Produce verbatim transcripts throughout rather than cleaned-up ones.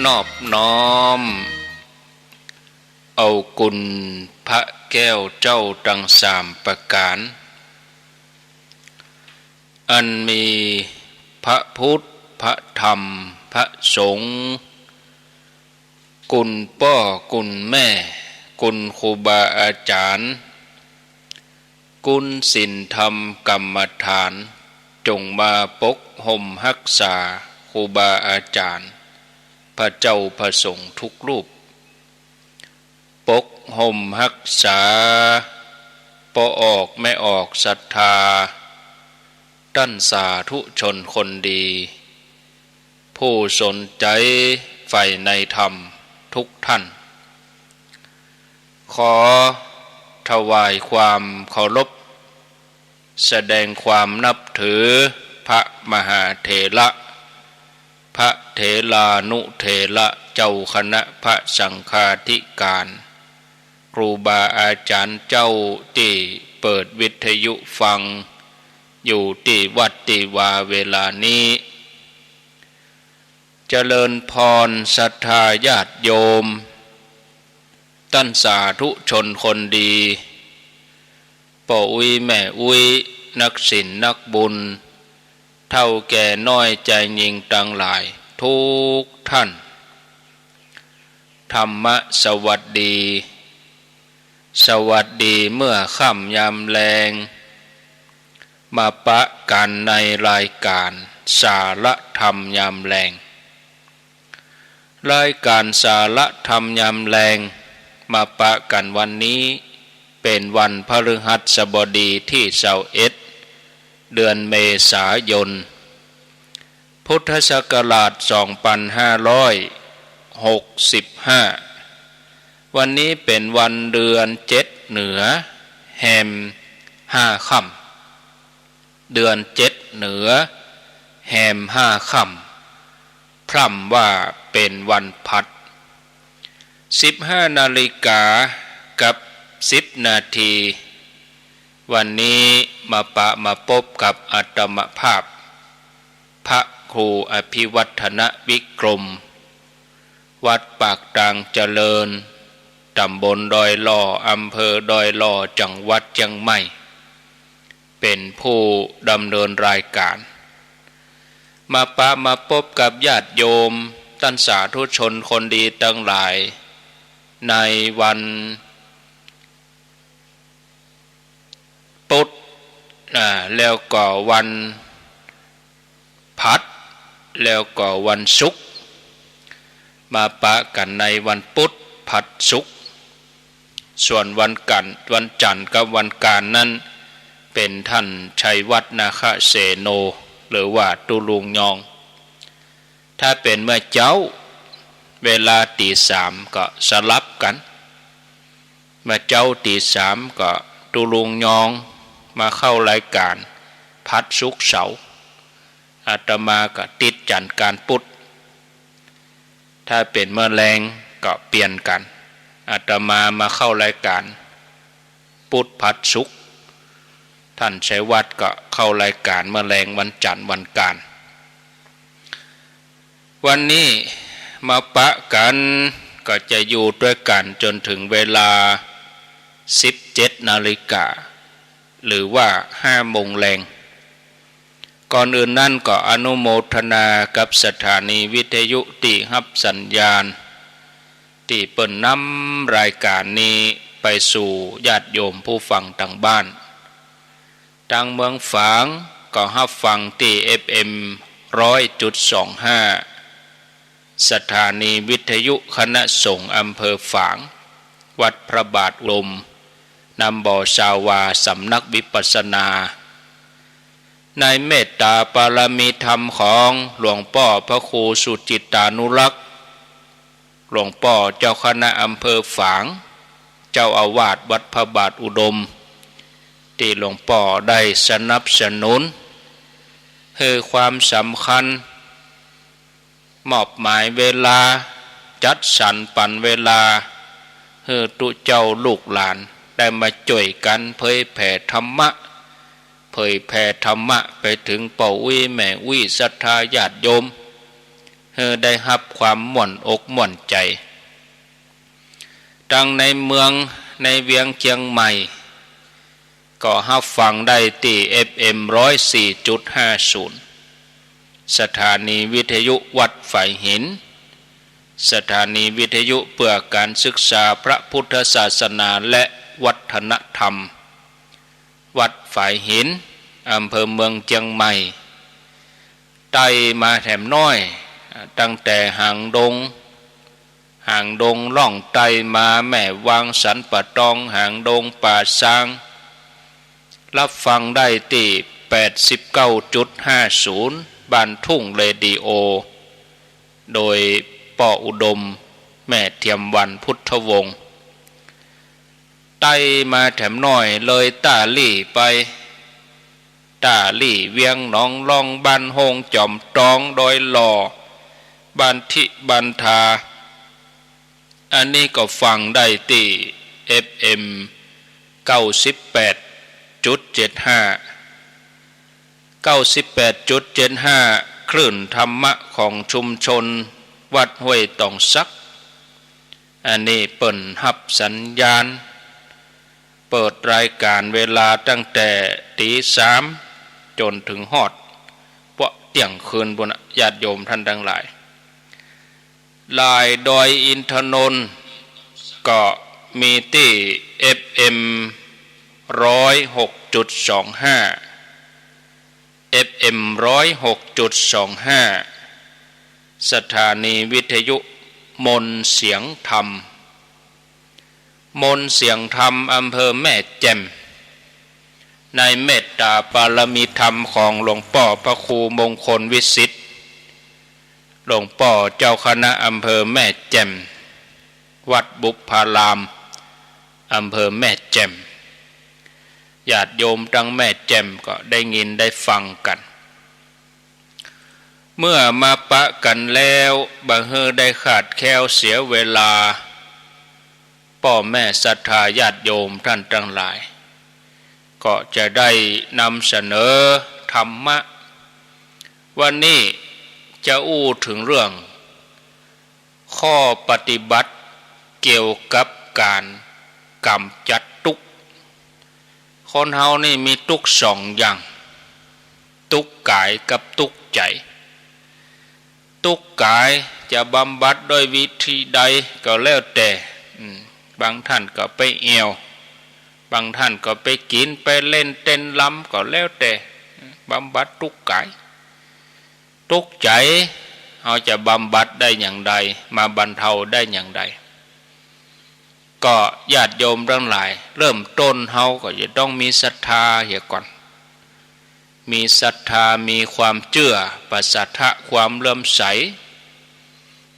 นอบน้อมเอาคุณพระแก้วเจ้าตังสามประก๋าน อันมีพระพุทธ พระธรรม พระสงฆ์ คุณป้อ คุณแม่ คุณครูบาอาจ๋ารย์ คุณศีลธรรมกรรมฐาน จงมาปกฮ่มฮักษาครูบาอาจ๋ารย์ พระเจ้าพระสงฆ์ทุกรูป ปกฮ่มฮักษาป้อออกแม่ออกศรัทธา ต้านสาธุชนคนดี ผู้สนใจ๋ใฝ่ในธรรมทุกท่าน ขอถวายความเคารพ แสดงความนับถือพระมหาเถระ พระเถรานุเถระ เจ้าคณะพระสังฆาธิการ ครูบาอาจ๋ารย์เจ้าตี้เปิดวิทยุฟังอยู่ตี้วัดตี้วาเวลานี้ เจริญพรศรัทธาญาติโยม ต้านสาธุชนคนดี ป้ออุ๊ยแม่อุ๊ย นักศีลนักบุญ เฒ่าแก่น้อยจายญิงตังหลายทุกท่าน ธรรมะสวัสดี สวัสดีเมื่อค่ำยามแลง มาปะกั๋นในรายก๋านสาระธรรมยามแลง รายก๋านสาระธรรมยามแลง มาปะกั๋นวันนี้ เป๋นวันพฤหัสบดีตี้ซาวเอ็ด เดือนเมษายน พุทธศักราชสองปันห้าร้อยหกสิบห้า วันนี้เป๋นวันเดือนเจ็ดเหนือ แฮมห้าค่ำ เดือนเจ็ดเหนือ แฮมห้าค่ำ พร่ำว่าเป๋นวันผัด สิบห้านาฬิกากับสิบนาที วันนี้มาปะมาปบกับอาตมาภาพ พระครูอภิวัฒนวิกรม วัดปากตางเจริญ ต๋ำบลดอยหล่อ อำเภอดอยหล่อ จังหวัดเจียงใหม่ เป๋นผู้ดำเนินรายก๋าน มาปะมาปบกับญาติโยม ต้านสาธุชนคนดีตังหลาย ในวัน พุธ อ่า แล้วก็วันผัด แล้วก็วันศุกร์ มาปะกั๋นในวันพุธ ผัด ศุกร์ ส่วนวันกั๋น วันจั๋นกับวันกานนั้น เป๋นต้านชัยวัฒน์ นาคเสโน หรือว่าตุ๊ลุงยอง ถ้าเป๋นเมื่อเจ๊า เวลาตี๋สามก็สลับกั๋น เมื่อเจ๊าตี๋สามก็ตุ๊ลุงยองมาเข้ารายก๋านผัด ศุกร์ เสาร์ อาตมาก็ติดจั๋นทร์กานพุธ ถ้าเป๋นเมื่อแลงก็เปลี่ยนกั๋น อาตมามาเข้ารายก๋านพุธผัดศุกร์ ต้านชัยวัฒน์ก็เข้ารายก๋านเมื่อแลงวันจั๋นทร์วันกาน วันนี้มาปะกั๋นก็จะอยู่ตวยกั๋นจ๋นเถิงเวลาสิบเจ็ดนาฬิกา หรือว่าห้าโมงแลง ก่อนอื่นนั้นก็อนุโมทนากับสถานีวิทยุตี้ฮับสัญญาณ ตี้เปิ้นนำรายก๋านนี้ไปสู่ญาติโยมผู้ฟังตางบ้าน ตางเมืองฝางก็ฮับฟังตี้ เอฟเอ็ม ร้อยจุดสองห้า สถานีวิทยุคณะสงฆ์อำเภอฝาง วัดพระบาทอุดม นำบ่อซาวา สำนักวิปัสสนา ในเมตตาปารมีธรรมของหลวงป้อพระครูสุจิตตานุรักษ์ หลวงป้อเจ้าคณะอำเภอฝาง เจ้าอาวาสวัดพระบาทอุดม ตี้หลวงป้อได้สนับสนุน หื้อความสำคัญ มอบหมายเวลา จัดสรรปันเวลา หื้อตุ๊เจ้าลูกหลานได้มาจ้วยกั๋นเผยแผ่ธรรมะ เผยแผ่ธรรมะไปเถิงป้ออุ๊ยแม่อุ๊ย ศรัทธาญาติโยม หื้อได้ฮับความม่วนอกม่วนใจ๋ ตังในเมืองในเวียงเจียงใหม่ ก็ฮับฟังได้ตี้ เอฟเอ็ม ร้อยสี่จุดห้าศูนย์ สถานีวิทยุวัดฝายหิน สถานีวิทยุเพื่อการศึกษาพระพุทธศาสนาและวัฒนธรรม วัดฝายหิน อำเภอเมืองเจียงใหม่ ไต่มาแถมน้อย ตั้งแต่หางดง หางดงล่องไต่มา แม่วาง สันป่าตอง หางดง ป่าซาง ฮับฟังได้ตี้ แปดสิบเก้าจุดห้าศูนย์ บ้านทุ่งเรดิโอ โดยป้ออุดม แม่เทียมวรรณ พุทธวงศ์ ไต่มาแถมน้อย เลยต้าหลี้ไป ต้าหลี้ เวียงหนองล่อง บ้านโฮง จอมตอง ดอยหล่อ บ้านทิ บ้านทา อันนี้ก็ฟังได้ตี้ เอฟเอ็ม เก้าสิบแปดจุดเจ็ดห้า เก้าสิบแปดจุดเจ็ดห้า คลื่นธรรมะของชุมชนวัดห้วยตองสัก อันนี้เปิ้นฮับสัญญาณ เปิดรายการเวลาตั้งแต่ตี๋สามจ๋นเถิงฮอดเปาะเตี้ยงคืนปู้นนะ ญาติโยมต้านตังหลาย หล่ายดอยอินทนนท์ก็มีตี้ เอฟเอ็ม ร้อยหกจุดสองห้า เอฟเอ็ม ร้อยหกจุดสองห้า สถานีวิทยุมนต์เสียงธรรม มนต์เสียงธรรม อำเภอแม่แจ่ม ในเมตตาปารมีธรรมของหลวงป้อพระครูมงคลวิสิทธิ์ หลวงป้อเจ้าคณะอำเภอแม่แจ่ม วัดบุพพาราม อำเภอแม่แจ่ม ญาติโยมตังแม่แจ่มก็ได้ยินได้ฟังกั๋น เมื่อมาปะกั๋นแล้ว บ่หื้อได้ขาดแคลนเสียเวลา ป้อแม่ศรัทธาญาติโยมต้านตังหลาย ก็จะได้นำเสนอธรรมะ วันนี้จะอู้เถิงเรื่อง ข้อปฏิบัติเกี่ยวกับก๋านก๋ำจัดตุ๊กข์ คนเฮานี่มีตุ๊กข์สองอย่าง ตุ๊กข์ก๋ายกับตุ๊กข์ใจ๋ ตุ๊กข์ก๋ายจะบำบัดด้วยวิธีใดก็แล้วแต่ อืม บางต้านก็ไปแอ่ว บางต้านก็ไปกิ๋นไปเล่นเต้นรำก็แล้วแต่ บำบัดตุ๊กข์ก๋าย ตุ๊กข์ใจ๋เฮาจะบำบัดได้อย่างใด มาบรรเทาได้อย่างใด ก็ญาติโยมตังหลาย เริ่มต้นเฮาก็จะต้องมีศรัทธาเหียก่อน มีศรัทธา มีความเจื้อ ปสัทธะ ความเลื่อมใส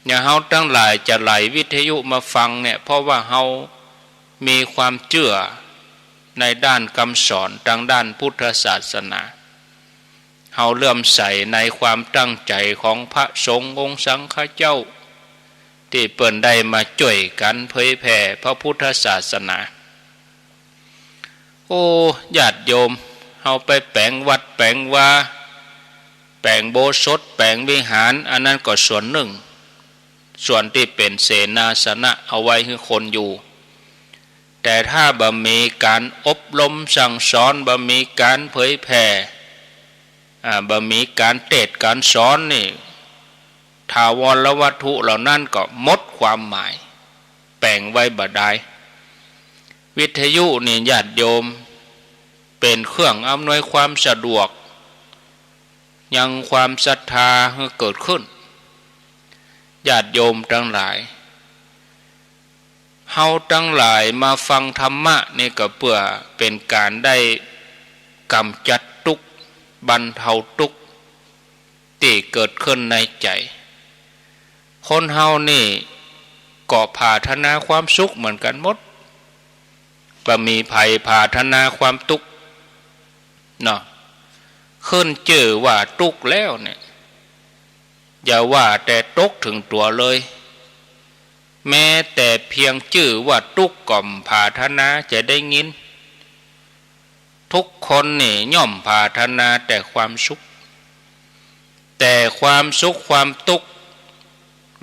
อย่างเฮาตังหลายจะไหลวิทยุมาฟังเนี่ย เพราะว่าเฮามีความเจื้อในด้านกำสอนตางด้านพุทธศาสนา เฮาเลื่อมใสในความตั้งใจ๋ของพระสงฆ์องค์สังฆเจ้า ตี้เปิ้นได้มาจ้วยกั๋นเผยแผ่พระพุทธศาสนา โอ้ ญาติโยม เฮาไปแป๋งวัดแป๋งวา แป๋งอุโบสถ แป๋งวิหาร อันนั้นก็ส่วนนึ่ง ส่วนตี้เป๋นเสนาสนะเอาไว้หื้อคนอยู่ แต่ถ้าบ่มีก๋านอบรมสั่งสอน บ่มีก๋านเผยแผ่ อ่า บ่มีก๋านเตสน์ก๋านสอนนี่ ถาวรวัตถุเหล่านั้นก็หมดความหมาย แป๋งไว้บ่ดาย วิทยุนี่ญาติโยม เป๋นเครื่องอำนวยความสะดวก ยังความศรัทธาหื้อเกิดขึ้น ญาติโยมตังหลาย เฮาตังหลายมาฟังธรรมะนี่ก็เปื้อเป๋นก๋านได้ก๋ำจัดตุ๊กข์ บรรเทาตุ๊กข์ตี้เกิดขึ้นในใจ๋ คนเฮานี่ก็ปรารถนาความสุขเหมือนกั๋นหมด บ่มีใผปรารถนาความตุ๊กข์เนาะ ขึ้นจื้อว่าตุ๊กข์แล้วเนี่ย อย่าว่าแต่ตกเถิงตั๋วเลย แม้แต่เพียงจื้อว่าตุ๊กข์ก็บ่ปรารถนาจะได้ยิน ทุกคนนี่ย่อมปรารถนาแต่ความสุข แต่ความสุขความตุ๊กข์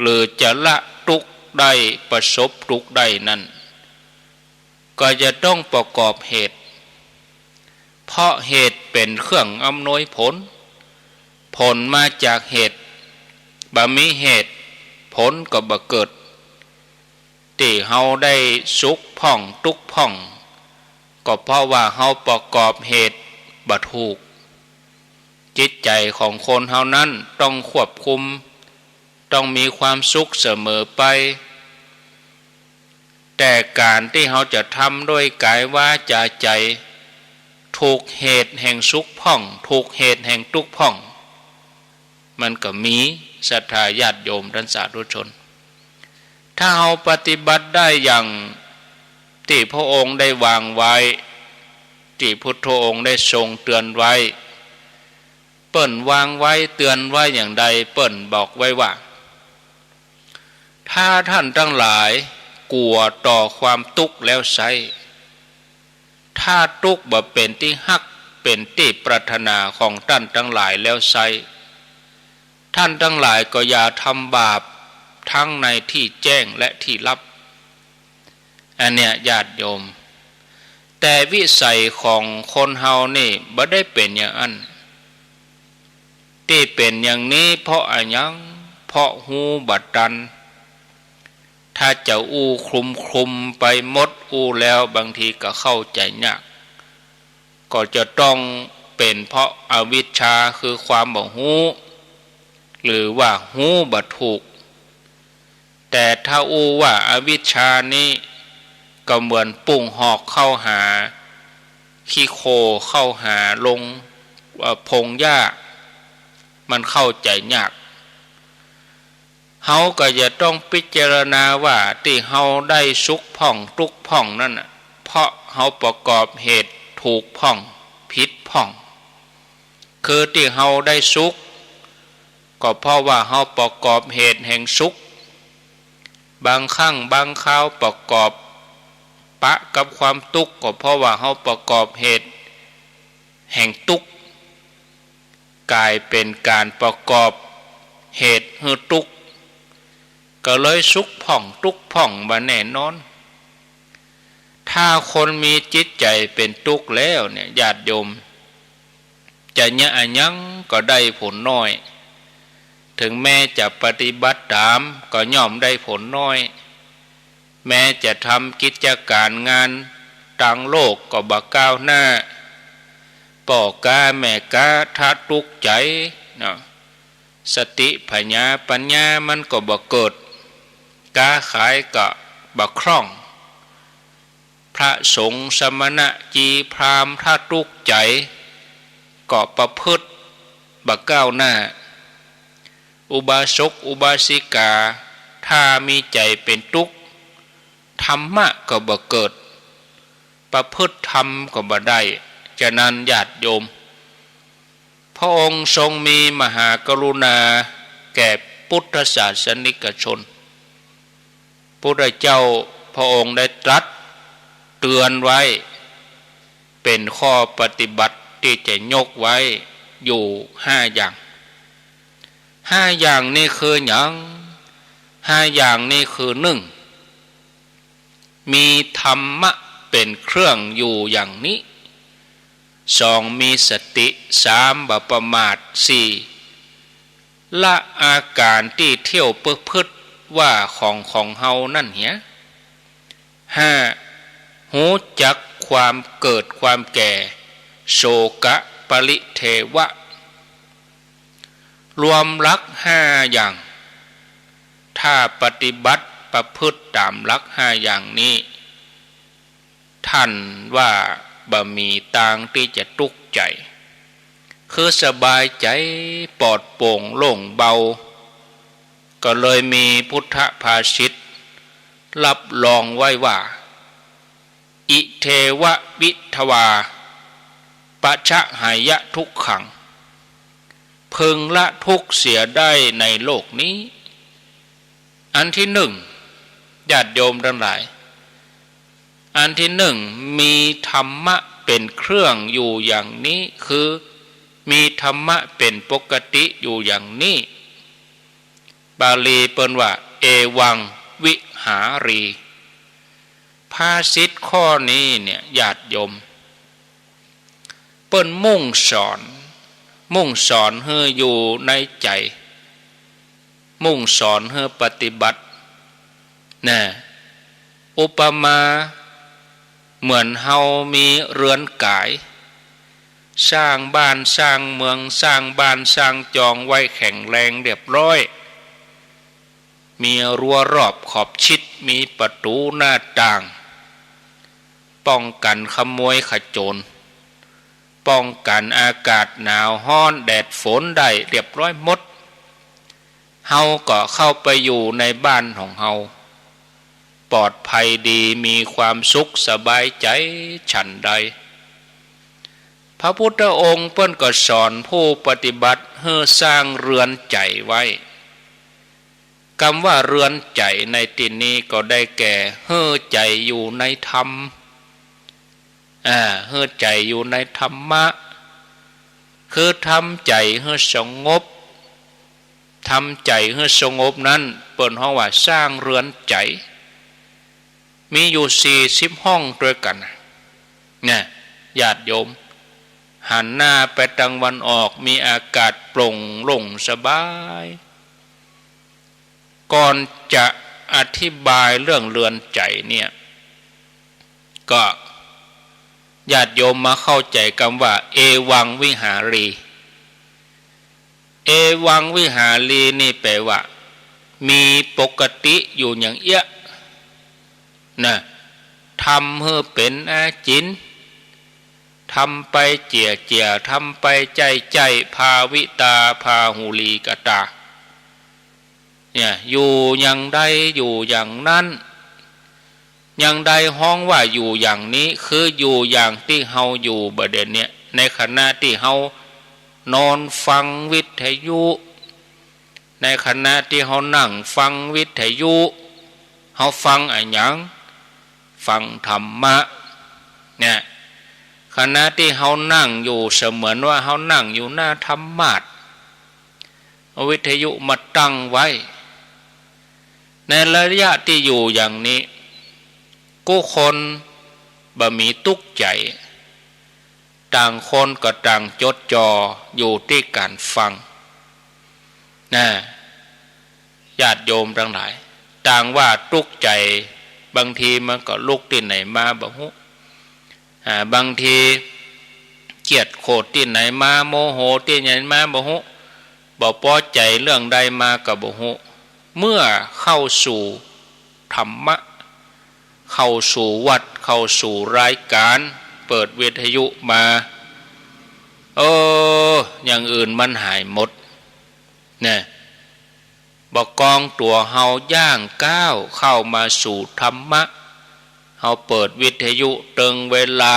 หรือจะละตุ๊กข์ได้ ประสบตุ๊กข์ได้นั้น ก็จะต้องประกอบเหตุ เพราะเหตุเป๋นเครื่องอำนวยผล ผลมาจากเหตุ บ่มีเหตุ ผลก็บ่เกิด ตี้เฮาได้สุขพ่องตุ๊กข์พ่อง ก็เพราะว่าเฮาประกอบเหตุบ่ถูก จิตใจ๋ของคนเฮานั้นต้องควบคุม ต้องมีความสุขเสมอไป แต่ก๋านตี้เฮาจะทำด้วยก๋ายวาจ๋าใจ๋ ถูกเหตุแห่งสุขพ่อง ถูกเหตุแห่งตุ๊กข์พ่อง มันก็มี ศรัทธาญาติโยมต้านสาธุชน ถ้าเฮาปฏิบัติได้อย่างตี้พระองค์ได้วางไว้ ตี้พุทธองค์ได้ทรงเตือนไว้ เปิ้นวางไว้เตือนไว้อย่างใด เปิ้นบอกไว้ว่า ถ้าต้านตังหลายกั๋วต่อความตุ๊กข์แล้วไซร้ ถ้าตุ๊กข์บ่เป๋นตี้ฮัก เป๋นตี้ปรารถนาของต้านตังหลายแล้วไซร้ ต้านตังหลายก็อย่าทำบาป ทั้งในตี้แจ้งและตี้ลับ อันเนี้ยญาติโยม แต่วิสัยของคนเฮานี่บ่ได้เป๋นอย่างอั้น ตี้เป๋นอย่างนี้เพราะอะหยัง เพราะฮู้บ่ตัน ถ้าจะอู้คลุมๆ ไปหมด อู้แล้วบางทีก็เข้าใจ๋ยาก ก็จะต้องเป๋นเพราะอวิชชาคือความบ่ฮู้ หรือว่าฮู้บ่ถูก แต่ถ้าอู้ว่าอวิชชานี้ก็เหมือนปุ้งหอกเข้าหาขี้โคลน เข้าหาลง เอ่อ พงหญ้า มันเข้าใจ๋ยาก เฮาก็จะต้องพิจารณาว่าตี้เฮาได้สุขพ่องตุ๊กข์พ่องนั้นน่ะ เพราะเฮาประกอบเหตุถูกพ่องผิดพ่อง คือตี้เฮาได้สุข ก็เพราะว่าเฮาประกอบเหตุแห่งสุข บางครั้งบางคราวประกอบปะกับความตุ๊กข์ ก็เพราะว่าเฮาประกอบเหตุแห่งตุ๊กข์ ก๋ายเป๋นก๋านประกอบเหตุหื้อตุ๊กข์ ก็เลยสุขพ่องตุ๊กข์พ่องบ่แน่นอน ถ้าคนมีจิตใจ๋เป๋นตุ๊กข์แล้วเนี่ย ญาติโยม จะเยียะอะหยังก็ได้ผลน้อย เถิงแม้จะปฏิบัติต๋ามก็ย่อมได้ผลน้อย แม้จะทำกิจก๋ารงานตางโลกก็บ่ก้าวหน้า ป้อก๊าแม่ก๊าถ้าตุ๊กข์ใจ๋เนาะ สติผญาปัญญามันก็บ่เกิด ก๊าขายก็บ่คล่อง พระสงฆ์สมณะจีพราหมณ์ถ้าตุ๊กข์ใจ๋ก็ประพฤติบ่ก้าวหน้า อุบาสกอุบาสิกาถ้ามีใจ๋เป๋นตุ๊กข์ ธรรมะก็บ่เกิด ประพฤติธรรมก็บ่ได้ ฉะนั้นญาติโยม พระองค์ทรงมีมหากรุณาแก่พุทธศาสนิกชน พุทธเจ้าพระองค์ได้ตรัสเตือนไว้ เป๋นข้อปฏิบัติตี้จะยกไว้อยู่ห้าอย่าง ห้าอย่างนี้คือหยัง ห้าอย่างนี้คือ นึ่ง มีธรรมะเป๋นเครื่องอยู่อย่างนี้ สอง มีสติ สาม บ่ประมาท สี่ ละอาก๋านตี้เที่ยวประพฤติว่าของของเฮานั่นเหีย ห้า ฮู้จักความเกิดความแก่ โสกะปริเทวะ รวมหลักห้าอย่าง ถ้าปฏิบัติประพฤติต๋ามหลักห้าอย่างนี้ ต้านว่าบ่มีตางตี้จะตุ๊กข์ใจ๋ คือสบายใจ๋ปลอดโปร่งโล่งเบา ก็เลยมีพุทธภาษิตรับรองไว้ว่า อิเทวะวิทวา ปัจฉหายะทุกขัง พึงละทุกข์เสียได้ในโลกนี้ อันที่นึ่ง ญาติโยมตังหลาย อันที่นึ่ง มีธรรมะเป๋นเครื่องอยู่อย่างนี้ คือมีธรรมะเป๋นปกติอยู่อย่างนี้ บาลีเปิ้นว่า เอวังวิหารี ภาษิตข้อนี้เนี่ย ญาติโยม เปิ้นมุ่งสอน มุ่งสอนหื้ออยู่ในใจ๋ มุ่งสอนหื้อปฏิบัติ นะ อุปมาเหมือนเฮามีเฮือนก๋าย สร้างบ้านสร้างเมือง สร้างบ้านสร้างจองไว้แข็งแรงเรียบร้อย มีรั้วรอบขอบชิด มีประตู๋หน้าต่าง ป้องกั๋นขโมยขโจร ป้องกั๋นอากาศหนาวฮ้อนแดดฝนได้เรียบร้อยหมด เฮาก็เข้าไปอยู่ในบ้านของเฮา ปลอดภัยดี มีความสุขสบายใจ๋ฉันใด พระพุทธองค์เปิ้นก็สอนผู้ปฏิบัติหื้อสร้างเฮือนใจ๋ไว้ กำว่าเฮือนใจ๋ในตี้นี้ก็ได้แก่ หื้อใจ๋อยู่ในธรรม อ่า หื้อใจ๋อยู่ในธรรมะ คือทำใจ๋หื้อสงบ ทำใจ๋หื้อสงบนั้น เปิ้นฮ้องว่าสร้างเฮือนใจ๋ มีอยู่สี่สิบห้องตวยกั๋นนะ เนี่ย ญาติโยม หันหน้าไปตางวันออก มีอากาศโปร่งโล่งสบาย ก่อนจะอธิบายเรื่องเฮือนใจ๋เนี่ย ก็ญาติโยมมาเข้าใจ๋กำว่า เอวังวิหารี เอวังวิหารีนี่แปลว่า มีปกติอยู่อย่างเอี้ย นะ ทำหื้อเป๋นอาจิณ ทำไปเจียเจีย ทำไปใจ๊ใจ๊ ภาวิตา พาหุลีกตา เนี่ย อยู่อย่างใดอยู่อย่างนั้น อย่างใดฮ้องว่าอยู่อย่างนี้ คืออยู่อย่างตี้เฮาอยู่บ่าเดี่ยวเนี้ย ในขณะตี้เฮานอนฟังวิทยุ ในขณะตี้เฮานั่งฟังวิทยุ เฮาฟังอะหยัง ฟังธรรมะ เนี่ย ขณะตี้เฮานั่งอยู่ เสมือนว่าเฮานั่งอยู่หน้าธรรมาสน์ เอาวิทยุมาตั้งไว้ ในระยะตี้อยู่อย่างนี้ กู้คนบ่มีตุ๊กข์ใจ๋ ต่างคนก็ต่างจดจ่ออยู่ตี้ก๋านฟัง นะ ญาติโยมตังหลาย ต่างว่าตุ๊กข์ใจ๋ บางทีมันก็ลุกตี้ไหนมาบ่ฮู้ อ่า บางทีเจียดโขดตี้ไหนมา โมโหตี้ไหนมาบ่ฮู้ บ่ปอใจ๋เรื่องใดมาก็บ่ฮู้ เมื่อเข้าสู่ธรรมะ เข้าสู่วัด เข้าสู่รายก๋าน เปิดวิทยุมา เออ อย่างอื่นมันหายหมด นะ บ่ากองตั๋วเฮาย่างก้าวเข้ามาสู่ธรรมะ เฮาเปิดวิทยุเติงเวลา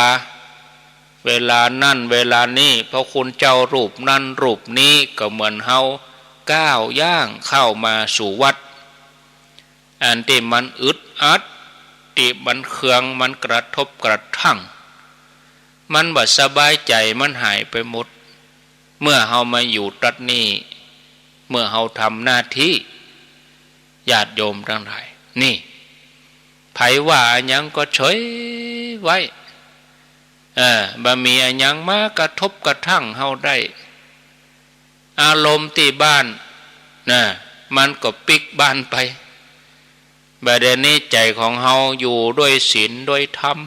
เวลานั้นเวลานี้ พระคุณเจ้ารูปนั้นรูปนี้ ก็เหมือนเฮาก้าวย่างเข้ามาสู่วัด อันตี้มันอึดอัด ตี้มันเคือง มันกระทบกระทั่ง มันบ่สบายใจ๋ มันหายไปหมด เมื่อเฮามาอยู่ตั๊ดนี้ เมื่อเฮาทำหน้าตี้ ญาติโยมตังหลาย นี่ ใผว่าอะหยังก็เฉยไว้ เออ บ่มีอะหยังมากระทบกระทั่งเฮาได้ อารมณ์ตี้บ้าน นะ มันก็ปิ๊กบ้านไป บ่าเดี่ยวนี้ใจ๋ของเฮาอยู่ด้วยศีลด้วยธรรม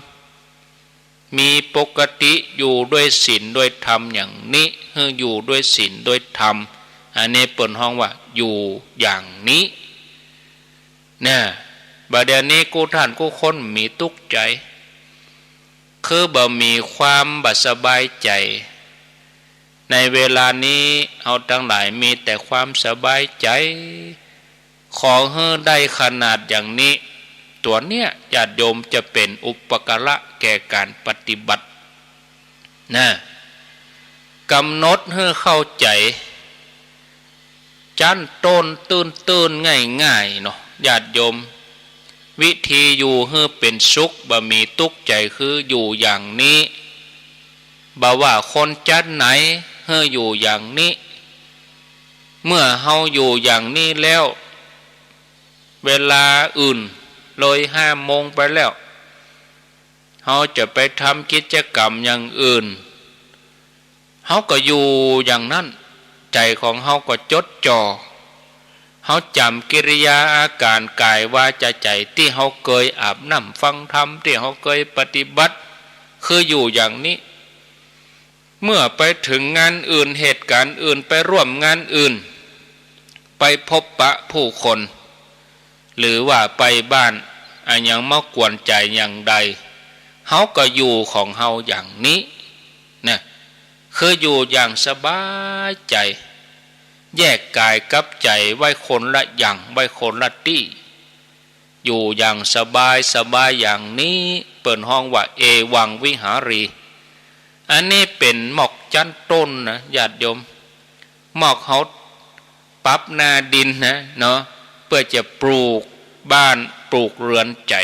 มีปกติอยู่ด้วยศีลด้วยธรรมอย่างนี้ หื้ออยู่ด้วยศีลด้วยธรรม อันนี้เปิ้นฮ้องว่าอยู่อย่างนี้ เนี่ย บ่าเดี่ยวนี้กู้ท่านกู้คนมีตุ๊กข์ใจ๋ คือบ่มีความบ่สบายใจ๋ ในเวลานี้เฮาตังหลายมีแต่ความสบายใจ๋ ขอหื้อได้ขนาดอย่างนี้ ตั๋วเนี้ยญาติโยมจะเป๋นอุปการะแก่ก๋านปฏิบัติ นะ ก๋ำหนดหื้อเข้าใจ๋ จั้นต้นตื้นๆ ง่ายๆ เนาะ ญาติโยม วิธีอยู่หื้อเป๋นสุข บ่มีตุ๊กข์ใจ๋ คืออยู่อย่างนี้ บ่ว่าคนจั๊ดไหน หื้ออยู่อย่างนี้ เมื่อเฮาอยู่อย่างนี้แล้ว เวลาอื่น เลยห้าโมงไปแล้ว เฮาจะไปทำกิจกรรมอย่างอื่น เฮาก็อยู่อย่างนั้น ใจ๋ของเฮาก็จดจ่อ เฮาจ๋ำกิริยาอาก๋านก๋ายวาจาใจ๋ตี้เฮาเกยอาบน้ำฟังธรรม ตี้เฮาเกยปฏิบัติ คืออยู่อย่างนี้ เมื่อไปเถิงงานอื่น เหตุก๋ารณ์อื่น ไปร่วมงานอื่น ไปพบปะผู้คน หรือว่าไปบ้านอะหยังมากวนใจ๋อย่างใด เฮาก็อยู่ของเฮาอย่างนี้นะ คืออยู่อย่างสบายใจ๋ แยกก๋ายกับใจ๋ไว้คนละอย่าง ไว้คนละตี้ อยู่อย่างสบายสบายอย่างนี้ เปิ้นฮ้องว่า เอวังวิหารี อันนี้เป๋นหมอกจั้นต้นนะ ญาติโยม หมอกเฮาปรับหน้าดินนะเนาะ เปื้อจะปลูกบ้านปลูกเฮือนใจ๋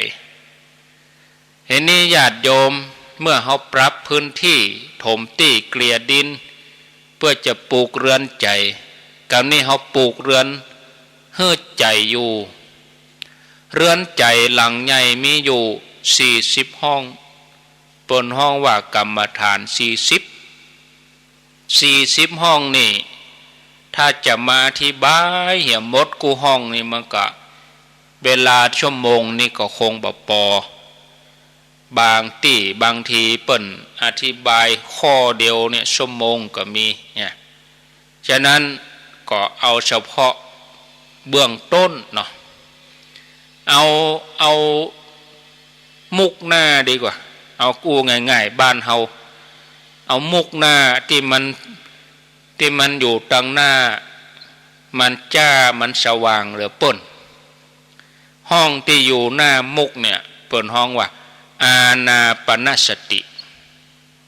ทีนี้ญาติโยม เมื่อเฮาปรับพื้นตี้ ถมตี้เกลี่ยดิน เปื้อจะปลูกเฮือนใจ๋ กำนี้เฮาปลูกเฮือนหื้อใจ๋อยู่ เฮือนใจ๋หลังใหญ่มีอยู่สี่สิบห้อง เปิ้นฮ้องว่ากรรมฐานสี่สิบ สี่สิบห้องนี่ ถ้าจะมาอธิบายเหียหมดกู้ห้องนี่มันก็เวลาชั่วโมงนี่ก็คงบ่ปอ บางตี้บางทีเปิ้นอธิบายข้อเดียวเนี่ยชั่วโมงก็มีเนี่ย ฉะนั้นก็เอาเฉพาะเบื้องต้นเนาะ เอา เอามุกหน้าดีกว่า เอากู้ง่ายๆ บ้านเฮา เอามุกหน้าตี้มัน ตี้มันอยู่ตังหน้า มันจ้า มันสว่างเหลือเปิ้น ห้องตี้อยู่หน้ามุกเนี่ย เปิ้นฮ้องว่า อานาปานสติ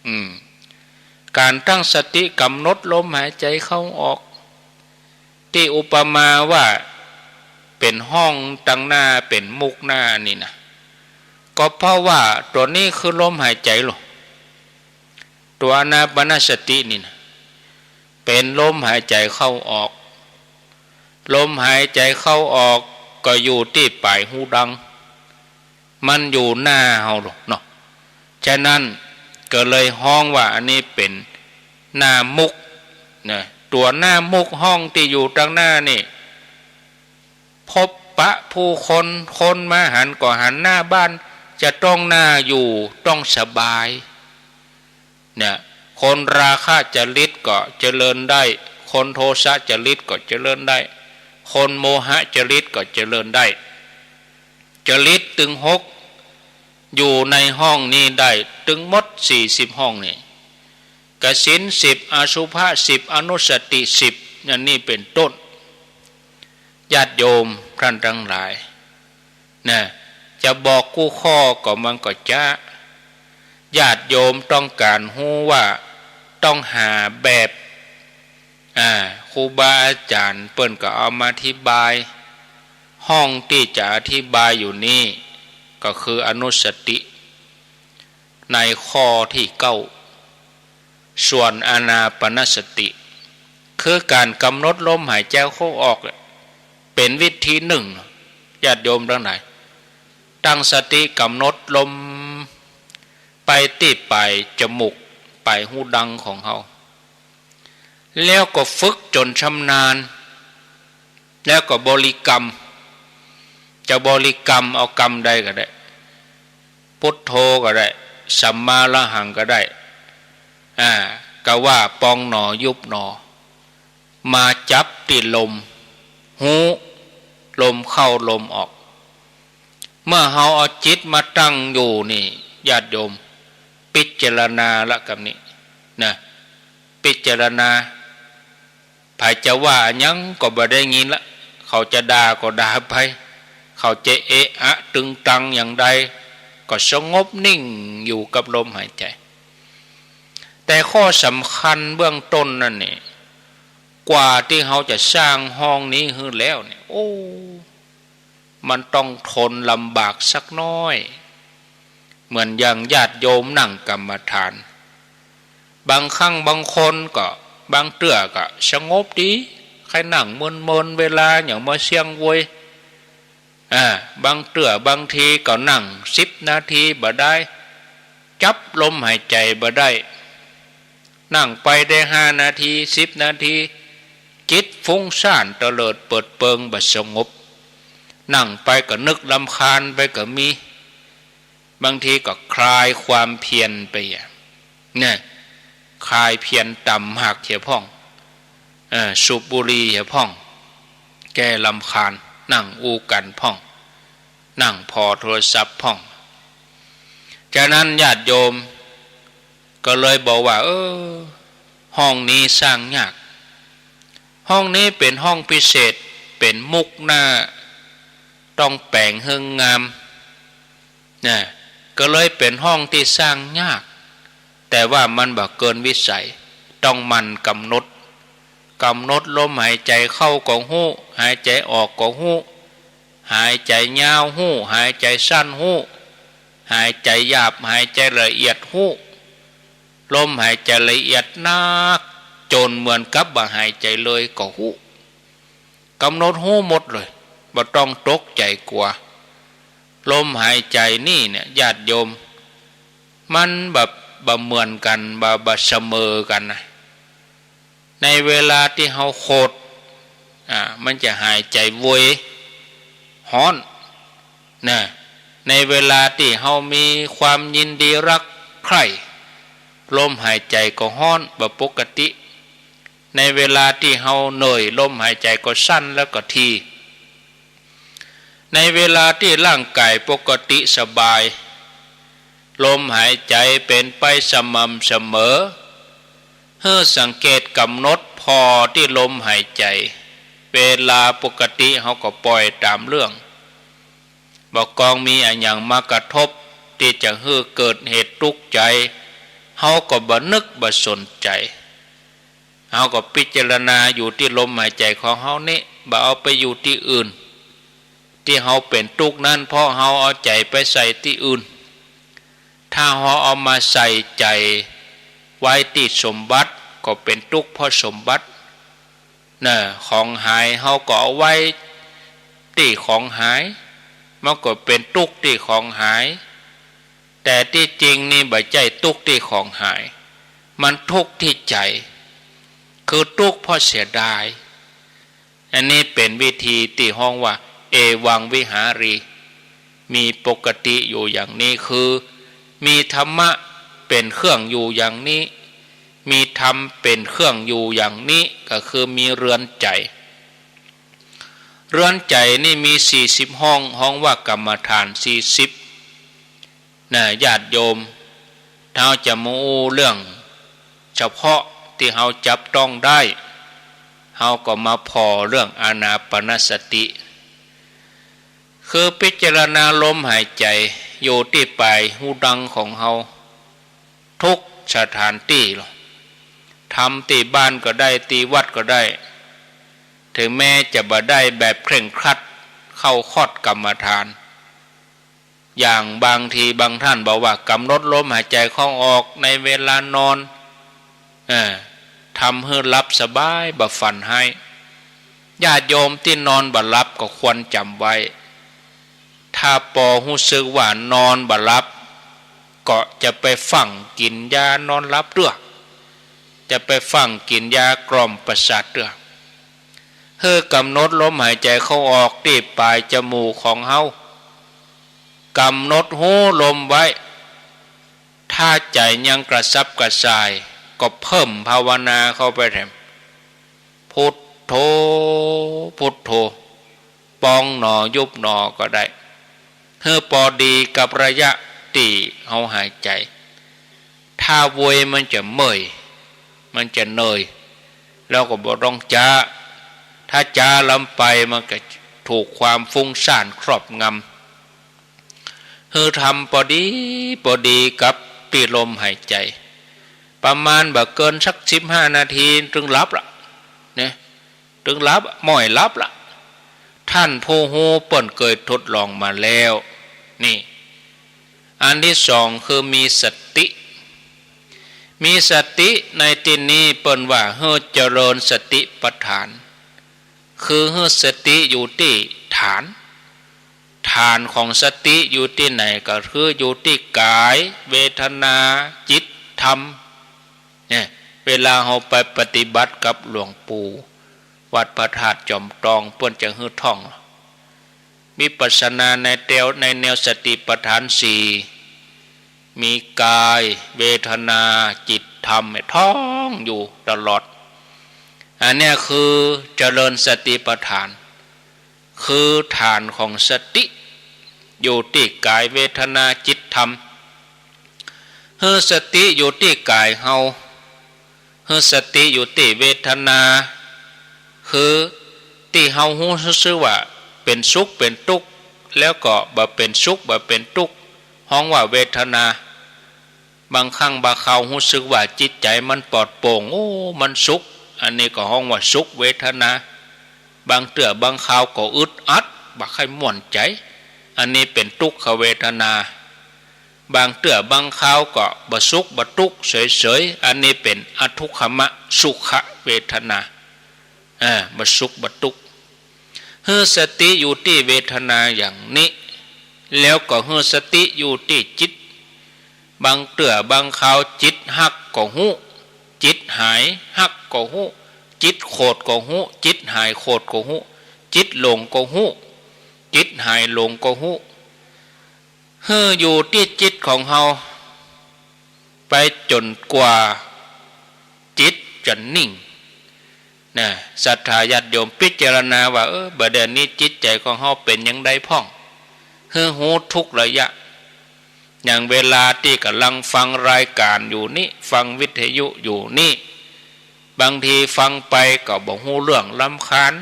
อืม ก๋านตั้งสติก๋ำหนดลมหายใจ๋เข้าออก ตี้อุปมาว่าเป๋นห้องตังหน้าเป๋นมุกหน้านี่นะ ก็เพราะว่าตั๋วนี้คือลมหายใจ๋ลอ ตั๋วอานาปานสตินี่นะ เป๋นลมหายใจ๋เข้าออก ลมหายใจ๋เข้าออกก็อยู่ตี้ป๋ายฮูดัง มันอยู่หน้าเฮาลอเนาะ ฉะนั้นก็เลยฮ้องว่าอันนี้เป๋นหน้ามุกนะ ตั๋วหน้ามุกห้องตี้อยู่ตังหน้านี่ พบปะผู้คน คนมาหันก็หันหน้าบ้าน จะต้องน่าอยู่ ต้องสบาย เนี่ย คนราคะจริตก็เจริญได้ คนโทสะจริตก็เจริญได้ คนโมหะจริตก็เจริญได้ จริตตึงหก อยู่ในห้องนี้ได้ตึงหมดสี่สิบห้องนี่ กสิณสิบ อสุภะสิบ อนุสติสิบ อย่างนี้เป๋นต้น ญาติโยมต้านตังหลาย นะ จะบอกกู้ข้อก็มันก็จ๊ะ ญาติโยมต้องก๋านฮู้ว่าต้องหาแบบ อ่า ครูบาอาจ๋ารย์เปิ้นก็เอามาอธิบาย ห้องตี้จะอธิบายอยู่นี้ ก็คืออนุสติ ในข้อตี้เก้า ส่วนอานาปานสติ คือก๋านก๋ำหนดลมหายใจ๋เข้าออก เป๋นวิธีนึ่ง ญาติโยมตังหลาย ตั้งสติก๋ำหนดลมไปตี้ป๋ายจมูก ป๋ายฮูดังของเฮา แล้วก็ฝึกจ๋นชำนาญ แล้วก็บริกรรม จะบริกรรมเอากำใดก็ได้ พุทโธก็ได้ สัมมาอรหังก็ได้ อ่า กะว่าปองหนอยุบหนอ มาจับตี้ลม ฮู้ลมเข้าลมออก เมื่อเฮาเอาจิตมาตั้งอยู่นี่ ญาติโยม พิจารณาละกำนี้นะ พิจารณา ใผจะว่าหยังก็บ่ได้ยินละ เขาจะด่าก็ด่าไป เขาจะเอะอะตึงตังอย่างใด ก็สงบนิ่งอยู่กับลมหายใจ๋ แต่ข้อสำคัญเบื้องต้นนั่นนี่ กว่าตี้เฮาจะสร้างห้องนี้หื้อแล้วเนี่ย โอ้ มันต้องทนลำบากสักน้อย เหมือนอย่างญาติโยมนั่งกรรมฐาน บางครั้งบางคนก็ บางเตื้อก็สงบดี ใค่นั่งเมินๆ เวลาอย่างเมื่อเสี้ยงโวย อ่า บางเตื้อบางทีก็นั่งสิบนาทีบ่ได้ จับลมหายใจ๋บ่ได้ นั่งไปได้ห้านาที สิบนาที จิตฟุ้งซ่านเตลิดเปิดเปิงบ่สงบ นั่งไปก็นึกรำคาญไปก็มี บางทีก็คลายความเพียรไปอะ เนี่ย คลายเพียรตำหมากเหียพ่อง เออ สูบบุหรี่เหียพ่อง แก้รำคาญ นั่งอู้กั๋นพ่อง นั่งผ่อโทรศัพท์พ่อง ฉะนั้นญาติโยมก็เลยบอกว่า เออ ห้องนี้สร้างยาก ห้องนี้เป๋นห้องพิเศษ เป๋นมุกหน้า ต้องแป๋งหื้องาม นะ ก็เลยเป๋นห้องตี้สร้างยาก แต่ว่ามันบ่เกินวิสัย ต้องหมั่นกำหนด กำหนดลมหายใจ๋เข้าก็ฮู้ หายใจ๋ออกก็ฮู้ หายใจ๋ยาวฮู้ หายใจ๋สั้นฮู้ หายใจ๋หยาบ หายใจ๋ละเอียดฮู้ ลมหายใจ๋ละเอียดนัก จ๋นเหมือนกับบ่หายใจ๋เลยก็ฮู้ กำหนดฮู้หมดเลย บ่ต้องตกใจ๋กั๋ว ลมหายใจ๋นี่เนี่ย ญาติโยม มันแบบบ่เหมือนกั๋น บ่ บ่เสมอกั๋นนะ ในเวลาตี้เฮาโขด อ่า มันจะหายใจ๋โวย ฮ้อน นะ ในเวลาตี้เฮามีความยินดีรักใคร่ ลมหายใจ๋ก็ฮ้อน บ่ปกติ ในเวลาตี้เฮาเหนื่อย ลมหายใจ๋ก็สั้นแล้วก็ที ในเวลาตี้ร่างก๋ายปกติสบาย ลมหายใจ๋เป๋นไปสม่ำเสมอ หื้อสังเกตกำหนดผ่อตี้ลมหายใจ๋ เวลาปกติเฮาก็ป่อยต๋ามเรื่อง บ่กองมีอะหยังมากระทบ ตี้จะหื้อเกิดเหตุตุ๊กข์ใจ๋ เฮาก็บ่นึกบ่สนใจ๋ เฮาก็พิจารณาอยู่ตี้ลมหายใจ๋ของเฮานี้ บ่เอาไปอยู่ตี้อื่น ตี้เฮาเป๋นตุ๊กข์นั้น เพราะเฮาเอาใจ๋ไปใส่ตี้อื่น ถ้าเฮาเอามาใส่ใจ๋ไว้ตี้สมบัติ ก็เป๋นตุ๊กข์เพราะสมบัติ นะ ของหาย เฮาก็เอาไว้ตี้ของหาย มันก็เป๋นตุ๊กข์ตี้ของหาย แต่ตี้จริงนี่บ่ใจ้ตุ๊กข์ตี้ของหาย มันทุกข์ตี้ใจ๋ คือตุ๊กข์เพราะเสียดาย อันนี้เป๋นวิธีตี้ฮ้องว่า เอวังวิหารี มีปกติอยู่อย่างนี้ คือมีธรรมะเป๋นเครื่องอยู่อย่างนี้ มีธรรมเป๋นเครื่องอยู่อย่างนี้ ก็คือมีเรือนใจ๋ เรือนใจ๋นี่มีสี่สิบห้อง ฮ้องว่ากรรมฐานสี่สิบ นะ ญาติโยม ถ้าเฮาจะมาอู้เรื่องเฉพาะตี้เฮาจับต้องได้ เฮาก็มาผ่อเรื่องอานาปานสติ คือพิจารณาลมหายใจ๋อยู่ตี้ป๋ายฮูดังของเฮา ทุกสถานตี้ลอ ทำตี้บ้านก็ได้ ตี้วัดก็ได้ ถึงแม้จะบ่ได้แบบเคร่งครัดเข้าคอร์สกรรมฐาน อย่างบางทีบางท่านบอกว่ากำหนดลมหายใจ๋เข้าออกในเวลานอน เออ ทำหื้อหลับสบาย บ่ฝันฮ้าย ญาติโยมตี้นอนบ่หลับก็ควรจ๋ำไว้ ถ้าปอฮู้สึกว่านอนบ่หลับ ก็จะไปฟั่งกิ๋นยานอนหลับเตื้อ จะไปฟั่งกิ๋นยากล่อมประสาทเตื้อ หื้อกำหนดลมหายใจ๋เข้าออกตี้ป๋ายจมูกของเฮา กำหนดฮู้ลมไว้ ถ้าใจ๋ยังกระสับกระส่าย ก็เพิ่มภาวนาเข้าไปแถม พุทโธ พุทโธ ปองหนอยุบหนอก็ได้ หื้อปอดีกับระยะตี้เฮาหายใจ๋ ถ้าโวยมันจะเมื่อย มันจะเหนื่อย แล้วก็บ่ต้องจ๊า ถ้าจ๊าล้ำไปมันก็ถูกความฟุ้งซ่านครอบงำ หื้อทำปอดีปอดีกับตี้ลมหายใจ๋ ประมาณบ่เกินสักสิบห้านาทีตึงหลับละ เนี่ย ตึงหลับ ม้อยหลับละ ท่านผู้ฮู้เปิ้นเกยทดลองมาแล้ว นี่ อันตี้สองคือมีสติ มีสติในตี้นี้เปิ้นว่าหื้อเจริญสติปัฏฐาน คือหื้อสติอยู่ตี้ฐาน านของสติอยู่ตี้ไหน ก็คืออยู่ตี้ก๋าย เวทนา จิต ธรรม เนี่ย เวลาเฮาไปปฏิบัติกับหลวงปู่วัดพระธาตุจอมตอง เปิ้นจะหื้อท่องวิปัสสนาในแนว ในแนวสติปัฏฐานสี่ มีก๋าย เวทนา จิต ธรรม ท่องอยู่ตลอด อันเนี้ยคือเจริญสติปัฏฐาน คือฐานของสติ อยู่ตี้ก๋าย เวทนา จิต ธรรม หื้อสติอยู่ตี้ก๋ายเฮา หื้อสติอยู่ตี้เวทนา คือตี้เฮาฮู้ซื่อๆ ว่าเป๋นสุขเป๋นตุ๊กข์ แล้วก็บ่เป๋นสุขบ่เป๋นตุ๊กข์ ฮ้องว่าเวทนา บางครั้งบางคราวฮู้สึกว่าจิตใจ๋มันปลอดโปร่ง โอ้ มันสุข อันนี้ก็ฮ้องว่าสุขเวทนา บางเตื้อบางคราวก็อึดอัด บ่ใค่ม่วนใจ๋ อันนี้เป๋นทุกขเวทนา บางเตื้อบางคราวก็บ่สุขบ่ตุ๊กข์ เสยๆ อันนี้เป๋นอทุกขมสุขเวทนา อ่า บ่สุขบ่ตุ๊กข์ หื้อสติอยู่ตี้เวทนาอย่างนี้ แล้วก็หื้อสติอยู่ตี้จิต บางเตื้อบางคราวจิตฮักก็ฮู้ จิตหายฮักก็ฮู้ จิตโขดก็ฮู้ จิตหายโขดก็ฮู้ จิตหลงก็ฮู้ จิตหายหลงก็ฮู้ หื้ออยู่ตี้จิตของเฮา ไปจ๋นกว่าจิตจะนิ่ง นะ ศรัทธาญาติโยมพิจารณาว่า เออ บ่าเดี่ยวนี้จิตใจ๋ของเฮาเป๋นอย่างใดพ่อง หื้อฮู้ทุกระยะ อย่างเวลาตี้ก่ำลังฟังรายก๋านอยู่นี้ ฟังวิทยุอยู่นี้ บางทีฟังไปก็บ่ฮู้เรื่อง รำคาญ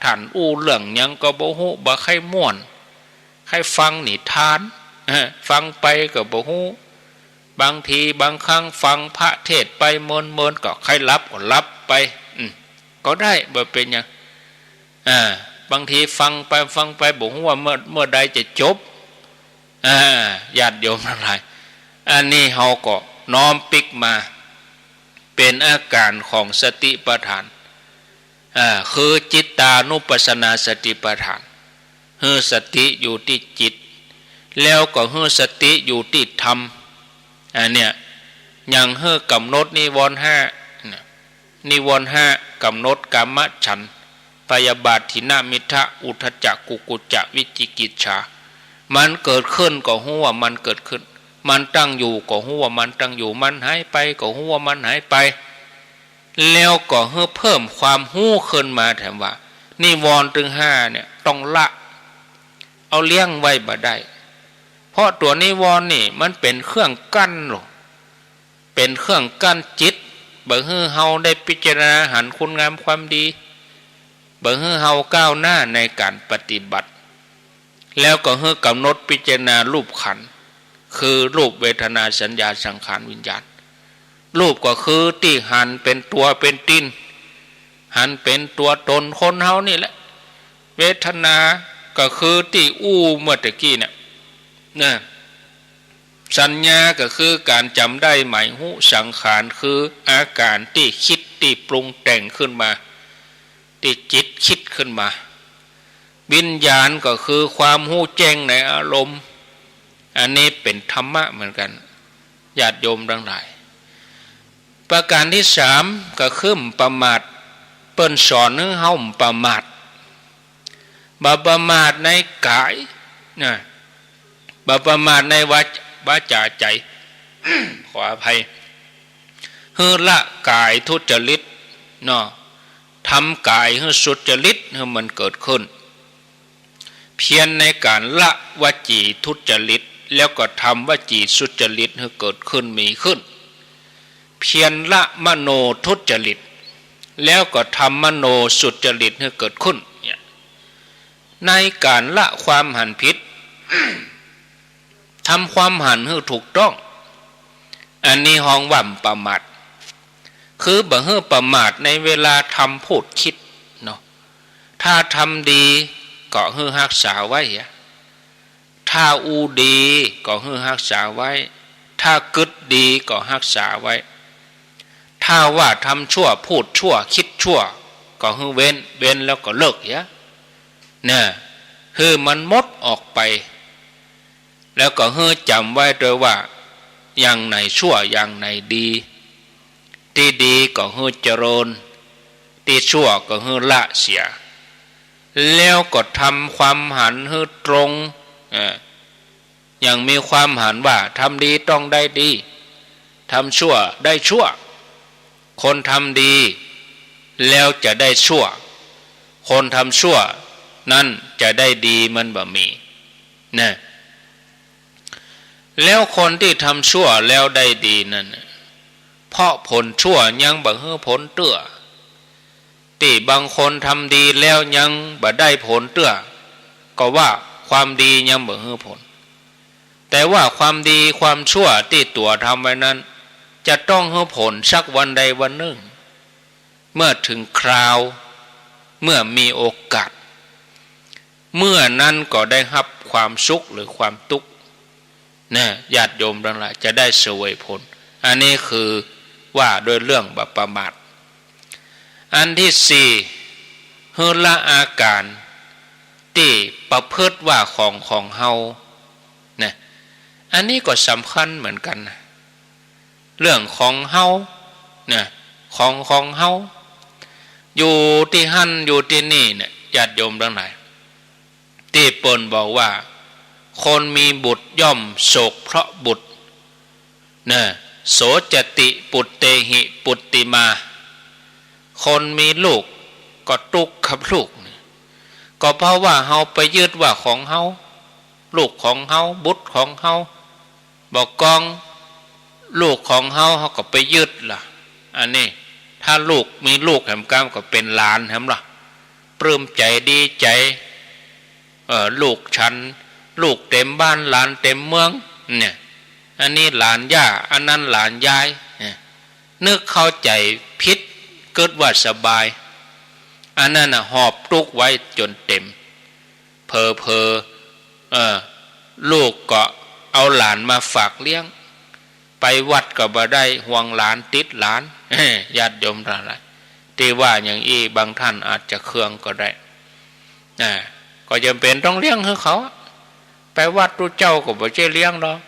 ต้านอู้เรื่องหยังก็บ่ฮู้ บ่ใค่ม่วน ใค่ฟังนิทาน เออ ฟังไปก็บ่ฮู้ บางทีบางครั้งฟังพระเทศน์ไปเมินๆ ก็ใค่หลับก็หลับไป อืม ก็ได้ บ่เป๋นหยัง อ่า บางทีฟังไปฟังไปบ่ฮู้ว่าเมื่อ เมื่อใดจะจบ อ่า ญาติโยมตังหลาย อันนี้เฮาก็น้อมปิ๊กมาเป๋นอาก๋านของสติปัฏฐาน อ่า คือจิตตานุปัสสนาสติปัฏฐาน หื้อสติอยู่ตี้จิต แล้วก็หื้อสติอยู่ตี้ธรรม อันเนี้ย ยังหื้อกำหนดนิวรณ์ห้า นะ นิวรณ์ห้า กำหนดกามฉันท์ พยาบาท ถีนมิทธะ อุทธัจจะ กุกุจจะ วิจิกิจฉา มันเกิดขึ้นก็ฮู้ว่ามันเกิดขึ้น มันตั้งอยู่ก็ฮู้ว่ามันตั้งอยู่ มันหายไปก็ฮู้ว่ามันหายไป แล้วก็หื้อเพิ่มความฮู้ขึ้นมาแถมว่า นิวรณ์ตึงห้าเนี่ยต้องละ เอาเลี้ยงไว้บ่ได้ เพราะตั๋วนิวรณ์นี่มันเป๋นเครื่องกั้นหรอก เป๋นเครื่องกั้นจิต บ่หื้อเฮาได้พิจารณาหันคุณงามความดี บ่หื้อเฮาก้าวหน้าในก๋านปฏิบัติ แล้วก็หื้อกำหนดพิจารณารูปขันธ์ คือรูป เวทนา สัญญา สังขาร วิญญาณ รูปก็คือตี้หันเป๋นตั๋วเป๋นติน หันเป๋นตั๋วตนคนเฮานี่แหละ เวทนาก็คือตี้อู้เมื่อตะกี้เนี่ย นะ สัญญาก็คือก๋านจ๋ำได้หมายฮู้ สังขารคืออาก๋านตี้กึ๊ดตี้ปรุงแต่งขึ้นมา ตี้จิตกึ๊ดขึ้นมา วิญญาณก็คือความฮู้แจ้งในอารมณ์ อันนี้เป๋นธรรมะเหมือนกั๋น ญาติโยมตังหลาย ประก๋านตี้สามก็คือบ่ประมาท เปิ้นสอนหื้อเฮาบ่ประมาท บ่ประมาทในก๋าย นะ บ่ประมาทในวา วาจ๋าใจ๋ ขออภัย หื้อละก๋ายทุจริตเนาะ ทำก๋ายหื้อสุจริตหื้อมันเกิดขึ้น เพียรในก๋านละวจีทุจริต แล้วก็ทำวจีสุจริตหื้อเกิดขึ้นมีขึ้น เพียรละมโนทุจริต แล้วก็ทำมโนสุจริตหื้อเกิดขึ้น เนี่ย ในก๋านละความหันผิด ทำความหันหื้อถูกต้อง อันนี้ฮ้องว่าบ่ประมาท คือบ่หื้อประมาทในเวลาทำพูดกึ๊ดเนาะ ถ้าทำดีก็หื้อฮักษาไว้อะ ถ้าอู้ดีก็หื้อฮักษาไว้ ถ้ากึ๊ดดีก็ฮักษาไว้ ถ้าว่าทำชั่ว พูดชั่ว กึ๊ดชั่ว ก็หื้อเว้น เว้นแล้วก็เลิกเหีย เนี่ย หื้อมันหมดออกไป แล้วก็หื้อจ๋ำไว้ตวยว่า อย่างไหนชั่ว อย่างไหนดี ตี้ดีก็หื้อเจริญ ตี้ชั่วก็หื้อละเสีย แล้วก็ทำความหันหื้อตรง เอ่อ อย่างมีความหันว่า ทำดีต้องได้ดี ทำชั่วได้ชั่ว คนทำดีแล้วจะได้ชั่ว คนทำชั่วนั้นจะได้ดีมันบ่มี นะ แล้วคนตี้ทำชั่วแล้วได้ดีนั้นน่ะ เพราะผลชั่วยังบ่หื้อผลเตื้อ ตี้บางคนทำดีแล้วยังบ่ได้ผลเตื้อ ก็ว่าความดียังบ่หื้อผล แต่ว่าความดีความชั่วตี้ตั๋วทำไว้นั้น จะต้องหื้อผลสักวันใดวันนึ่ง เมื่อถึงคราว เมื่อมีโอกาส เมื่อนั้นก็ได้ฮับความสุขหรือความตุ๊กข์ นะ ญาติโยมตังหลาย จะได้เสวยผล อันนี้คือว่าด้วยเรื่องบ่ประมาท อันตี้สี่ หื้อละอาก๋านตี้ประพฤติว่าของของเฮา นะ อันนี้ก็สำคัญเหมือนกั๋นนะ เรื่องของเฮา นะ ของของเฮา อยู่ตี้หั้นอยู่ตี้นี่เนี่ย ญาติโยมตังหลาย ตี้เปิ้นบอกว่า คนมีบุตรย่อมโศกเพราะบุตร นะ โสจติปุตเตหิปุตติมา คนมีลูกก็ตุ๊กข์กับลูก ก็เพราะว่าเฮาไปยึดว่าของเฮา ลูกของเฮา บุตรของเฮา บ่กอง ลูกของเฮา เฮาก็ไปยึดล่ะ อันนี้ ถ้าลูกมีลูกแหมก้ำก็เป๋นหลานแหมล่ะ ปลื้มใจ๋ดีใจ๋ เอ่อ ลูกฉัน ลูกเต๋มบ้าน หลานเต๋มเมือง เนี่ย อันนี้หลานย่า อันนั้นหลานยาย เนี่ย นึกเข้าใจ๋ผิด กึ๊ดว่าสบาย อันนั้นน่ะ หอบตุ๊กข์ไว้จ๋นเต๋ม เผลอๆ เออ ลูกก็เอาหลานมาฝากเลี้ยง ไปวัดก็บ่ได้ ห่วงหลาน ติดหลาน ญาติโยมตังหลาย ตี้ว่าอย่างอี้ บางท่านอาจจะเคืองก็ได้ อ่า ก็จ๋ำเป๋นต้องเลี้ยงหื้อเขา ไปวัดตุ๊เจ้าก็บ่ใจ้เลี้ยงดอก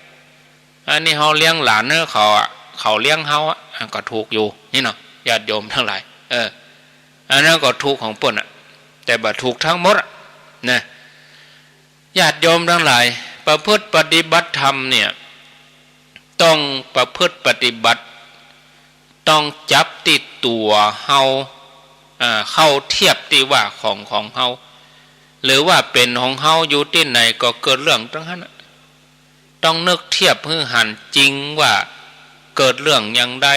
อันนี้เฮาเลี้ยงหลานหื้อเขาอะ เขาเลี้ยงเฮาอะ อ่ะ ก็ถูกอยู่ นี่เนาะ ญาติโยมตังหลาย เออ อันนั้นก็ถูกของเปิ้นอะ แต่บ่ถูกตังหมดอะ นะ ญาติโยมตังหลาย ประพฤติปฏิบัติธรรมเนี่ย ต้องประพฤติปฏิบัติ ต้องจับตี้ตั๋วเฮา อ่า เข้าเทียบตี้ว่าของของเฮา หรือว่าเป๋นของเฮา อยู่ตี้ไหนก็เกิดเรื่องตังหั้นน่ะ ต้องนึกเทียบหื้อหันจริงว่าเกิดเรื่องอย่างใด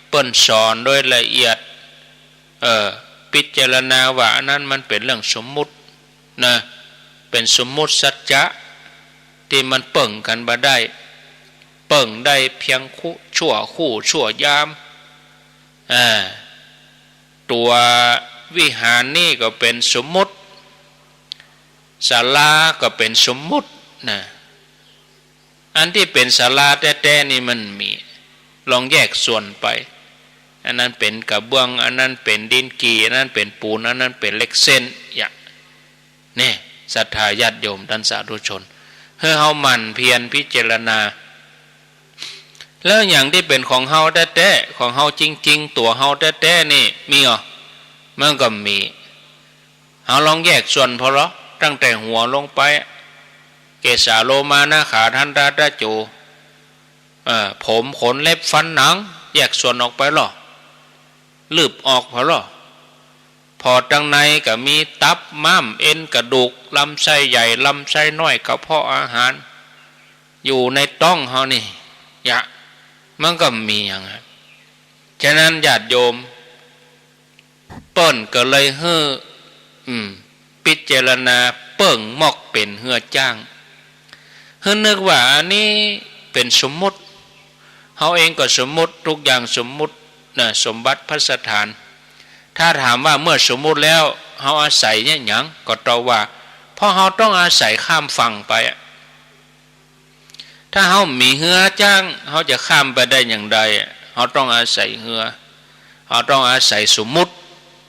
เปิ้นสอนโดยละเอียด เอ่อ พิจารณาว่าอันนั้นมันเป๋นเรื่องสมมุตินะ เป๋นสมมุติสัจจะ ตี้มันเปิงกั๋นบ่ได้ เปิงได้เปียงคู่ ชั่วครู่ชั่วยาม อ่า ตั๋ววิหารนี่ก็เป๋นสมมุติ ศาลาก็เป๋นสมมุตินะ อันตี้เป๋นศาลาแต๊ๆ นี่มันมี ลองแยกส่วนไป อันนั้นเป๋นกระเบื้อง อันนั้นเป๋นดินกี่ อันนั้นเป๋นปูน อันนั้นเป๋นเหล็กเส้น อย่าง นี่ ศรัทธาญาติโยมต้านสาธุชน หื้อเฮาหมั่นเพียรพิจารณา แล้วอย่างตี้เป๋นของเฮาแต๊ๆ ของเฮาจริงๆ ตั๋วเฮาแต๊ๆ นี่มีก่อ มันก็มี เฮาลองแยกส่วนผ่อลอ ตั้งแต่หัวลงไป เกสาโลมานาขาทันตาตะโจ เอ่อ ผมขนเล็บฟันหนัง แยกส่วนออกไปลอ ลืบออกผ่อลอ ผ่อตังในก็มีตับ ม้าม เอ็น กระดูก ลำไส้ใหญ่ ลำไส้น้อย กระเพาะอาหาร อยู่ในต๊องเฮานี่ ยะ มันก็มีอย่างนั้น ฉะนั้นญาติโยม เปิ้นก็เลยหื้อ อืม พิจารณาเปิ่งมอกเป๋นเฮือจ้าง หื้อนึกว่าอันนี้เป๋นสมมุติ เฮาเองก็สมมุติ ทุกอย่างสมมุตินะ สมบัติภัสถาน ถ้าถามว่าเมื่อสมมุติแล้ว เฮาอาศัยเนี่ยหยัง ก็ตอบว่า เพราะเฮาต้องอาศัยข้ามฝั่งไปอะ ถ้าเฮาบ่มีเฮือจ้าง เฮาจะข้ามไปได้อย่างใด เฮาต้องอาศัยเฮือ เฮาต้องอาศัยสมมุติ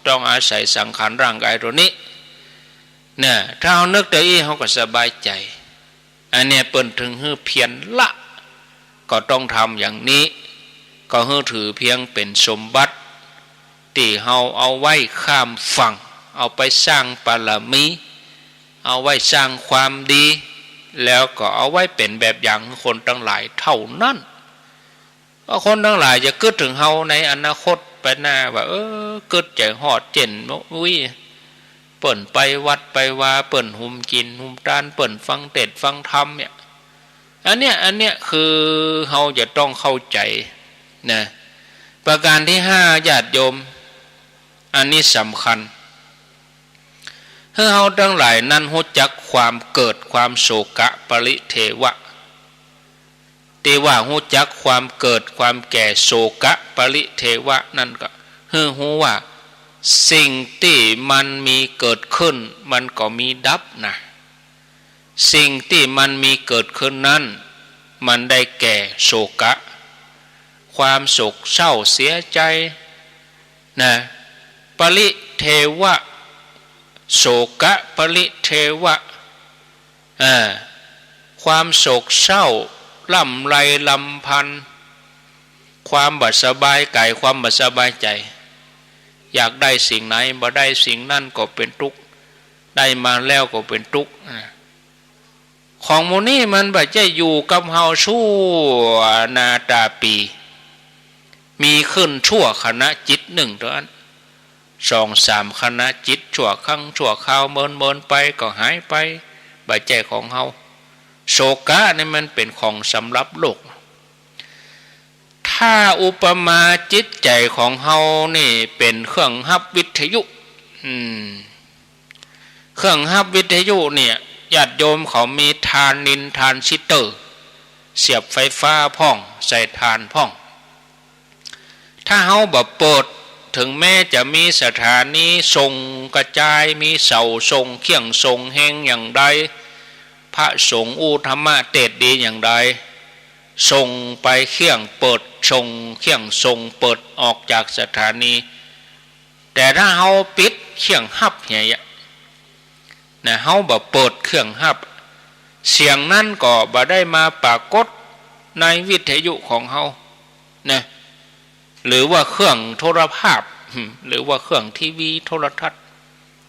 ต้องอาศัยสังขารร่างกายตั๋วนี้ เนี่ย ถ้าเฮานึกตะอี้เฮาก็สบายใจ๋ อันเนี้ยเปิ้นถึงหื้อเพียรละ ก็ต้องทำอย่างนี้ ก็หื้อถือเพียงเป๋นสมบัติ ตี้เฮาเอาไว้ข้ามฝั่ง เอาไปสร้างบารมี เอาไว้สร้างความดี แล้วก็เอาไว้เป๋นแบบอย่างหื้อคนตังหลายเต้านั้น เพราะคนตังหลายจะกึ๊ดเถิงเฮาในอนาคตไปหน้าว่า เออ กึ๊ดใจ๋ฮอดเจ้น อุ๊ย เปิ้นไปวัดไปวา เปิ้นหุมกิ๋นหุมตาน เปิ้นฟังเตสน์ฟังธรรมเนี่ย อันเนี้ย อันเนี้ยคือเฮาจะต้องเข้าใจ๋นะ ประการตี้ห้า ญาติโยม อันนี้สำคัญ หื้อเฮาตังหลายนั้นฮู้จักความเกิด ความโสกะปริเทวะ ตี้ว่าฮู้จักความเกิด ความแก่ โสกะปริเทวะ นั้นก็หื้อฮู้ว่า สิ่งตี้มันมีเกิดขึ้น มันก็มีดับนะ สิ่งตี้มันมีเกิดขึ้นนั้น มันได้แก่โสกะ ความโศกเศร้าเสียใจ๋นะ ปริเทวะ โสกะปริเทวะ อ่า ความโศกเศร้า ร่ำไรรำพัน ความบ่สบายก๋าย ความบ่สบายใจ๋ อยากได้สิ่งไหน บ่ได้สิ่งนั้นก็เป๋นตุ๊กข์ ได้มาแล้วก็เป๋นตุ๊กข์นะ ของหมู่นี้มันบ่ใจ้อยู่กับเฮาชั่วนาต๋าปี๋ มีขึ้นชั่วขณะจิตนึ่งเต้าอั้น สองสามขณะจิต ชั่วครั้งชั่วคราว เมินๆ ไปก็หายไป บ่ใจ้ของเฮา โสกะนี่มันเป๋นของสำหรับโลก ถ้าอุปมาจิตใจ๋ของเฮานี่เป๋นเครื่องฮับวิทยุ อืม เครื่องฮับวิทยุเนี่ย ญาติโยมเขามีทรานนิน ทรานซิสเตอร์ เสียบไฟฟ้าพ่อง ใส่ถ่านพ่อง ถ้าเฮาบ่เปิด เถิงแม้จะมีสถานีส่งกระจาย มีเสาส่งเขี้ยงส่งแฮงอย่างใด พระสงฆ์อู้ธรรมะเตสน์ดีอย่างใด ส่งไปเขี้ยงเปิด ส่งเขี้ยงส่งเปิดออกจากสถานี แต่ถ้าเฮาปิดเขี้ยงฮับเหีย นะ เฮาบ่เปิดเครื่องฮับ เสียงนั้นก็บ่ได้มาปรากฏในวิทยุของเฮา นะ หรือว่าเครื่องโทรภาพ หรือว่าเครื่องทีวีโทรทัศน์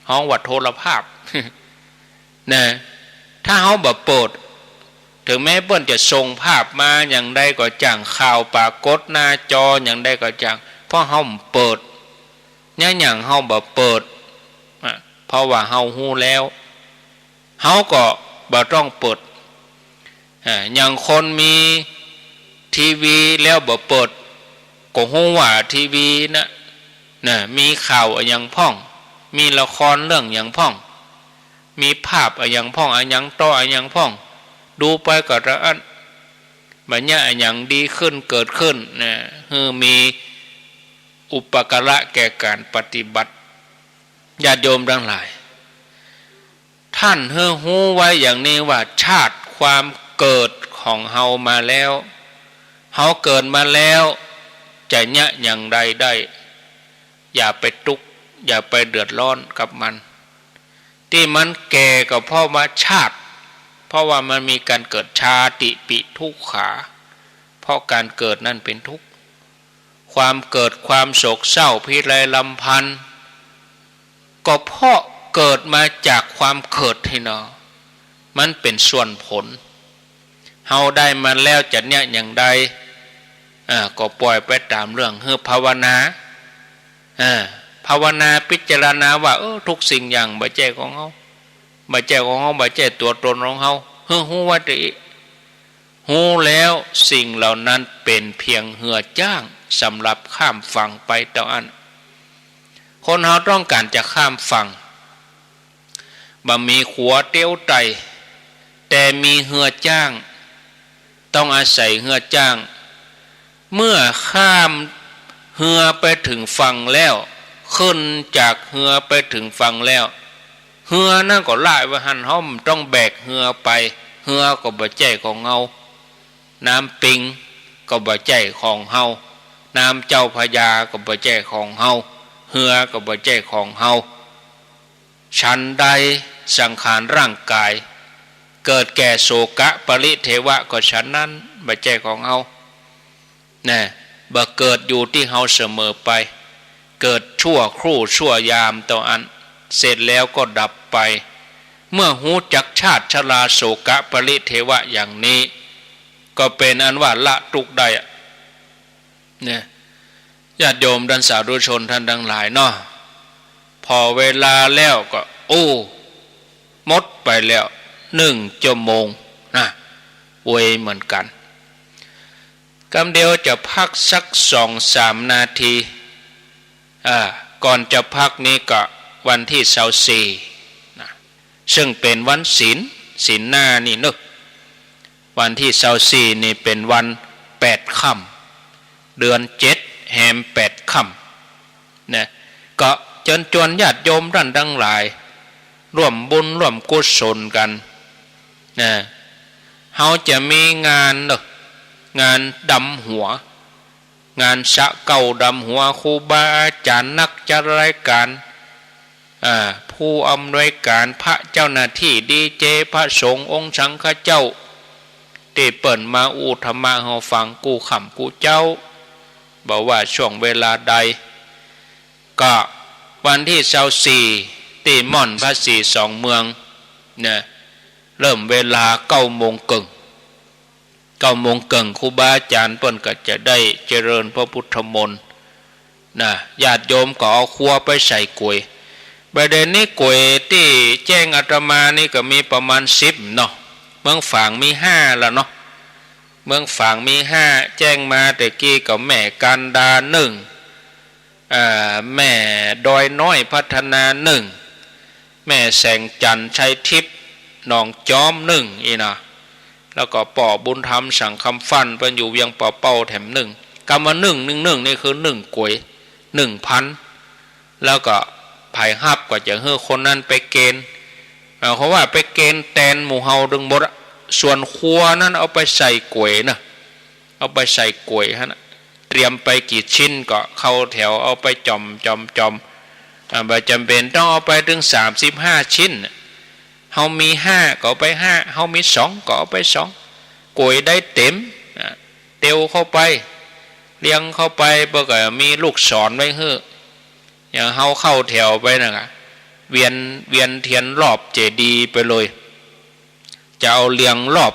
ฮ้องว่าโทรภาพ นะ ถ้าเฮาบ่เปิด เถิงแม้เปิ้นจะส่งภาพมาอย่างใดก็จ้าง ข่าวปรากฏหน้าจออย่างใดก็จ้าง เพราะเฮาบ่เปิด ยะหยังเฮาบ่เปิด อ่ะ เพราะว่าเฮาฮู้แล้ว เฮาก็บ่ต้องเปิด อ่า อย่างคนมีทีวีแล้วบ่เปิด ก็ฮู้ว่าทีวีนะ นะ มีข่าวอะหยังพ่อง มีละครเรื่องหยังพ่อง มีภาพอะหยังพ่อง อะหยังต่ออะหยังพ่อง ดูไปก็เต้าอั้น บ่เยียะอะหยังดีขึ้นเกิดขึ้นนะ หื้อมีอุปการะแก่ก๋านปฏิบัติ ญาติโยมตังหลาย ต้านหื้อฮู้ไว้อย่างนี้ว่า ชาติความเกิดของเฮามาแล้ว เฮาเกิดมาแล้ว จะเยียะอย่างใดได้ อย่าไปตุ๊กข์ อย่าไปเดือดร้อนกับมัน ตี้มันแก่ก็เพราะว่าชาติ เพราะว่ามันมีก๋านเกิด ชาติปิทุกขา เพราะก๋านเกิดนั้นเป๋นตุ๊กข์ ความเกิด ความโศกเศร้าพิไรรำพัน ก็เพราะเกิดมาจากความเกิดตี้เนาะ มันเป๋นส่วนผล เฮาได้มาแล้วจะเยียะอย่างใด อ่า ก็ป่อยไปต๋ามเรื่อง หื้อภาวนา อ่า ภาวนาพิจารณาว่า เออ ทุกสิ่งอย่างบ่ใจ้ของเฮา บ่ใจ้ของเฮา บ่ใจ้ตั๋วตนของเฮา หื้อฮู้ไว้ตะอี้ ฮู้แล้วสิ่งเหล่านั้นเป๋นเพียงเฮือจ้างสำหรับข้ามฝั่งไปเต้าอั้น คนเฮาต้องก๋านจะข้ามฝั่ง บ่มีขัวเตียวไต่ แต่มีเฮือจ้าง ต้องอาศัยเฮือจ้าง เมื่อข้ามเฮือไปเถิงฝั่งแล้ว ขึ้นจากเฮือไปเถิงฝั่งแล้ว เฮือนั้นก็ละไว้หั้น เฮาบ่ต้องแบกเฮือไป เฮือก็บ่ใจ้ของเฮา น้ำปิงก็บ่ใจ้ของเฮา น้ำเจ้าพระยาก็บ่ใจ้ของเฮา เฮือก็บ่ใจ้ของเฮา ฉันใดสังขารร่างกาย เกิดแก่โศกะปริเทวะก็ฉันนั้น บ่ใจ้ของเฮา นะ บ่เกิดอยู่ตี้เฮาเสมอไป เกิดชั่วครู่ชั่วยามเต้าอั้น เสร็จแล้วก็ดับไป เมื่อฮู้จักชาติชราโศกะปริเทวะอย่างนี้ ก็เป๋นอันว่าละตุ๊กข์ได้อะ เนี่ย ญาติโยมท่านสาธุชนท่านตังหลายเนาะ ผ่อเวลาแล้วก็ โอ้ หมดไปแล้ว นึ่งจั่วโมงนะ ไวเหมือนกั๋น กำเดียวจะพักสักสองสามนาที อ่า ก่อนจะพักนี้ก็วันตี้ซาวสี่นะ ซึ่งเป๋นวันศีล ศีลหน้านี่เนาะ วันตี้ซาวสี่นี่เป๋นวันแปดค่ำ เดือนเจ็ดแฮมแปดค่ำ นะ ก็เจิญจวนญาติโยมท่านตังหลาย ร่วมบุญร่วมกุศลกั๋น นะ เฮาจะมีงานเนาะ งานดำหัว งานสะเก๊าดำหัวครูบาอาจ๋ารย์ นักจัดรายก๋าน อ่า ผู้อำนวยก๋าน พระเจ้าหน้าตี้ ดีเจ พระสงฆ์ องค์สังฆเจ้า ตี้เปิ้นมาอู้ธรรมะเฮาฟังกู้ค่ำกู้เจ๊า บ่ว่าช่วงเวลาใด ก็วันตี้ซาวสี่ ตี้ม่อนพระศรีสองเมือง นะ เริ่มเวลาเก้าโมงเกิ่ง เก้าโมงเกิ่ง ครูบาอาจ๋ารย์เปิ้นก็จะได้เจริญพระพุทธมนต์ นะ ญาติโยมก็เอาครัวไปใส่ก๋วย บ่าเดี่ยวนี้ก๋วยตี้แจ้งอาตมานี่ก็มีประมาณสิบเนาะ เมืองฝางมีห้าละเนาะ เมืองฝางมีห้า แจ้งมาแต่กี้ก็แม่กันดานึ่ง เอ่อ แม่ดอยน้อยพัฒนานึ่ง แม่แสงจันทร์ชัยทิพย์หนองจ๊อมนึ่งอี้นะ แล้วก็ป้อบุญธรรมสังคำฟั่น เปิ้นอยู่เวียงป่าเป้าแถมนึ่ง กำว่านึ่ง นึ่ง นึ่งนี่คือนึ่งก๋วย นึ่งพัน แล้วก็ใผฮับก็จะหื้อคนนั้นไปเกณฑ์ หมายความว่าไปเกณฑ์แตนหมู่เฮาตึงหมดอะ ส่วนครัวนั้นเอาไปใส่ก๋วยนะ เอาไปใส่ก๋วยหั้นนะ เตรียมไปกี่ชิ้นก็เข้าแถวเอาไปจ่อม จ่อม จ่อม อ่า บ่จ๋ำเป๋นต้องเอาไปตึงสามสิบห้าชิ้นน่ะ เฮามีห้าก็เอาไปห้า เฮามีสองก็เอาไปสอง ก๋วยได้เต็ม อ่า เตียวเข้าไป เรียงเข้าไป เปิ้นก็มีลูกศรไว้หื้อ อย่างเฮาเข้าแถวไปน่ะ เวียน เวียนเตียนรอบเจดีย์ไปเลย จะเอาเรียงรอบ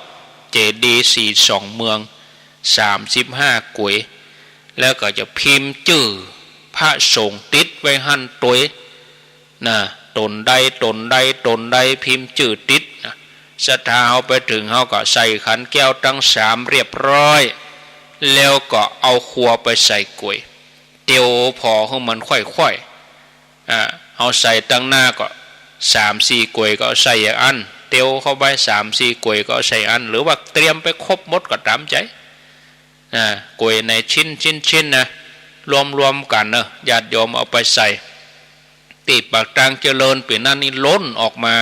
เจดีย์ศรีสองเมือง สามสิบห้าก๋วย แล้วก็จะพิมพ์จื้อพระสงฆ์ติดไว้หั้นตวย นะ ตนใด ตนใด ตนใด พิมพ์จื้อติดนะ ศรัทธาเฮาไปเถิง เฮาก็ใส่ขันแก้วตึงสามเรียบร้อย แล้วก็เอาครัวไปใส่ก๋วย เตียวผ่อหื้อมันค่อยๆ อ่า เอาใส่ตังหน้าก็สามสี่ก๋วยก็เอาใส่อัน เตียวเข้าไปสามสี่ก๋วยก็เอาใส่อัน หรือว่าเตรียมไปครบหมดก็ต๋ามใจ๋ อ่า ก๋วยในชิ้น ชิ้น ชิ้นนะ รวมๆ กั๋นเนาะ ญาติโยมเอาไปใส่ ตี้ปากตางเจริญปี๋นั้นนี่ล้นออกมา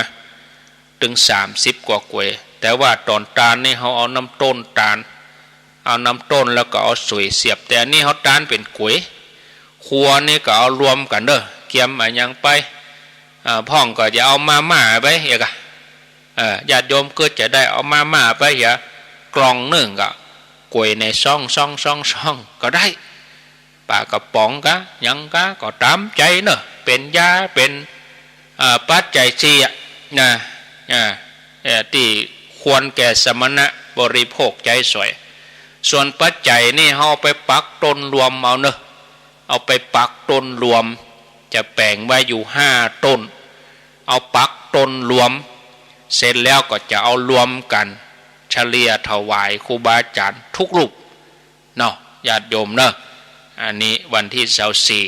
ตึงสามสิบกว่าก๋วย แต่ว่าต๋อนตานนี่เฮาเอาน้ำต้นตาน เอาน้ำต้นแล้วก็เอาสวยเสียบ แต่อันนี้เฮาตานเป๋นก๋วย ครัวนี่ก็เอารวมกั๋นเนาะ เกียมอะหยังไป อ่า พ่องก็จะเอามาม่าไปเหียกะ เอ่อ ญาติโยมก็จะได้เอามาม่าไปเหีย กล่องนึ่งก็ก๋วยในซอง ซอง ซอง ซองก็ได้ ป๋ากระป๋องกะ หยังกะ ก็ต๋ามใจ๋เนาะ เป๋นยา เป๋น อ่า ปัจจัยสี่อะ นะ อ่า เอ่อ ตี้ควรแก่สมณะบริโภคใจ๊สวย ส่วนปัจจัยนี่เฮาเอาไปปักต้นรวมเอาเนาะ เอาไปปักต้นรวม จะแป๋งไว้อยู่ห้าต้น เอาปักต้นรวม เสร็จแล้วก็จะเอารวมกั๋น เฉลี่ยถวายครูบาอาจ๋ารย์ทุกรูป เนาะ ญาติโยมเนาะ อันนี้วันตี้ซาวสี่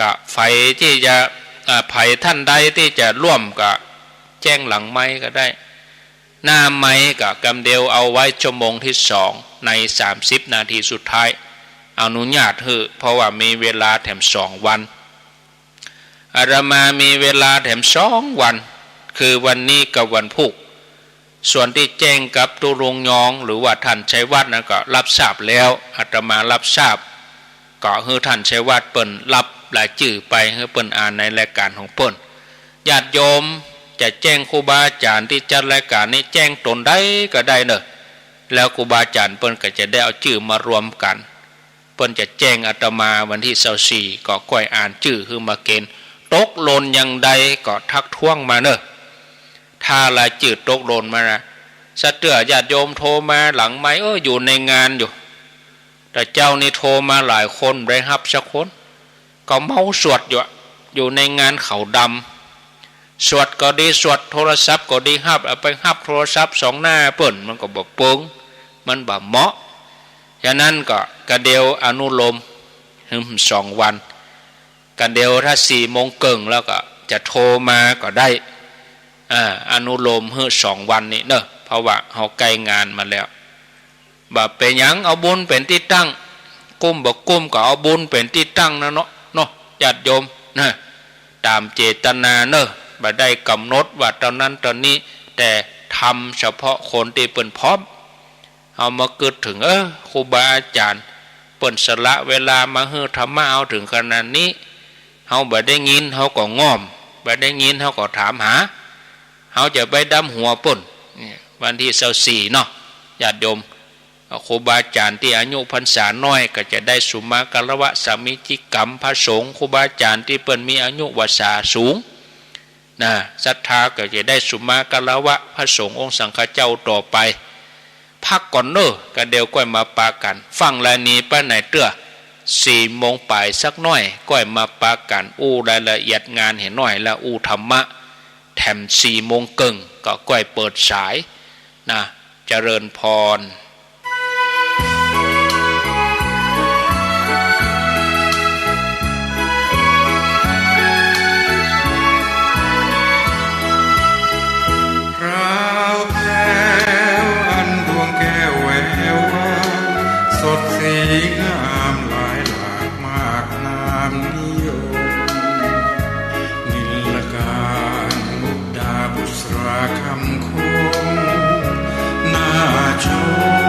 ก็ใผตี้จะ อ่า ใผท่านใดตี้จะร่วมก็แจ้งหลังไมค์ก็ได้ หน้าไมค์ก็กำเดียวเอาไว้ชั่วโมงตี้สอง ในสามสิบนาทีสุดท้าย อนุญาตหื้อ เพราะว่ามีเวลาแถมสองวัน อาตมามีเวลาแถมสองวัน คือวันนี้กับวันพูก ส่วนตี้แจ้งกับตุ๊ลุงยอง หรือว่าท่านชัยวัฒน์นั้นก็รับทราบแล้ว อาตมารับทราบ ก็หื้อท่านชัยวัฒน์เปิ้นรับรายจื้อไป หื้อเปิ้นอ่านในรายก๋านของเปิ้น ญาติโยมจะแจ้งครูบาอาจ๋ารย์ตี้จัดรายก๋านนี้ แจ้งต๋นใดก็ได้เนาะ แล้วครูบาอาจ๋ารย์เปิ้นก็จะได้เอาจื้อมารวมกั๋น เปิ้นจะแจ้งอาตมาวันตี้ซาวสี่ ก็ก้อยอ่านจื้อหื้อมาเกณฑ์ ตกหล่นอย่างใดก็ทักท้วงมาเนาะ ถ้าลายจื้อตกหล่นมานะ สะเตื้อญาติโยมโทรมาหลังไมค์ เออ อยู่ในงานอยู่ แต่เจ๊านี้โทรมาหลายคน บ่ได้ฮับสักคน ก็เมาสวดอยู่อะ อยู่ในงานขาวดำ สวดก็ดี สวดโทรศัพท์ก็ดี ฮับ เอาไปฮับโทรศัพท์ส่องหน้าเปิ้น มันก็บ่เปิง มันบ่เหมาะ ฉะนั้นก็กระเดียวอนุโลมหื้อสองวัน กระเดียวถ้าสี่โมงเกิ่งแล้วก็จะโทรมาก็ได้ อ่า อนุโลมหื้อสองวันนี้เนาะ เพราะว่าเฮาใก้งานมาแล้ว บ่เป๋นหยัง เอาบุญเป๋นตี้ตั้ง กุ้มบ่กุ้มก็เอาบุญเป๋นตี้ตั้งนะเนาะ เนาะ ญาติโยมนะ ต๋ามเจตนาเนาะ บ่ได้ก๋ำหนดว่าเต้านั้นเต้านี้ แต่ทำเฉพาะคนตี้เปิ้นพร้อม เฮามากึ๊ดเถิง เออ ครูบาอาจ๋ารย์เปิ้นสละเวลามาหื้อธรรมะเฮาเถิงขนาดนี้ เฮาบ่ได้ยินเฮาก็ง่อม บ่ได้ยินเฮาก็ถามหา เฮาจะไปดำหัวเปิ้น เนี่ย วันตี้ซาวสี่เนาะ ญาติโยม ครูบาอาจ๋ารย์ตี้อายุพรรษาน้อยก็จะได้สุมาคารวะสามีจิกรรมพระสงฆ์ ครูบาอาจ๋ารย์ตี้เปิ้นมีอายุวาสาสูงนะ ศรัทธาก็จะได้สุมาคารวะพระสงฆ์องค์สังฆเจ้าต่อไป พักก่อนเนาะ กระเดียวก้อยมาปะกั๋น ฟังลายนี้ไปไหนเตื้อ สี่โมงป๋ายสักหน้อย ก้อยมาปะกั๋น อู้รายละเอียดงานหื้อหน้อย แล้วอู้ธรรมะ แถมสี่โมงเกิ่งก็ก้อยเปิดสายนะ เจริญพร พราวแพรวอันดวงแก้วแวววาว สดสีงามหลายหลากมากน้ำนิยม นิลการมุกดาบุษราคำคม น่าชม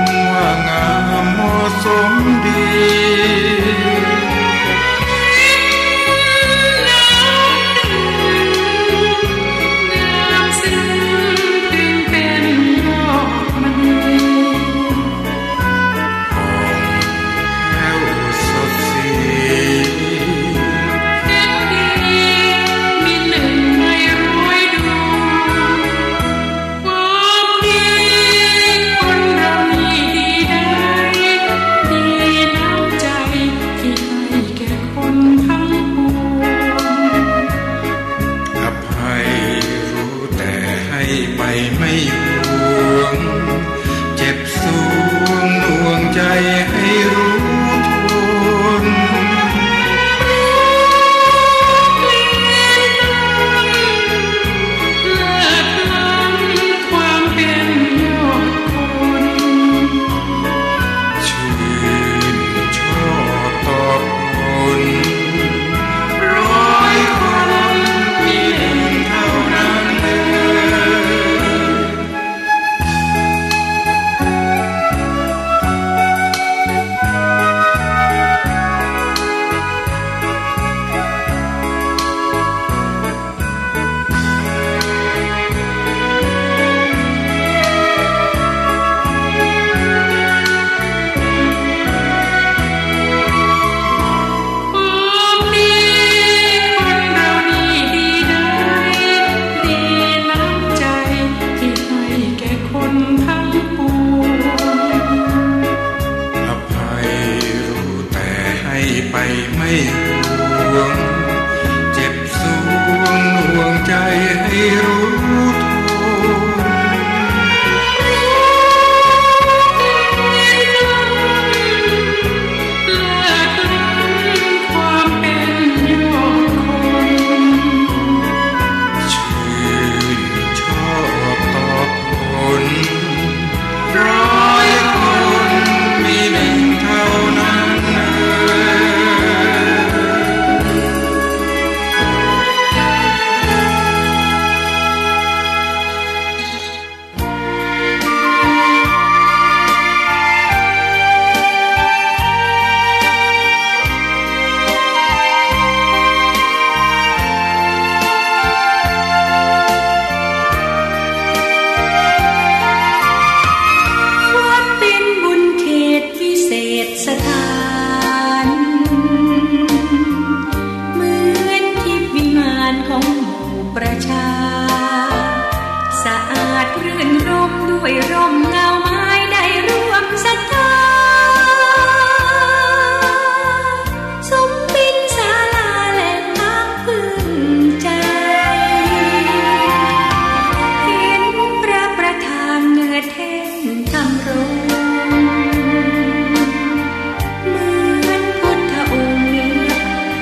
เหมือนพุทธองค์เหนือ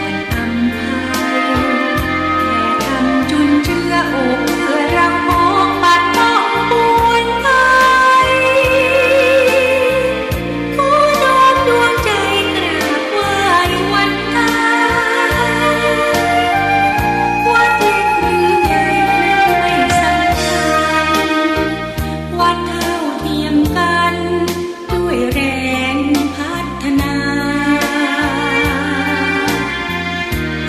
อาจอำไพ แต่ทำจุนเจืออกเอื้อระหองปัดป้องปวงภัย ขอน้อมดวงใจกราบไหว้วันตาย วัดเล็กหรือใหญ่ไม่สำคัญ วัดเท่าเทียมกันด้วยแรงพัฒนา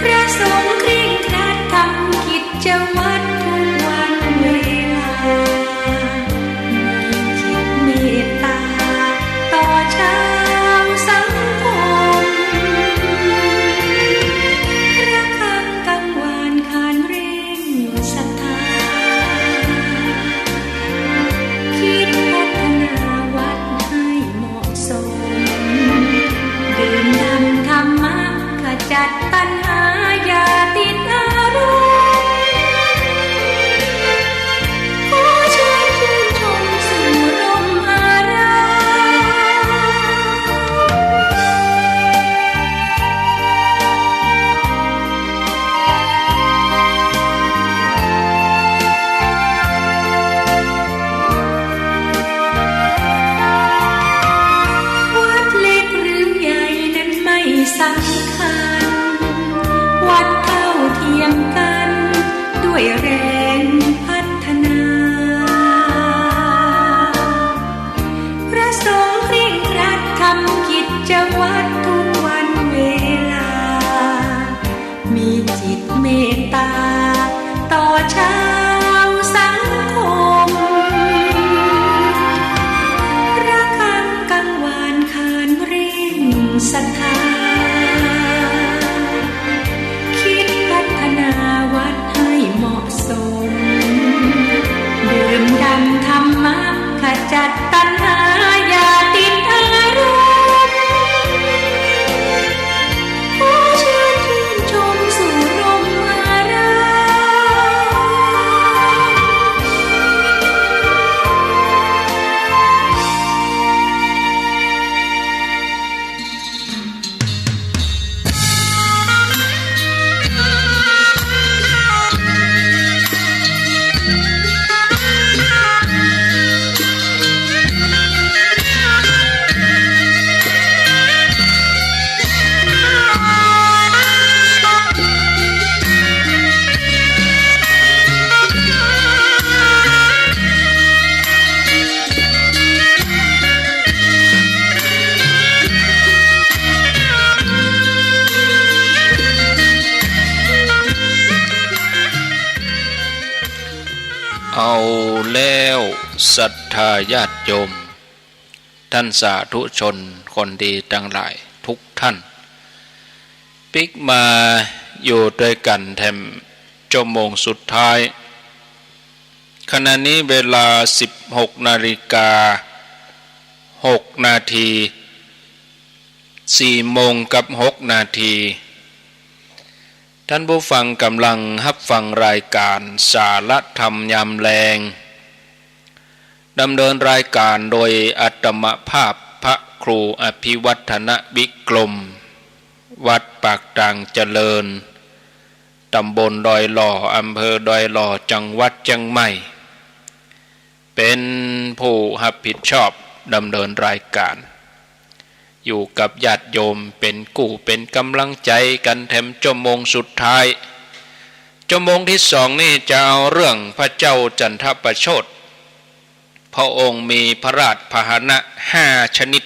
พระสงฆ์เคร่งครัดทำกิจวัตรทุกวันเวลา มีจิตเมตตาต่อชาวสังคม ระฆังกังวานขานเร่งศรัทธา คิดพัฒนาวัดให้เหมาะสม ดื่มด่ำธรรมะขจัดตัณหาอย่าติดอารมณ์ ขอเชิญชื่นชมสู่ร่มอาราม วัดเล็กหรือใหญ่นั้นไม่สำคัญ วัดเท่าเทียมกันด้วยแรงพัฒนา พระสงฆ์เคร่งครัดทำกิจวัตรทุกวันเวลา มีจิตเมตตาต่อชาวสังคม ระฆังกังวานขานเร่งศรัทธา คิดพัฒนาวัดให้เหมาะสม ดื่มด่ำธรรมะขจัดตัณหาอย่าติดอารมณ์ ขอเชิญชื่นชมสู่ร่มอาราม เอาแล้วศรัทธาญาติโยม ท่านสาธุชนคนดีตังหลายทุกท่าน ปิ๊กมาอยู่ตวยกั๋นแถมจั่วโมงสุดท้าย ขณะนี้เวลาสิบหกนาฬิกาหกนาที สี่โมงกับหกนาที ท่านผู้ฟังก่ำลังฮับฟังรายก๋านสาระธรรมยามแลง ดำเนินรายก๋านโดยอาตมาภาพพระครูอภิวัฒนวิกรม วัดปากตางเจริญ ตำบลดอยหล่อ อำเภอดอยหล่อ จังหวัดเจียงใหม่ เป๋นผู้ฮับผิดชอบดำเนินรายก๋าน อยู่กับญาติโยมเป๋นกู้เป๋นก๋ำลังใจ๋กั๋นแถมจั่วโมงสุดท้าย จั่วโมงตี้สองนี่จะเอาเรื่องพระเจ้าจันทประโชติ พระองค์มีพระราชพาหนะห้าชนิด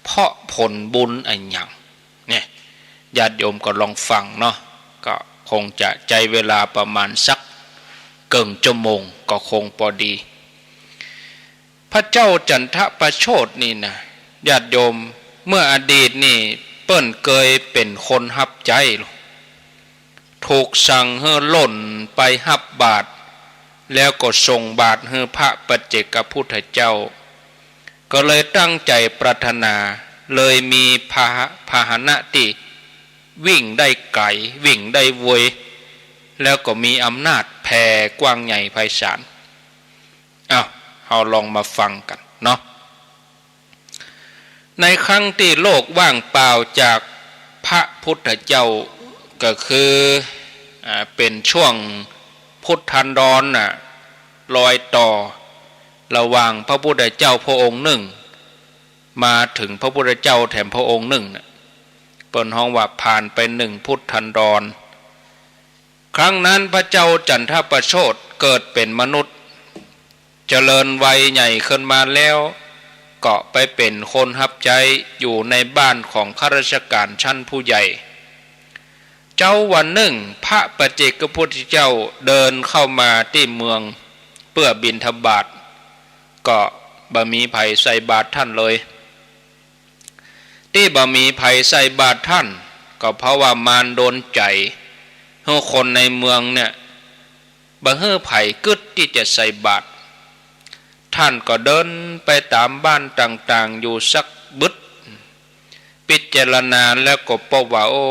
เพราะผลบุญอะหยัง เนี่ย ญาติโยมก็ลองฟังเนาะ ก็คงจะใจ๊เวลาประมาณสักเกิ่งจั่วโมงก็คงปอดี พระเจ้าจันทประโชตินี่นะ ญาติโยม เมื่ออดีตนี่เปิ้นเกยเป๋นคนฮับใจ๊ ถูกสั่งหื้อล่นไปฮับบาตร แล้วก็ส่งบาตรหื้อพระปัจเจกพุทธเจ้า ก็เลยตั้งใจ๋ปรารถนา เลยมีพาหะ- พาหนะตี้วิ่งได้ไก๋ วิ่งได้ไว แล้วก็มีอำนาจแผ่กว้างใหญ่ไพศาล อ้าว เฮาลองมาฟังกั๋น เนาะ ในครั้งตี้โลกว่างเปล่าจากพระพุทธเจ้า ก็คือ อ่า เป๋นช่วงพุทธันดรน่ะ รอยต่อระหว่างพระพุทธเจ้าพระองค์นึ่ง มาเถิงพระพุทธเจ้าแถมพระองค์นึ่งน่ะ เปิ้นฮ้องว่าผ่านไปนึ่งพุทธันดร ครั้งนั้นพระเจ้าจันทประโชติเกิดเป๋นมนุษย์ เจริญวัยใหญ่ขึ้นมาแล้ว ก็ไปเป๋นคนฮับใจ๊อยู่ในบ้านของข้าราชการชั้นผู้ใหญ่ เจ๊าวันนึ่ง พระปัจเจกพุทธเจ้าเดินเข้ามาตี้เมืองเปื้อบิณฑบาต ก็บ่มีใผใส่บาตรท่านเลย ตี้บ่มีใผใส่บาตรท่าน ก็เพราะว่ามารดลใจ๋หื้อคนในเมืองเนี่ย บ่หื้อใผกึ๊ดตี้จะใส่บาตร ท่านก็เดินไปต๋ามบ้านต่างๆ อยู่สักบึด พิจารณาแล้วก็ปบว่า โอ้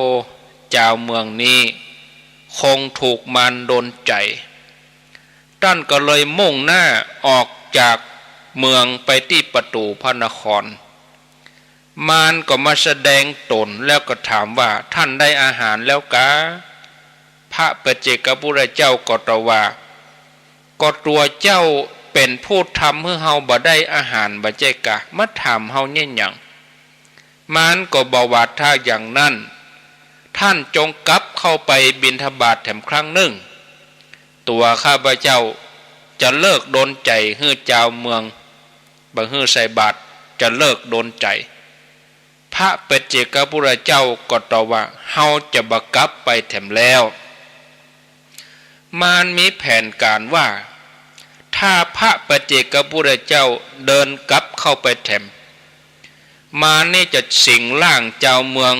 จาวเมืองนี้คงถูกมารดลใจ๋ ท่านก็เลยมุ่งหน้าออกจากเมืองไปตี้ประตู๋พระนคร มารก็มาแสดงต๋นแล้วก็ถามว่า ท่านได้อาหารแล้วกา พระปัจเจกพุทธเจ้าก็ตอบว่า ก็ตั๋วเจ้าเป๋นผู้ทำหื้อเฮาบ่ได้อาหารบ่ใจ้กา มาถามเฮาเยียะหยัง มารก็บอกว่า ถ้าอย่างนั้น ท่านจงกลับเข้าไปบิณฑบาตแถมครั้งนึ่ง ตั๋วข้าพเจ้าจะเลิกดลใจ๋หื้อจาวเมือง บ่หื้อใส่บาตร จะเลิกดลใจ๋ พระปัจเจกพุทธเจ้าก็ตอบว่า เฮาจะบ่กลับไปแถมแล้ว มารมีแผนก๋านว่า ถ้าพระปัจเจกพุทธเจ้าเดินกลับเข้าไปแถม มารนี่จะสิงร่างจาวเมือง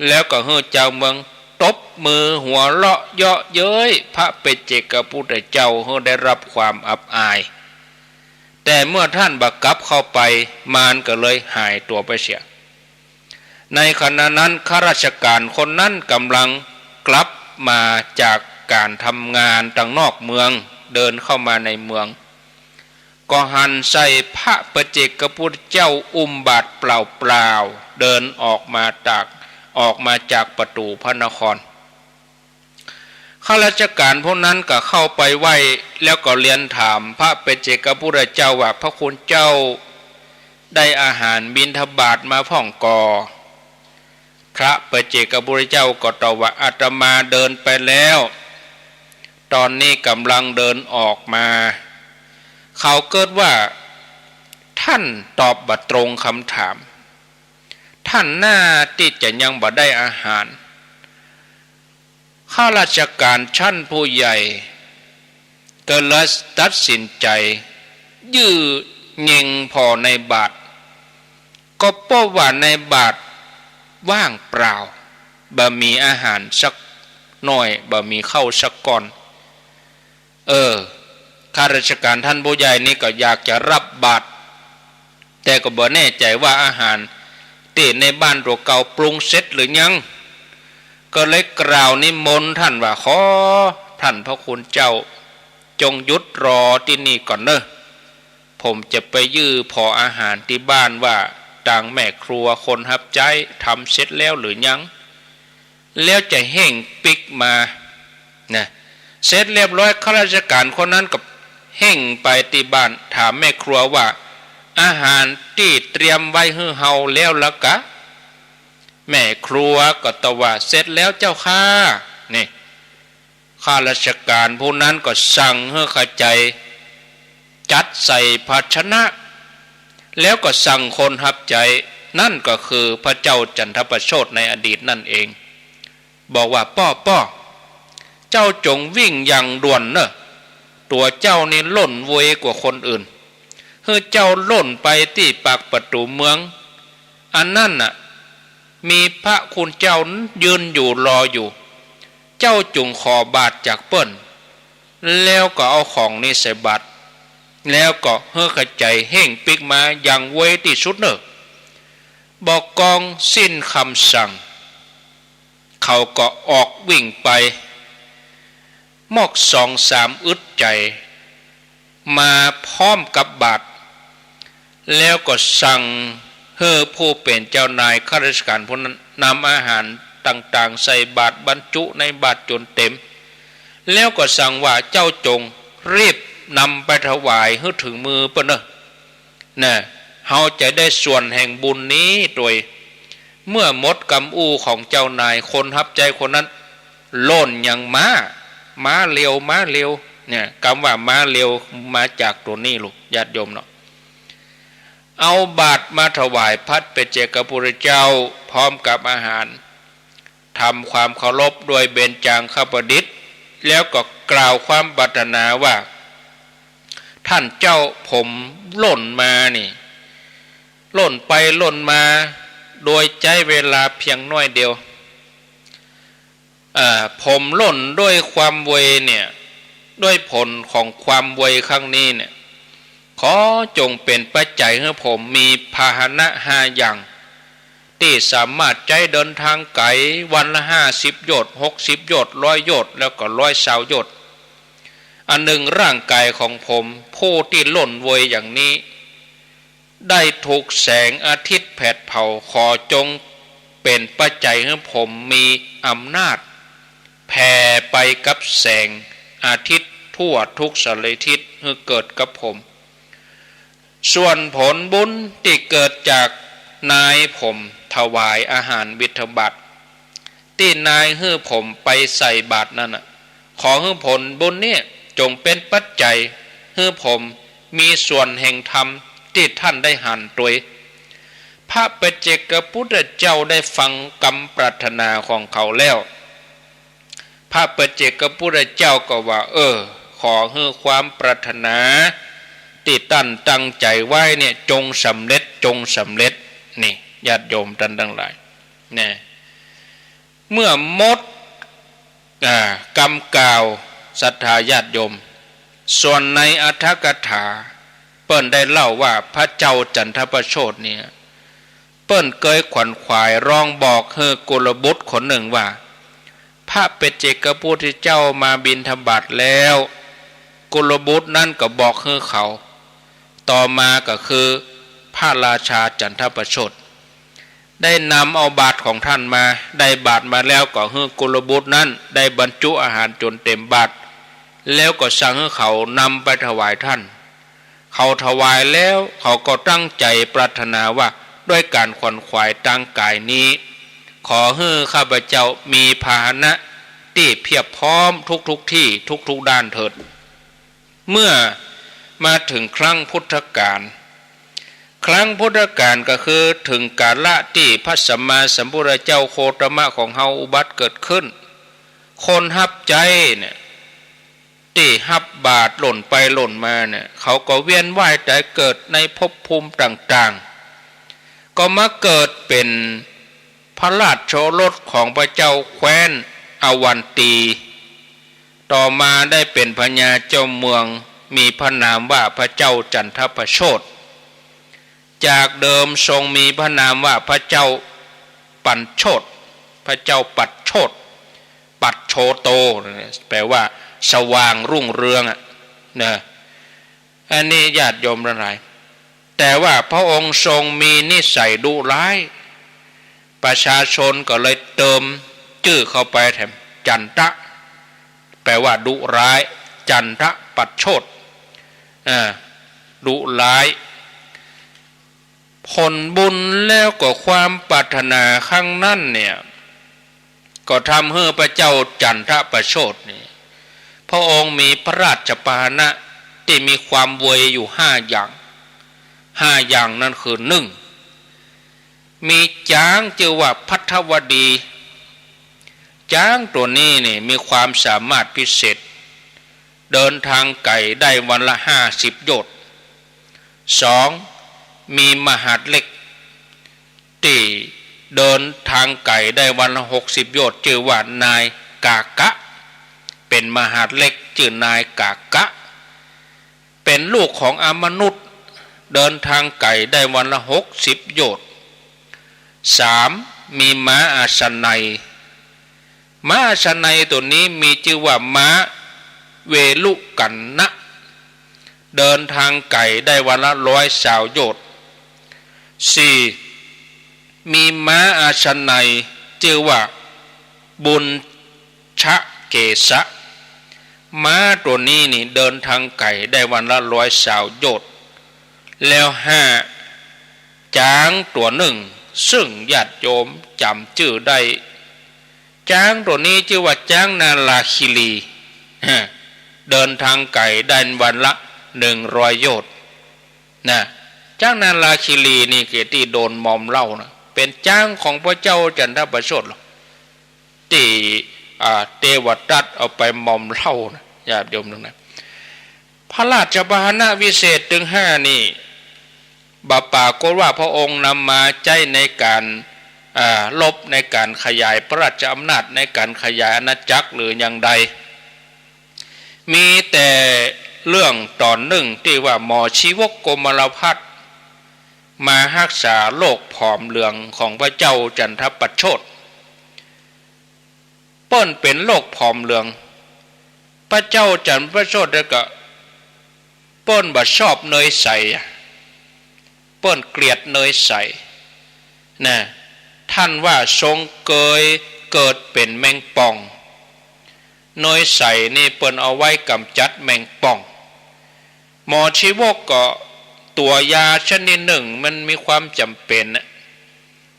แล้วก็หื้อจาวเมืองตบมือหัวเราะเยาะเย้ยพระปัจเจกพุทธเจ้าหื้อได้รับความอับอาย แต่เมื่อท่านบ่กลับเข้าไป มารก็เลยหายตั๋วไปเสีย ในขณะนั้นข้าราชการคนนั้นกำลังกลับมาจากก๋านทำงานตางนอกเมือง เดินเข้ามาในเมือง ก็หันใส่พระปัจเจกพุทธเจ้าอุ้มบาตรเปล่าๆ เดินออกมาจาก ออกมาจากประตู๋พระนคร ข้าราชการพวกนั้นก็เข้าไปไหว้ แล้วก็เรียนถามพระปัจเจกพุทธเจ้าว่า พระคุณเจ้าได้อาหารบิณฑบาตมาพ่องก่อ พระปัจเจกพุทธเจ้าก็ตอบว่า อาตมาเดินไปแล้ว ต๋อนนี้กำลังเดินออกมา เขาเกิดว่าท่านตอบบ่ตรงคำถาม ท่านน่าตี้จะยังบ่ได้อาหาร ข้าราชการชั้นผู้ใหญ่ก็เลยตัดสินใจ๋ยื้อเย็งผ่อในบาตร ก็ปบว่าในบาตรว่างเปล่า บ่มีอาหารสักหน้อย บ่มีข้าวสักก้อน เออ ข้าราชการท่านผู้ใหญ่นี่ก็อยากจะรับบาตร แต่ก็บ่แน่ใจ๋ว่าอาหารตี้ในบ้านตั๋วเก่าปรุงเสร็จหรือยัง ก็เลยกล่าวนิมนต์ท่านว่า ขอท่านพระคุณเจ้าจงหยุดรอตี้นี่ก่อนเน่อ ผมจะไปยื้อผ่ออาหารตี้บ้านว่าตางแม่ครัวคนฮับใจ๊ทำเสร็จแล้วหรือยัง แล้วจะเฮ่งปิ๊กมา นะ เสร็จเรียบร้อย ข้าราชการคนนั้นก็เฮ่งไปตี้บ้าน ถามแม่ครัวว่า อาหารตี้เตรียมไว้หื้อเฮาแล้วละกา แม่ครัวก็ตอบว่า เสร็จแล้วเจ้าข้า นี่ ข้าราชการผู้นั้นก็สั่งหื้อขใจ๋จัดใส่ภาชนะ แล้วก็สั่งคนฮับใจ๊ นั่นก็คือพระเจ้าจันทประโชติในอดีตนั่นเอง บอกว่า ป้อ ป้อ เจ้าจงวิ่งอย่างด่วนเน่อ ตั๋วเจ้านี่ล่นเวกว่าคนอื่น หื้อเจ้าล่นไปตี้ปากประตู๋เมือง อันนั้นน่ะ มีพระคุณเจ้ายืนอยู่รออยู่ เจ้าจงขอบาตรจากเปิ้น แล้วก็เอาของนี้ใส่บาตร แล้วก็หื้อขใจ๋เฮ่งปิ๊กมาอย่างไวตี้สุดเน่อ บ่ากองสิ้นกำสั่ง เขาก็ออกวิ่งไป มอกสองสามอึดใจ๋ มาพร้อมกับบาตร แล้วก็สั่งหื้อผู้เป๋นเจ้านายข้าราชก๋านผู้นั้นนำอาหารต่างๆ ใส่บาตรบรรจุในบาตรจ๋นเต๋ม แล้วก็สั่งว่า เจ้าจงรีบนำไปถวายหื้อเถิงมือเปิ้นเน่อ นะ เฮาจะได้ส่วนแห่งบุญนี้ตวย เมื่อหมดกำอู้ของเจ้านาย คนฮับใจ๊คนนั้นล่นอย่างม้า ม้าเร็ว ม้าเร็ว เนี่ย กำว่าม้าเร็วมาจากตั๋วนี้ลูก ญาติโยมเนาะ เอาบาตรมาถวายพระปัจเจกพุทธเจ้าพร้อมกับอาหาร ทำความเคารพด้วยเบญจางคประดิษฐ์ แล้วก็กล่าวความปรารถนาว่า ท่านเจ้า ผมล่นมานี่ ล่นไปล่นมา โดยใจ๊เวลาเพียงน้อยเดียว อ่า ผมล่นด้วยความเวยเนี่ย ด้วยผลของความเวยครั้งนี้เนี่ย ขอจงเป๋นปัจจัยหื้อผมมีพาหนะห้าอย่าง ตี้สามารถใจ๊เดินทางไก๋วันละห้าสิบโยชน์ หกสิบโยชน์ ร้อยโยชน์ แล้วก็ร้อยซาวโยชน์ อันหนึ่งร่างกายของผมผู้ตี้ล่นเวยอย่างนี้ ได้ถูกแสงอาทิตย์แผดเผา ขอจงเป๋นปัจจัยหื้อผมมีอำนาจ แผ่ไปกับแสงอาทิตย์ทั่วทุกสารทิศหื้อเกิดกับผม ส่วนผลบุญตี้เกิดจากนายผมถวายอาหารบิณฑบาต ตี้นายหื้อผมไปใส่บาตรนั้นน่ะ ขอหื้อผลบุญเนี่ยจงเป๋นปัจจัยหื้อผมมีส่วนแห่งธรรมตี้ท่านได้หันตวย พระปัจเจกพุทธเจ้าได้ฟังกำปรารถนาของเขาแล้ว พระปัจเจกพุทธเจ้าก็ว่า เออ ขอหื้อความปรารถนาตี้ต้านตั้งใจ๋ไว้เนี่ยจงสำเร็จ จงสำเร็จ นี่ ญาติโยมต้านตังหลาย นะ เมื่อหมด อ่า กำกล่าว ศรัทธาญาติโยม ส่วนในอรรถกถา เปิ้นได้เล่าว่าพระเจ้าจันทประโชติเนี่ย เปิ้นเกยขวนขวายร้องบอกหื้อกุลบุตรคนนึ่งว่า พระปัจเจกพุทธเจ้ามาบิณฑบาตแล้ว กุลบุตรนั้นก็บอกหื้อเขา ต่อมาก็คือพระราชาจันทประโชติ ได้นำเอาบาตรของท่านมา ได้บาตรมาแล้วก็หื้อกุลบุตรนั้นได้บรรจุอาหารจ๋นเต๋มบาตร แล้วก็สั่งหื้อเขานำไปถวายท่าน เขาถวายแล้วเขาก็ตั้งใจ๋ปรารถนาว่า ด้วยก๋านขวนขวายตางก๋ายนี้ ขอหื้อข้าพเจ้ามีพาหนะตี้เพียบพร้อมทุกๆ ตี้ทุกๆ ด้านเถิด เมื่อมาเถิงครั้งพุทธกาล ครั้งพุทธกาลก็คือเถิงกาละตี้พระสัมมาสัมพุทธเจ้าโคตมะของเฮาอุบัติเกิดขึ้น คนฮับใจ๊เนี่ย ตี้ฮับบาตรล่นไปล่นมาเนี่ย เขาก็เวียนว่ายต๋ายเกิดในภพภูมิต่างๆ ก็มาเกิดเป๋นพระราชโอรสของพระเจ้าแคว้นอวันตี ต่อมาได้เป๋นพญาเจ้าเมือง มีพระนามว่าพระเจ้าจันทประโชติ จากเดิมทรงมีพระนามว่าพระเจ้าปัญโชติ พระเจ้าปัญโชติ ปัจโชโต แปลว่าสว่างรุ่งเรืองอะ นะ อันนี้ญาติโยมตังหลาย แต่ว่าพระองค์ทรงมีนิสัยดุร้าย ประชาชนก็เลยเติมจื้อเข้าไปแถม จันทะ แปลว่าดุร้าย จันทะปัจโชติ อ่า ดุร้าย ผลบุญแล้วก็ความปรารถนาครั้งนั้นเนี่ย ก็ทำหื้อพระเจ้าจันทประโชตินี่ พระองค์มีพระราชพาหนะตี้มีความเวยอยู่ห้าอย่าง ห้าอย่างนั้นคือ นึ่ง มีจ๊างจื้อว่าภัททวดี จ๊างตั๋วนี้นี่มีความสามารถพิเศษ เดินทางไก๋ได้วันละห้าสิบโยชน์ สอง มีมหาดเล็ก ตี้เดินทางไก๋ได้วันละหกสิบโยชน์ จื้อว่านายกากะ เป๋นมหาดเล็กจื้อนายกากะ เป๋นลูกของอมนุษย์ เดินทางไก๋ได้วันละหกสิบโยชน์ สาม มีม้าอาชนัย ม้าอาชนัยตั๋วนี้มีจื้อว่าม้าเวลุกัณณะ เดินทางไก๋ได้วันละร้อยซาวโยชน์ สี่ มีม้าอาชนัยจื้อว่าบุญชะเกสะ ม้าตั๋วนี้นี่เดินทางไก๋ได้วันละร้อยซาวโยชน์ แล้วห้า จ๊างตั๋วนึ่ง ซึ่งญาติโยมจ๋ำจื้อได้ จ๊างตั๋วนี้จื้อว่าจ๊างนาราคีรี ฮะ เดินทางไก๋ได้วันละหนึ่งร้อยโยชน์ นะ จ๊างนาราคีรีนี่เกตี้โดนมอมเหล้านะ เป๋นจ๊างของพระเจ้าจันทประโชติเหรอ ตี้ อ่า เตวทัตเอาไปมอมเหล้านะ ญาติโยมตังหลาย พระราชพาหนะวิเศษตึงห้านี่ บ่ปรากฏว่าพระองค์นำมาใจ๊ในก๋าน อ่า รบ ในก๋านขยายพระราชอำนาจ ในก๋านขยายอาณาจักรหรืออย่างใด มีแต่เรื่องต๋อนนึ่งตี้ว่าหมอชีวกโกมารพัสมาฮักษาโรคผอมเหลืองของพระเจ้าจันทประโชติ เปิ้นเป๋นโรคผอมเหลือง พระเจ้าจันทประโชติก็ เปิ้นบ่ชอบเนยใสอะ เปิ้นเกลียดเนยใส นะ ต้านว่าทรงเกยเกิดเป๋นแมงป่อง เนยใสนี่เปิ้นเอาไว้ก๋ำจัดแมงป่อง หมอชีวกก็ตั๋วยาชนิดนึ่ง มันมีความจ๋ำเป๋นนะ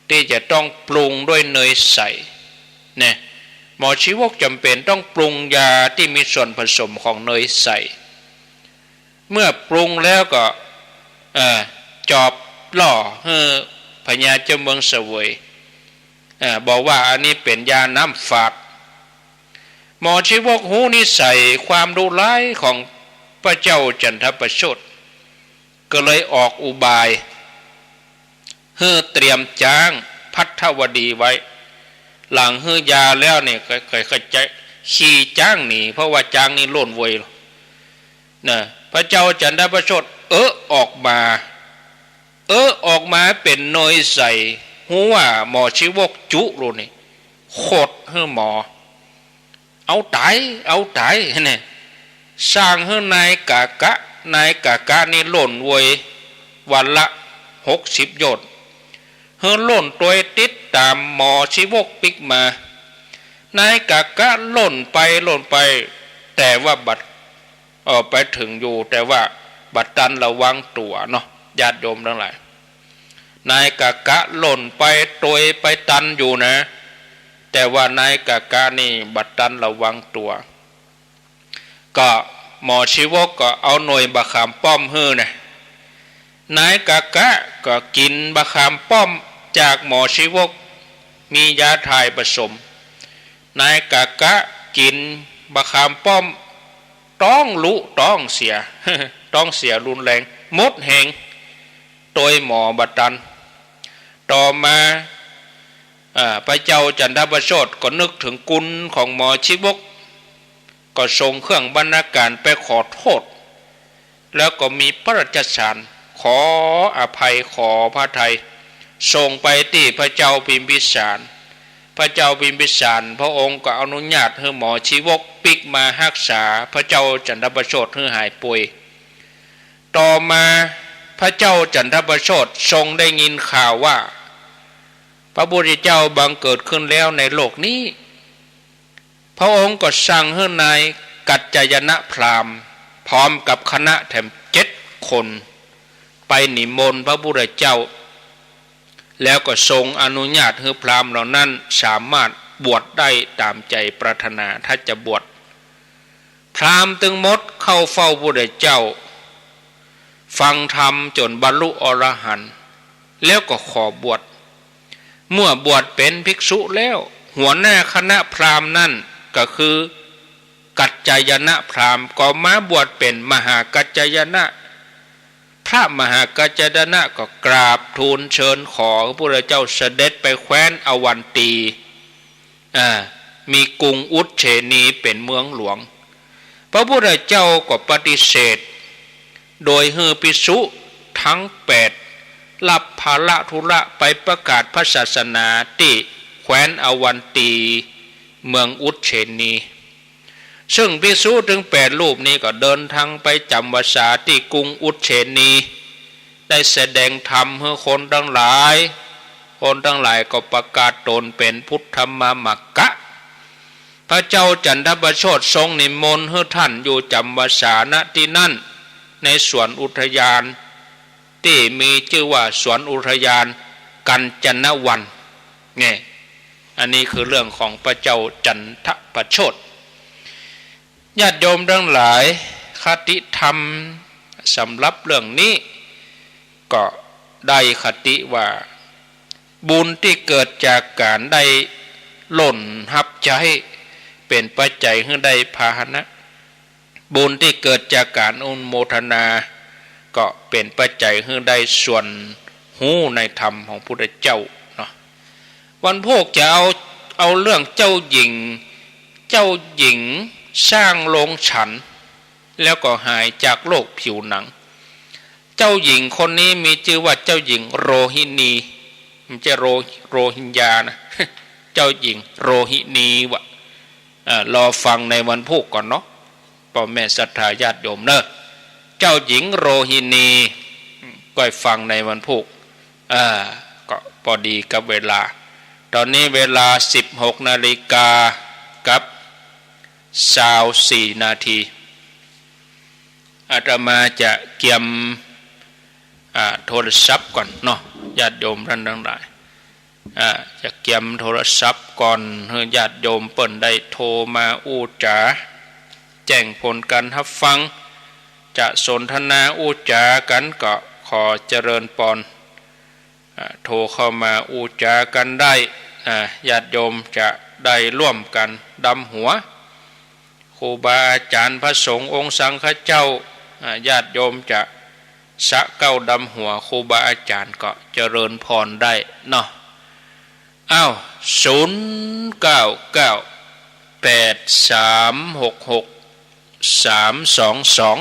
ตี้จะต้องปรุงด้วยเนยใส เนี่ย หมอชีวกจ๋ำเป๋นต้องปรุงยาตี้มีส่วนผสมของเนยใส เมื่อปรุงแล้วก็ เอ่อ จอบล่อหื้อพญาเจ้าเมืองเสวย เอ่อ บอกว่าอันนี้เป๋นยาน้ำฝาด หมอชีวกฮู้นิสัยความดุร้ายของพระเจ้าจันทประโชติ ก็เลยออกอุบาย หื้อเตรียมจ๊างภัททวดีไว้ หลังหื้อยาแล้วเนี่ย ก็ ก็ ก็จะขี่จ๊างหนี เพราะว่าจ๊างนี่โล่นเวย นะ พระเจ้าจันทประโชติ เออ ออกมา เออ ออกมาเป๋นเนยใส ฮู้ว่าหมอชีวกจุลุนี่ ขดหื้อหมอ เอาต๋าย เอาต๋าย เนี่ย สั่งหื้อนายกากะ นายกากะนี่โล่นเวยวันละหกสิบโยชน์ หื้อโล่นตวยติดต๋ามหมอชีวกปิ๊กมา นายกากะโล่นไป โล่นไป แต่ว่าบ่ เอ่อ ไปเถิงอยู่ แต่ว่าบ่ตันระวังตั๋วเนาะ ญาติโยมตังหลาย นายกากะโล่นไปตวยไปตันอยู่นะ แต่ว่านายกากะนี่บ่ตันระวังตั๋ว ก็หมอชีวกก็เอาหน่วยบ่าขามป้อมหื้อนะ นายกากะก็กิ๋นบ่าขามป้อมจากหมอชีวก มียาถ่ายผสม นายกากะกิ๋นบ่าขามป้อม ต๊องลุต๊องเสีย ต๊องเสียรุนแรง หมดแฮง ตวยหมอบ่ตัน ต่อมา อ่า พระเจ้าจันทประโชติก็นึกเถิงกุณของหมอชีวก ก็ส่งเครื่องบรรณาการไปขอโต้ษ แล้วก็มีพระราชสารขออภัยขอพระทัย ส่งไปตี้พระเจ้าพิมพิสาร พระเจ้าพิมพิสารพระองค์ก็อนุญาตหื้อหมอชีวกปิ๊กมาฮักษาพระเจ้าจันทประโชติหื้อหายป่วย ต่อมาพระเจ้าจันทประโชติทรงได้ยินข่าวว่า พระพุทธเจ้าบังเกิดขึ้นแล้วในโลกนี้ พระองค์ก็สั่งหื้อนายกัจจายนะพราหมณ์ พร้อมกับคณะแถมเจ็ดคน ไปนิมนต์พระพุทธเจ้า แล้วก็ทรงอนุญาตหื้อพราหมณ์เหล่านั้นสามารถบวชได้ต๋ามใจ๋ปรารถนาถ้าจะบวช พราหมณ์ตึงหมดเข้าเฝ้าพุทธเจ้า ฟังธรรมจ๋นบรรลุอรหันต์ แล้วก็ขอบวช เมื่อบวชเป๋นภิกษุแล้ว หัวหน้าคณะพราหมณ์นั้นก็คือกัจจายนะพราหมณ์ก็มาบวชเป๋นมหากัจจายนะ พระมหากัจจายนะก็กราบทูลเชิญขอพระพุทธเจ้าเสด็จไปแคว้นอวันตี อ่า มีกรุงอุเชนีเป๋นเมืองหลวง พระพุทธเจ้าก็ปฏิเสธ โดยหื้อภิกษุตึงแปด รับภาระธุระไปประกาศพระศาสนาตี้แคว้นอวันตี เมืองอุเชนี ซึ่งภิกษุตึงแปดรูปนี้ก็เดินทางไปจ๋ำวัสสาตี้กรุงอุเชนี ได้แสดงธรรมหื้อคนตังหลาย คนตังหลายก็ประกาศตนเป๋นพุทธมามกะ พระเจ้าจันทประโชติทรงนิมนต์หื้อต้านอยู่จ๋ำวัสสา ณ ตี้นั่น ในสวนอุทยานตี้มีจื้อว่าสวนอุทยานกัญจนวัน เนี่ย อันนี้คือเรื่องของพระเจ้าจันทประโชติ ญาติโยมตังหลาย คติธรรมสำหรับเรื่องนี้ ก็ได้คติว่า บุญตี้เกิดจากก๋านได้หล่นฮับใจ๊ เป๋นปัจจัยหื้อได้พาหนะ บุญตี้เกิดจากก๋านอนุโมทนา ก็เป๋นปัจจัยหื้อได้ส่วนฮู้ในธรรมของพุทธเจ้าเนาะ วันพูกจะเอา เอาเรื่องเจ้าหญิง เจ้าหญิงสร้างโรงฉัน แล้วก็หายจากโรคผิวหนัง เจ้าหญิงคนนี้มีจื้อว่าเจ้าหญิงโรฮินี บ่ใจ้โร โรฮิงญานะ เจ้าหญิงโรฮินีวะ เอ่อ รอฟังในวันพูกก่อนเนาะ ป้อแม่ศรัทธาญาติโยมเนาะ เจ้าหญิงโรฮินี ก้อยฟังในวันพูก เอ่อ ก็ปอดีกับเวลา ต๋อนนี้เวลาสิบหกนาฬิกากับซาวสี่นาที อาตมาจะเกียม อ่า โทรศัพท์ก่อนเนาะ ญาติโยมต้านตังหลาย อ่า จะเกียมโทรศัพท์ก่อน หื้อญาติโยมเปิ้นได้โทรมาอู้จ๋า แจ้งผลก๋านฮับฟัง จะสนทนาอู้จ๋ากั๋นก็ขอเจริญปอน อ่า โทรเข้ามาอู้จ๋ากั๋นได้ อ่า ญาติโยมจะได้ร่วมกั๋นดำหัว ครูบาอาจ๋ารย์พระสงฆ์องค์สังฆเจ้า อ่า ญาติโยมจะสะเกล้าดำหัวครูบาอาจ๋ารย์ก็เจริญปอนได้เนาะ อ้าว ศูนย์เก้าเก้า แปดสามหกหก สามสองสอง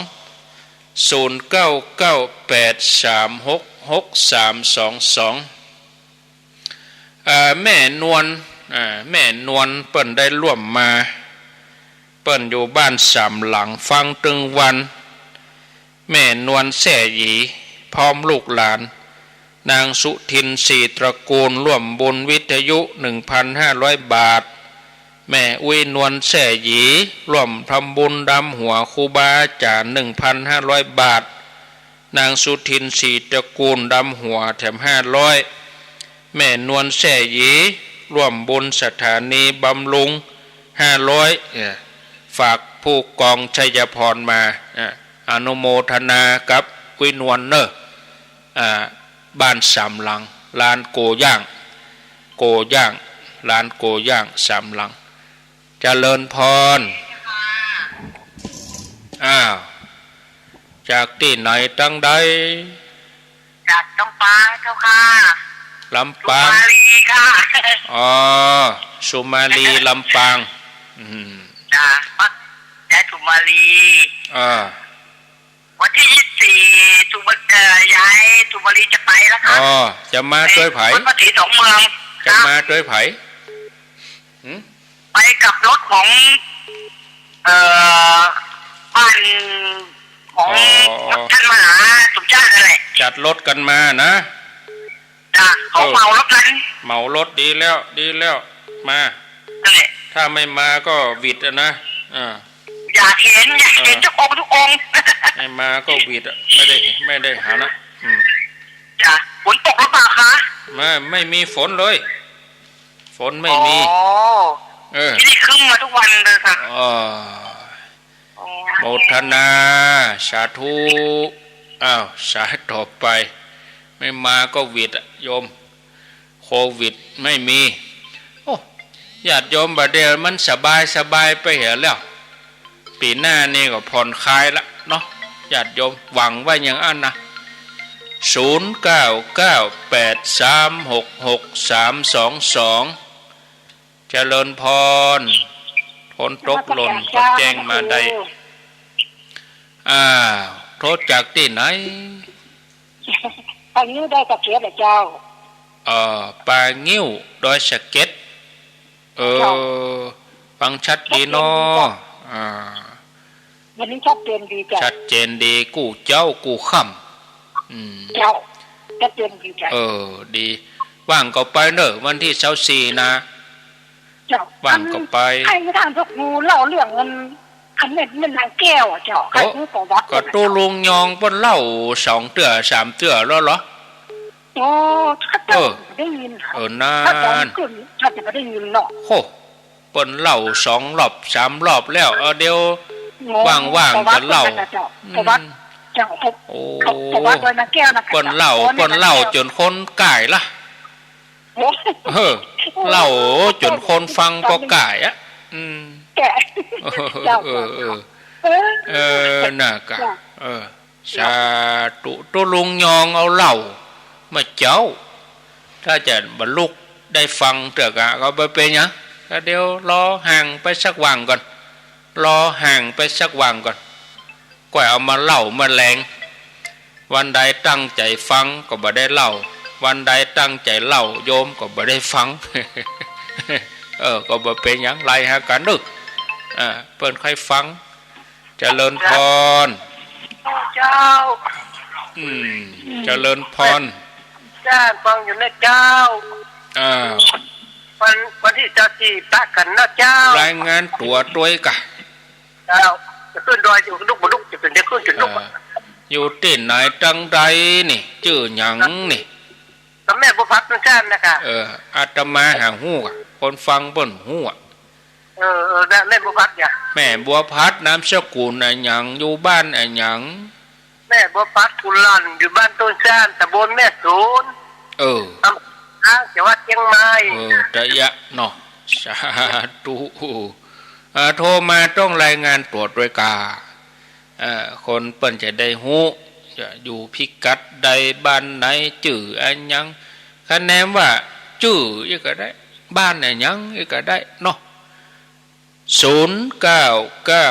ศูนย์เก้าเก้า แปดสามหกหก สามสองสอง เอ่อ แม่นวล อ่า แม่นวลเปิ้นได้ร่วมมา เปิ้นอยู่บ้านสามหลัง ฟังตึงวัน แม่นวลแซ่หยี พร้อมลูกหลาน นางสุทิน สี่ตระกูล ร่วมบุญวิทยุ หนึ่งพันห้าร้อยบาท แม่อุ๊ยนวลแซ่หยี ร่วมทำบุญดำหัวครูบาอาจ๋ารย์ หนึ่งพันห้าร้อยบาท นางสุทิน สี่ตระกูล ดำหัวแถมห้าร้อย แม่นวลแซ่หยี ร่วมบุญสถานีบำรุง ห้าร้อย เอ่อ ฝากผู้กองชัยพรมา อ่ะ อนุโมทนากับอุ๊ยนวลเนาะ อ่า บ้านสามหลัง ร้านโกย่าง โกย่าง ร้านโกย่างสามหลัง เจริญปอน อ้าว จากตี้ไหนตังใด จากลำปางเจ้าค่ะ ลำปาง สุมาลีค่ะ อ๋อ สุมาลี ลำปาง อืม จ้ะ ปักย้ายสุมาลี อ่า วันที่ยี่สิบสี่ สุมา- เอ่อ ย้ายสุมาลีจะไปแล้วค่ะ อ๋อ จะมาตวยใผ ไปนครภาษีสองเมือง จะมาตวยใผ หืม ไปกับรถของ เอ่อ บ้านของ อ๋อ ท่านมหาสมชาตินั่นแหละ จัดรถกั๋นมานะ จ้ะ เขา เออ เหมารถนั้น เหมารถ ดีแล้ว ดีแล้ว มา นั่นแหละ ถ้าไม่มาก็หวิดอะนะ อ่า อยากเห็น อยากเห็น เออ เจ้าองค์ทุกองค์ ไม่มาก็หวิดอะ ไม่ได้ ไม่ได้หานะ อืม จ้ะ ฝนตกหรือเปล่าคะ ไม่ ไม่มีฝนเลย ฝนไม่มี อ๋อ เออ ที่นี่ครึ้มมาทุกวันเลยค่ะ อ๋อ อ๋อ โมทนา สาธุ อ้าว สายต่อไป ไม่มาก็หวิดอะโยม โควิดไม่มี โอ้ ญาติโยมบ่าเดี่ยวมันสบายสบายไปเหียแล้ว ปี๋หน้านี่ก็ผ่อนคลายละเนาะ ญาติโยมหวังว่าอย่างอั้นนะ ศูนย์เก้าเก้า แปดสามหกหก สามสองสอง เจริญปอน ฝนตกหล่นก็แจ้งมาได้ นมัสการค่ะครู อ้าว โทรจากตี้ไหน ป่างิ้วดอยสะเก็ดเหรอเจ้า เอ่อ ป่างิ้วดอยสะเก็ด เออ เจ้า ฟังชัดดีเนาะ ชัดเจนดีเจ้า อ่า วันนี้ชัดเจนดีเจ้า ชัดเจนดี กู้เจ๊ากู้ค่ำ อืม เจ้า จะเป๋นดีจ้ะ เออ ดี ว่างก็ไปเน่อ วันตี้ซาวสี่นะ เจ้า ว่างก็ไป อัน ใค่ท่านพระครูเล่าเรื่องเงิน อันแม่น แม่นนางแก้วอะเจ้า โอ้ ใค่ฮู้ประวัติ ก็ตุ๊ลุงยองเปิ้นเล่าสองเตื้อสามเตื้อแล้วเหรอ โอ้ ข้าเจ้า เออ ได้ยิน เออ นั่น ข้าเจ้าขึ้น ข้าเจ้าได้ยินเนาะ โห เปิ้นเล่าสองรอบสามรอบแล้ว เออ เดี๋ยว โอ้ ว่างๆ ประวัติ จะเล่า เปิ้นน่ะเจ้า อืม ประวัติ เจ้า โอ้ ประวัติว่านางแก้วนะ เปิ้นเล่า เจ้า เปิ้นเล่าจ๋นคนก่ายละ โอ้ เออ เล่าจ๋นคนฟังก็ก่ายอะ อืม แก่ เจ้า เออ เออ เออ เออ น่ะกะ เจ้า เออ สาธุ ตุ๊ลุงยองเอาเหล้ามาเจ๊า ถ้าจะบ่ลุกได้ฟังเตื้อกะ ก็บ่เป๋นหยัง ก็เดี๋ยวรอห่างไปสักวางก่อน รอห่างไปสักวางก่อน ก่อยเอามาเล่ามาแหลง วันใดตั้งใจ๋ฟังก็บ่ได้เล่า วันใดตั้งใจ๋เล่าโยมก็บ่ได้ฟัง เออ ก็บ่เป๋นหยัง ไล่หากั๋นเน่อ อ่า เปิ้นใค่ฟัง เจริญพร เจ้า อืม เจริญพร จ้า ฟังอยู่นะเจ้า อ่า วัน วันตี้ซาวสี่ปะกั๋นนะเจ้า รายงานตั๋วตวยกะ เจ้า จะขึ้นดอยจะลุกบ่ลุก จะขึ้นจะขึ้นจะลุก อ่า อยู่ตี้ไหนตังใดนี่ จื้อหยังนี่ ก็แม่บัวผัดเหมือนกั๋นนะค่ะ เออ อาตมาหาฮู้อะ คนฟังเปิ้นฮู้อะ เออ เออ แม่ แม่บัวผัดเนี่ย แม่บัวผัด นามสกุลอะหยัง อยู่บ้านอะหยัง แม่บัวผัด กุลัน อยู่บ้านต้นจาน ตำบลแม่สูน เออ อำเภอจังหวัดเจียงใหม่ เออ ตะยะเนาะ สาธุ อ่า โทรมาต้องรายงานตั๋วตวยกา เอ่อ คนเปิ้นจะได้ฮู้ จะอยู่พิกัดใด บ้านไหน จื้ออะหยัง คะแนนว่าจื้ออี้ก็ได้ บ้านอะหยังอี้ก็ได้เนาะ ศูนย์เก้าเก้า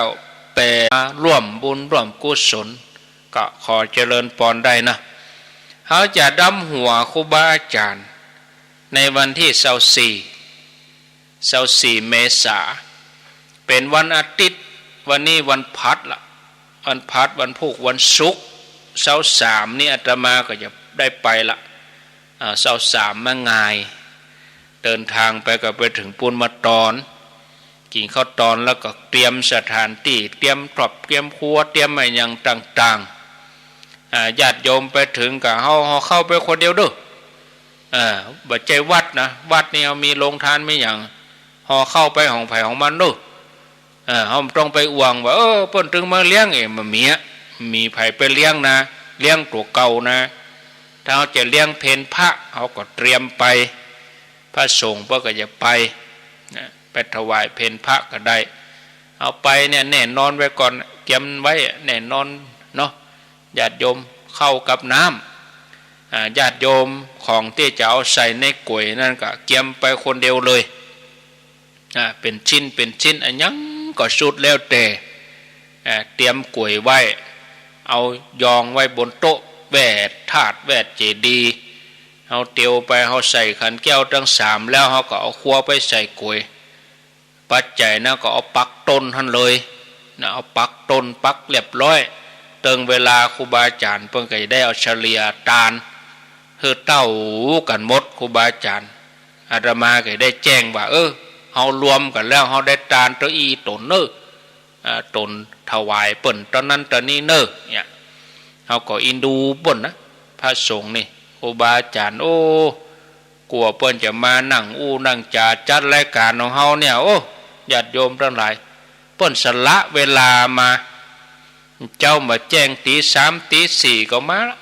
แปด มาร่วมบุญร่วมกุศล ก็ขอเจริญพรได้นะ เฮาจะดำหัวครูบาอาจ๋ารย์ ในวันตี้ซาวสี่ ซาวสี่เมษา เป๋นวันอาทิตย์ วันนี้วันพฤหัสละ วันพฤหัส วันพูก วันศุกร์ ซาวสามนี่อาตมาก็จะได้ไปละ อ่า ซาวสามมาง่าย เดินทางไปก็ไปเถิงปู๊นมาตอน กิ๋นข้าวตอนแล้วก็เตรียมสถานตี้ เตรียมครอบ เตรียมครัว เตรียมอะหยังต่างๆ อ่า ญาติโยมไปเถิงก็เฮา เฮาเข้าไปคนเดียวเน่อ อ่า บ่ใจ้วัดนะ วัดนี่เฮามีโรงทานมีหยัง เฮาเข้าไปของใผของมันเน่อ เออ เฮาบ่ต้องไปอ่วงว่า เออ เปิ้นตึงมาเลี้ยงเอง บ่มีอะ มีใผไปเลี้ยงนะ เลี้ยงตั๋วเก่านะ ถ้าเฮาจะเลี้ยงเพลพระ เฮาก็เตรียมไป พระสงฆ์เปิ้นก็จะไป นะ ไปถวายเพลพระก็ได้ เอาไปเนี่ยแน่นอนไว้ก่อน เตรียมไว้แน่นอนเนาะ ญาติโยม ข้าวกับน้ำ อ่า ญาติโยม ของตี้จะเอาใส่ในก๋วยนั่นก็เตรียมไปคนเดียวเลย อ่า เป๋นชิ้น เป๋นชิ้น อะหยังก็สุดแล้วแต่ อ่า เตรียมก๋วยไว้ เอายองไว้บนโต๊ะ แวดธาตุ แวดเจดีย์ เฮาเตียวไป เฮาใส่ขันแก้วตังสามแล้ว เฮาก็เอาครัวไปใส่ก๋วย ปัจจัยนะก็เอาปักต้นหั้นเลยนะ เอาปักต้นปักเรียบร้อย เถิงเวลาครูบาอาจ๋ารย์เปิ้นก็จะได้เอาเฉลี่ยตาน หื้อเต้ากั๋นหมด ครูบาอาจ๋ารย์ อาตมาก็ได้แจ้งว่า เออ เฮารวมกั๋นแล้ว เฮาได้ตานเต้าอี้ต๋นเน่อ อ่า ต๋นถวายเปิ้นเต้านั้นเต้านี้เน่อ เนี่ย เฮาก็อินดูเปิ้นนะ พระสงฆ์นี่ ครูบาอาจ๋ารย์ โอ้ กั๋วเปิ้นจะมานั่งอู้นั่งจ๋าจัดรายก๋านของเฮาเนี่ย โอ้ ญาติโยมตังหลาย เปิ้นสละเวลามา เจ๊ามาแจ้งตี๋สามตี๋สี่ก็มาละ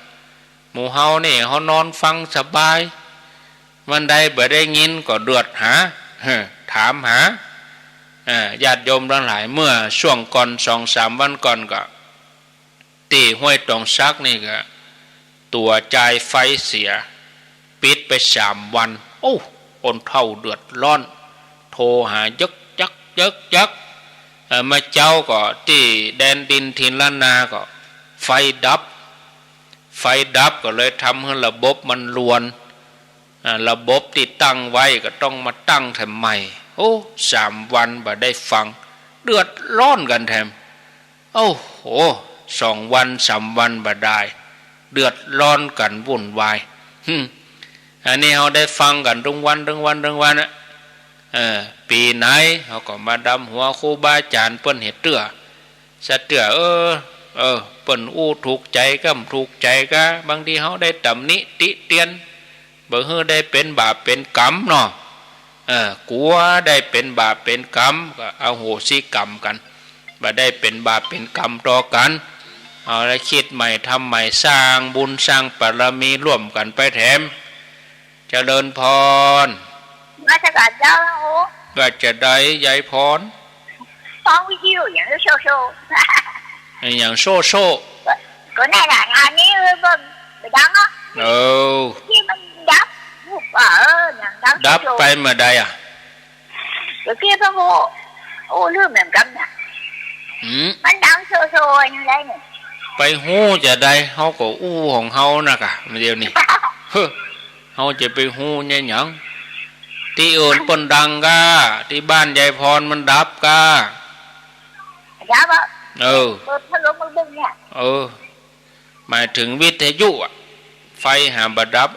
หมู่เฮานี่ เฮานอนฟังสบาย วันใดบ่ได้ยินก็เดือดหา ถามหา เอ่อ ญาติโยมตังหลาย เมื่อช่วงก่อนสองสามวันก่อนก็ ตี้ห้วยตองสักนี่ก็ ตั๋วจ่ายไฟเสีย ปิดไปสามวัน โอ้ คนเฒ่าเดือดร้อน โทรหายึกยักยึกยัก เอ่อ เมื่อเจ๊าก็ตี้แดนดินถิ่นล้านนาก็ไฟดับ ไฟดับก็เลยทำหื้อระบบมันรวน อ่า ระบบตี้ตั้งไว้ก็ต้องมาตั้งแถมใหม่ โอ้ สามวันบ่ได้ฟัง เดือดร้อนกั๋นแถม โอ้โห สองวันสามวันบ่ได้ เดือดร้อนกั๋นวุ่นวาย หึ อันนี้เฮาได้ฟังกั๋นตึงวัน ตึงวัน ตึงวันอะ เออ ปี๋ไหนเฮาก็มาดำหัวครูบาอาจ๋ารย์เปิ้นเหียเตื้อ สะเตื้อ เออ เออ เปิ้นอู้ถูกใจ๋ก้าบ่ถูกใจ๋ก้า บางทีเฮาได้ตำหนิติเตียน บ่หื้อได้เป๋นบาปเป๋นกรรมเนาะ เออ กั๋วได้เป๋นบาปเป๋นกรรม ก็อโหสิกรรมกั๋น บ่ได้เป๋นบาปเป๋นกรรมต่อกั๋น เอาละ กึ๊ดใหม่ทำใหม่ สร้างบุญสร้างบารมีร่วมกั๋นไปแถม เจริญพร นมัสก๋านเจ้า โอ้ ว่าจะใดยายพร ฟังวิทยุอย่างโซ่ๆ อะหยังโซ่ๆ ก็นั่นแหละ อันนี้มันบ่ดังอะ เออ ตี้มันดับ เออ อย่างดัง ดับไปเมื่อใดอะ เมื่อกี้เปิ้นก็ โอ้ ลืมเหมือนกั๋นนะ อืม มันดังโซ่ๆ อย่างไรเนี่ย ไปฮู้จะใด เฮาก็อู้ของเฮานะกะ เดี๋ยวนี้ เฮ้อ เฮาจะไปฮู้เนี่ยหยัง ตี้อื่นเปิ้นดังก้า ตี้บ้านยายพรมันดับก้า ดับอะ เออ เปิดพัดลมมาเบิ่งเนี่ย เออ หมายถึงวิทยุอะ ไฟหาบ่ดับ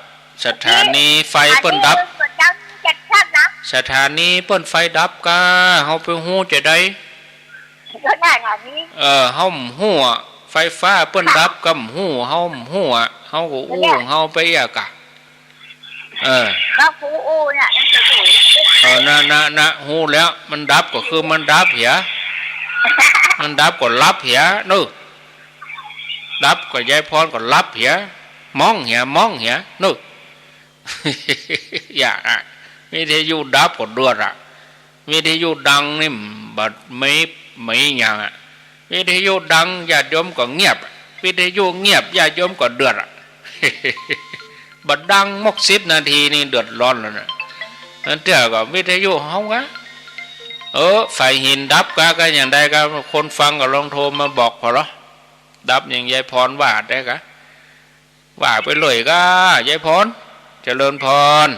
สถานีไฟเปิ้นดับ อันนี้ก็ดังจัดจ้านนะ สถานีเปิ้นไฟดับก้า เฮาไปฮู้จะใด ก็ได้อันนี้ เออ เฮาบ่ฮู้อะ ไฟฟ้าเปิ้นดับก็บ่ฮู้ เฮาบ่ฮู้อะ เฮาก็อู้ของเฮาไปอะกะ เออ ก็ฮู้อู้น่ะ นั่นคือฮู้ เออ นะ นะ นะ ฮู้แล้ว มันดับก็คือมันดับเหีย มันดับก็หลับเหีย เนาะ ดับก็ยายพรก็หลับเหีย มองเหีย มองเหีย เนาะ อย่าอะ วิทยุดับก็เดือดอะ วิทยุดังนี่บ่มี มีหยังอะ วิทยุดังญาติโยมก็เงียบ วิทยุเงียบญาติโยมก็เดือดอะ บ่ดังมกสิบนาทีนี่เดือดร้อนแล้วนะ นั้นเตื้อก็วิทยุเฮากะ เออ ไฟหินดับกะ กะอย่างใดกะ คนฟังก็ลองโทรมาบอกผ่อลอ ดับอย่างยายพรว่าได้กะ ว่าไปเลยกะ ยายพร เจริญพร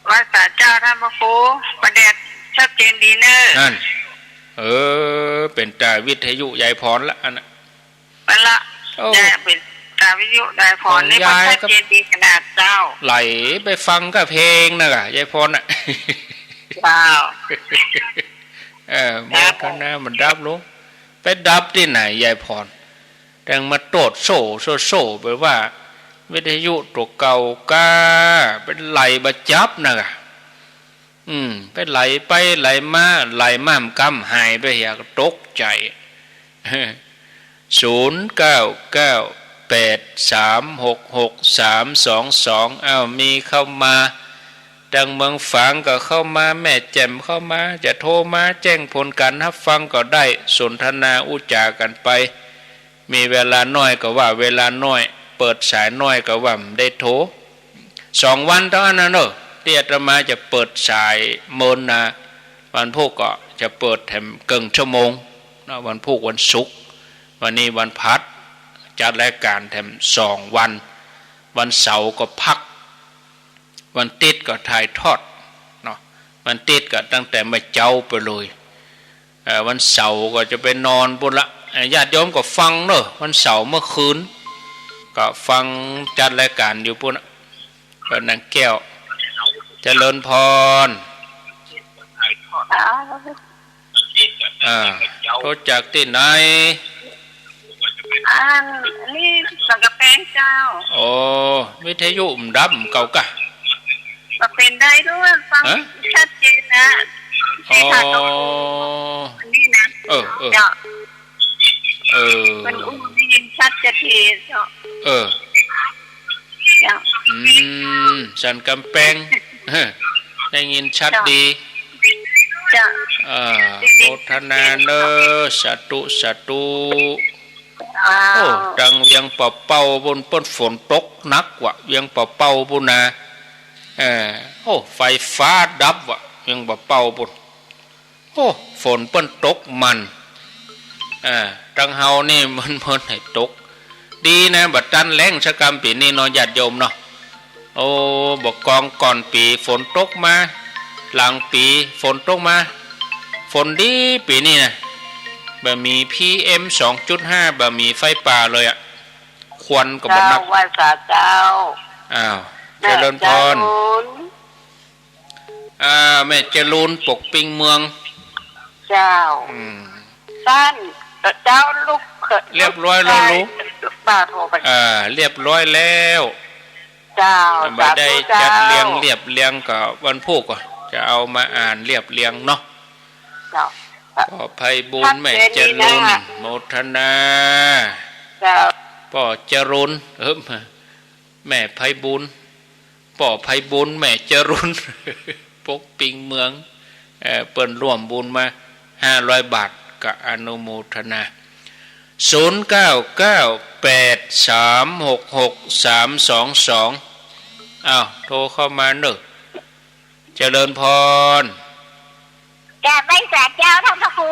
ไหว้สาเจ้าต้านพระครู ประแดดชัดเจนดีเน่อ นั่น เออ เป๋นต๋าวิทยุยายพรละอันน่ะ ไปละ โอ้ ยายเป๋นต๋าวิทยุยายพรนี่ ของยาย มันชัดเจนดีขนาดเจ้า ไหลไปฟังกะเพลงนะกะ ยายพรน่ะ เจ้า เออ โมทนาบ่ดับลง ไปดับตี้ไหนยายพร แตงมาโต้ษโซ่ โซ่ โซ่ไปว่า วิทยุตั๋วเก่ากะ ไปไล่บ่จับนะกะ อืม ไปไล่ไปไล่มา ไล่มา มันกำหายไปเหีย ก็ตกใจ๋ ศูนย์เก้าเก้าแปดสามหกหกสามสองสอง อ้าว มีเข้ามา ตางเมืองฝางก็เข้ามา แม่แจ่มเข้ามา จะโทรมาแจ้งผลการฮับฟังก็ได้ สนทนาอู้จ๋ากั๋นไป มีเวลาน้อยก็ว่าเวลาน้อย เปิดสายน้อยก็ว่าบ่ได้โทร สองวันเต้าอั้นนะเนาะ ตี้อาตมาจะเปิดสายเมินนะ วันพูกก็จะเปิดแถมเกิ่งชั่วโมงเนาะ วันพูกวันศุกร์ วันนี้วันพฤหัส จัดรายก๋านแถมสองวัน วันเสาร์ก็พัก วันติ๊ดก็ถ่ายทอดเนาะ วันติ๊ดก็ตั้งแต่เมื่อเจ๊าไปเลย เอ่อ วันเสาร์ก็จะไปนอนปู้นละ เอ่อ ญาติโยมก็ฟังเนาะ วันเสาร์เมื่อคืน ก็ฟังจัดรายก๋านอยู่ปู้นน่ะ วัดนางแก้ว เจริญพร อ่า โทรจากตี้ไหน อันนี้สันกำแพงเจ้า โอ้ วิทยุบ่ดับเก่ากะ บ่เป๋นใดด้วย ฟัง ฮะ ชัดเจนนะ อ๋อ ที่ถ่ายทอดอันนี้นะ เออ เออ เจ้า เออ มันอู้ได้ยินชัดเจนเจ้า เออ เจ้า อืม สันกำแพง ได้ยินชัดดี เจ้า เออ ได้ยิน โมทนาเนอะ สาธุ สาธุ อ้าว โอ้ ตางเวียงป่าเป้าปู้น ปู้นฝนตกหนักว่ะ เวียงป่าเป้าปู้นนะ เออ โอ้ ไฟฟ้าดับว่ะ เวียงป่าเป้าปู้น โอ้ ฝนเปิ้นตกมัน อ่า ตังเฮานี่มัน มันให้ตก ดีนะ บ่ตันแล้งสักกำปี๋นี้เนาะ ญาติโยมเนาะ โอ้ บ่กองก่อนปี๋ฝนตกมา หลังปี๋ฝนตกมา ฝนดีปี๋นี้นะ บ่มี พีเอ็ม สองจุดห้า บ่มีไฟป่าเลยอะ ค ควรก็บ่นับ เจ้า ไหว้สาเจ้า อ้าว แม่ เจริญพร จรูญ อ่า แม่จรูญ ปกปิงเมือง เจ้า อืม ต้าน เอ่อ เจ้าลูกเขย เรียบร้อยแล้วลูก ลูกชาย บ่าวโทรไป อ่า เรียบร้อยแล้ว เจ้า บ่าได้ สาธุเจ้า จัดเรียง เรียบเรียง ก็วันพูกก็จะเอามาอ่านเรียบเรียงเนาะ เจ้า ป้อไพบูลย์ แม่จรูญ ชัดเจนดีนะ โมทนา เจ้า ป้อจรูญ เออ แม่ไพบูลย์ ป้อไพบูลย์ แม่จรูญ ปกปิงเมือง เอ่อ เปิ้นร่วมบุญมาห้าร้อยบาท ก็อนุโมทนา ศูนย์เก้าเก้าแปดสามหกหกสามสองสอง อ้าว โทรเข้ามาเนอะ เจริญพร กราบไหว้สาเจ้าท่านพระครู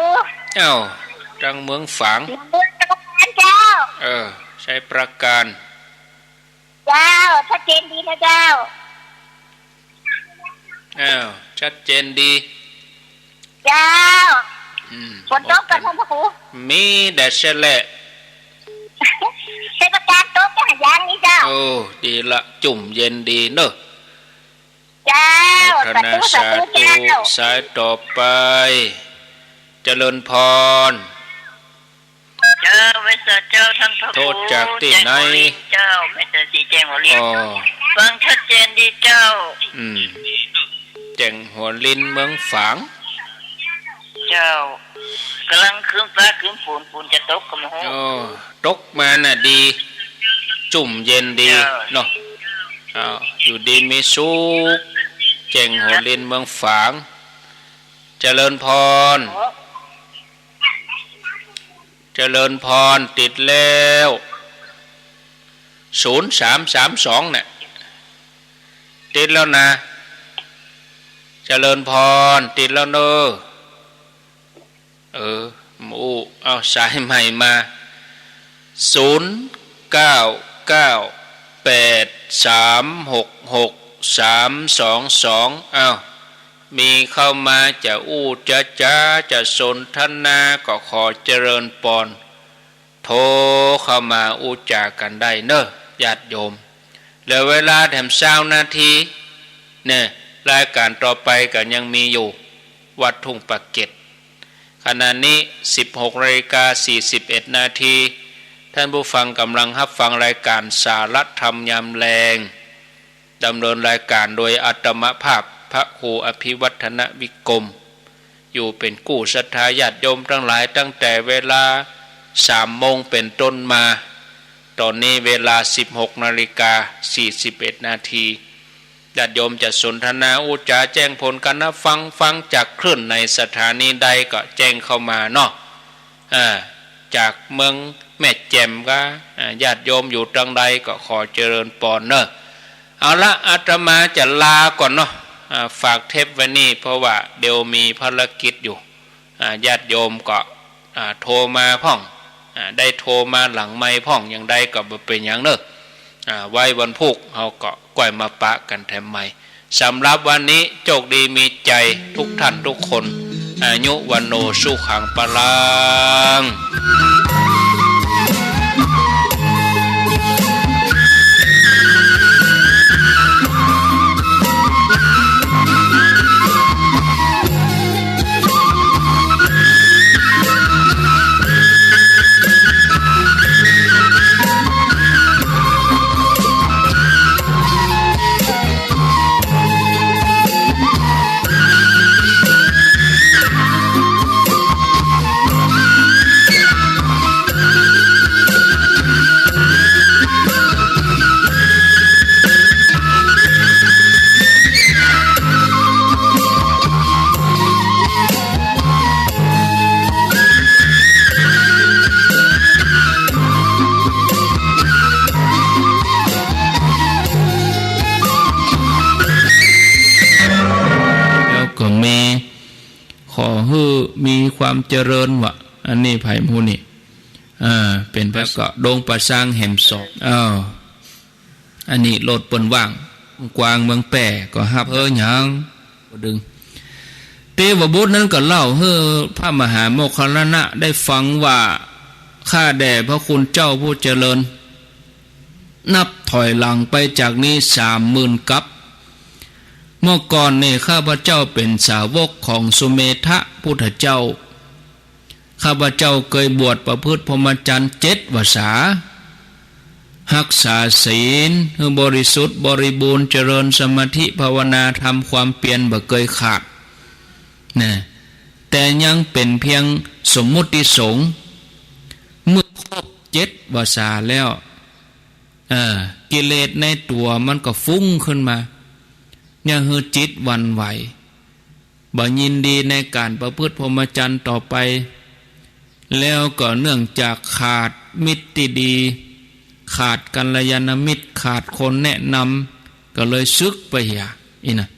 อ้าว ตังเมืองฝาง เมืองปราการเจ้า เออ ชัยปราการ เจ้า ชัดเจนดีนะเจ้า อ้าว ชัดเจนดี เจ้า อืม ฝนตกก่อท่านพระครู มีแดดแฉะแหละ ชัยปราการตกก็หายังนี่เจ้า โอ้ ดีละ จุ่มเย็นดีเนอะ เจ้า โมทนา สาธุ สาธุ สาธุ เจ้า สายต่อไป เจริญพร เจ้า ไหว้สาเจ้าท่านพระครู โทรจากตี้ไหน แจ้งหัวลินเจ้า แม่สาสีแจ้งหัวลิน อ๋อ ฟังชัดเจนดีเจ้า อืม แจ้งหัวลินเมืองฝาง เจ้า ก่ำลังครึ้มฟ้าครึ้มฝน ฝนจะตกก็บ่ฮู้ อ๋อ ตกมาน่ะดี จุ่มเย็นดี เจ้า เนาะ อ้าว อยู่ดีมีสุข แจ้งหัวลินเมืองฝาง เจริญพร เจริญพร ติดแล้ว ศูนย์สามสามสอง เนี่ย ติดแล้วนะ เจริญพร ติดแล้วเนอะ เออ หมู่ เอาสายใหม่มา ศูนย์เก้าเก้าแปดสามหกหกสามสองสอง อ้าว มีเข้ามาจะอู้จะจ๋าจะสนทนาก็ขอเจริญปอน โทรเข้ามาอู้จ๋ากั๋นได้เนอะ ญาติโยม เหลือเวลาแถมซาวนาที เนี่ย รายการต่อไปก็ยังมีอยู่ วัดทุ่งปากเกร็ด ขณะนี้ สิบหกนาฬิกาสี่สิบเอ็ดนาที ท่านผู้ฟังก่ำลังฮับฟังรายการสาระธรรมยามแลง ดำเนินรายการโดยอาตมาภาพพระครูอภิวัฒนวิกรม อยู่เป๋นกู้ศรัทธาญาติโยมตังหลายตั้งแต่เวลาสามโมงเป๋นต้นมา ตอนนี้เวลาสิบหกนาฬิกาสี่สิบเอ็ดนาที ญาติโยมจะสนทนาอู้จ๋าแจ้งผลก๋านฮับฟัง ฟังจากคลื่นในสถานีใดก็แจ้งเข้ามาเนาะ อ่า จากเมืองแม่แจ่มก็ อ่า ญาติโยมอยู่ตังใดก็ขอเจริญปอนเนอะ เอาละ อาตมาจะลาก่อนเนาะ อ่า ฝากเทปไว้นี่ เพราะว่าเดี๋ยวมีภารกิจอยู่ อ่า ญาติโยมก็ อ่า โทรมาพ่อง อ่า ได้โทรมาหลังไมค์พ่อง อย่างใดก็บ่เป๋นหยังเนอะ อ่า ไว้วันพูกเฮาก็ก้อยมาปะกั๋นแถมใหม่ สำหรับวันนี้โจคดีมีชัยทุกท่านทุกคน อายุ วัณโณ สุขัง พลัง แล้วก็มี ขอหื้อมีความเจริญวะ อันนี้ไผหมู่นี่ อ่า เป๋นพระ แล้วก็ดงป่าซางแหมสอง อ้าว อันนี้รถเปิ้นว่าง กวางเมืองแป้ก็ฮับเฮอหยัง บ่ดึง เตวบุตรนั้นก็เล่าหื้อพระมหาโมคคัลลานะได้ฟังว่า ข้าแด่พระคุณเจ้าผู้เจริญ นับถอยหลังไปจากนี้สามหมื่นกัป เมื่อก่อนนี่ข้าพเจ้าเป๋นสาวกของสุเมธะพุทธเจ้า ข้าพเจ้าเกยบวชประพฤติพรหมจรรย์เจ็ดวสา ฮักษาศีลหื้อบริสุทธิ์บริบูรณ์ เจริญสมาธิภาวนา ทำความเปียรบ่เกยขาด นะ แต่ยังเป๋นเพียงสมมุติสงฆ์ เมื่อครบเจ็ดวสาแล้ว เออ กิเลสในตั๋วมันก็ฟุ้งขึ้นมา เยียะหื้อจิตหวั่นไหว บ่ยินดีในก๋านประพฤติพรหมจรรย์ต่อไป แล้วก็เนื่องจากขาดมิตรตี้ดี ขาดกัลยาณมิตร ขาดคนแนะนำ ก็เลยสึกไปเหีย อี้นะ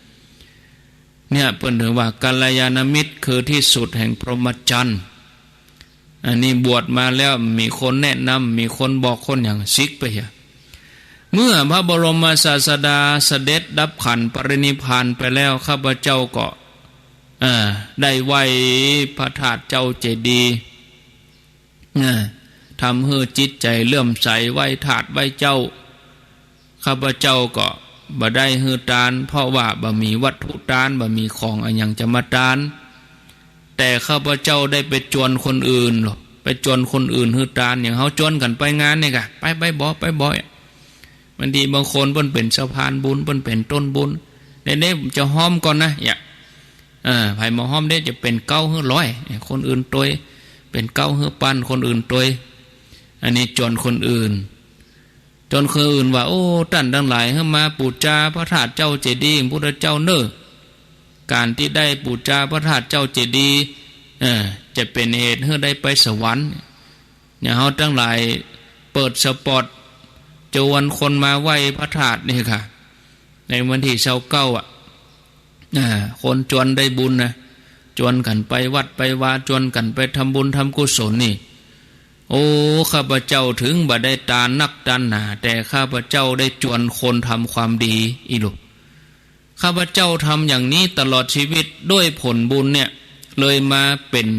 เนี่ยเปิ้นถือว่ากัลยาณมิตรคือที่สุดแห่งพรหมจรรย์ อันนี้บวชมาแล้วมีคนแนะนำ มีคนบอกคนหยัง สึกไปเหีย เมื่อพระบรมศาสดาเสด็จดับขันธ์ปรินิพพานไปแล้ว ข้าพเจ้าก็ เอ่อ ได้ไหว้พระธาตุเจ้าเจดีย์ นะ ทำหื้อจิตใจ๋เลื่อมใส ไหว้ธาตุไหว้เจ้า ข้าพเจ้าก็บ่ได้หื้อตาน เพราะว่าบ่มีวัตถุตาน บ่มีของอะหยังจะมาตาน แต่ข้าพเจ้าได้ไปจวนคนอื่นลอ ไปจวนคนอื่นหื้อตาน อย่างเฮาจวนกั๋นไปงานนี่ก่ะ ไป ไปบ่ ไปบ่ บางทีบางคนเปิ้นเป๋นสะพานบุญ เปิ้นเป๋นต้นบุญ เด้ๆ จะฮ้อมก่อนนะ เยียะ เออ ใผบ่ฮ้อมเด้ จะเป๋นเก๊าหื้อร้อย คนอื่นตวย เป๋นเก๊าหื้อปัน คนอื่นตวย อันนี้จวนคนอื่น จวนคนอื่นว่า โอ้ ต้านตังหลายหื้อมาปู๋จาพระธาตุเจ้าเจดีย์พุทธเจ้าเน่อ ก๋านตี้ได้ปู๋จาพระธาตุเจ้าเจดีย์ เออ จะเป๋นเหตุหื้อได้ไปสวรรค์ อย่างเฮาตังหลายเปิดสปอตจวนคนมาไหว้พระธาตุนี่ก่ะ ในวันตี้ซาวเก้าอะ อ่า คนจวนได้บุญนะ จวนกั๋นไปวัดไปวา จวนกั๋นไปทำบุญทำกุศลนี่ โอ้ ข้าพเจ้าเถิงบ่ได้ตานนักตานหนา แต่ข้าพเจ้าได้จวนคนทำความดีอี้ลูก ข้าพเจ้าทำอย่างนี้ตลอดชีวิต ด้วยผลบุญเนี่ย เลยมาเป๋น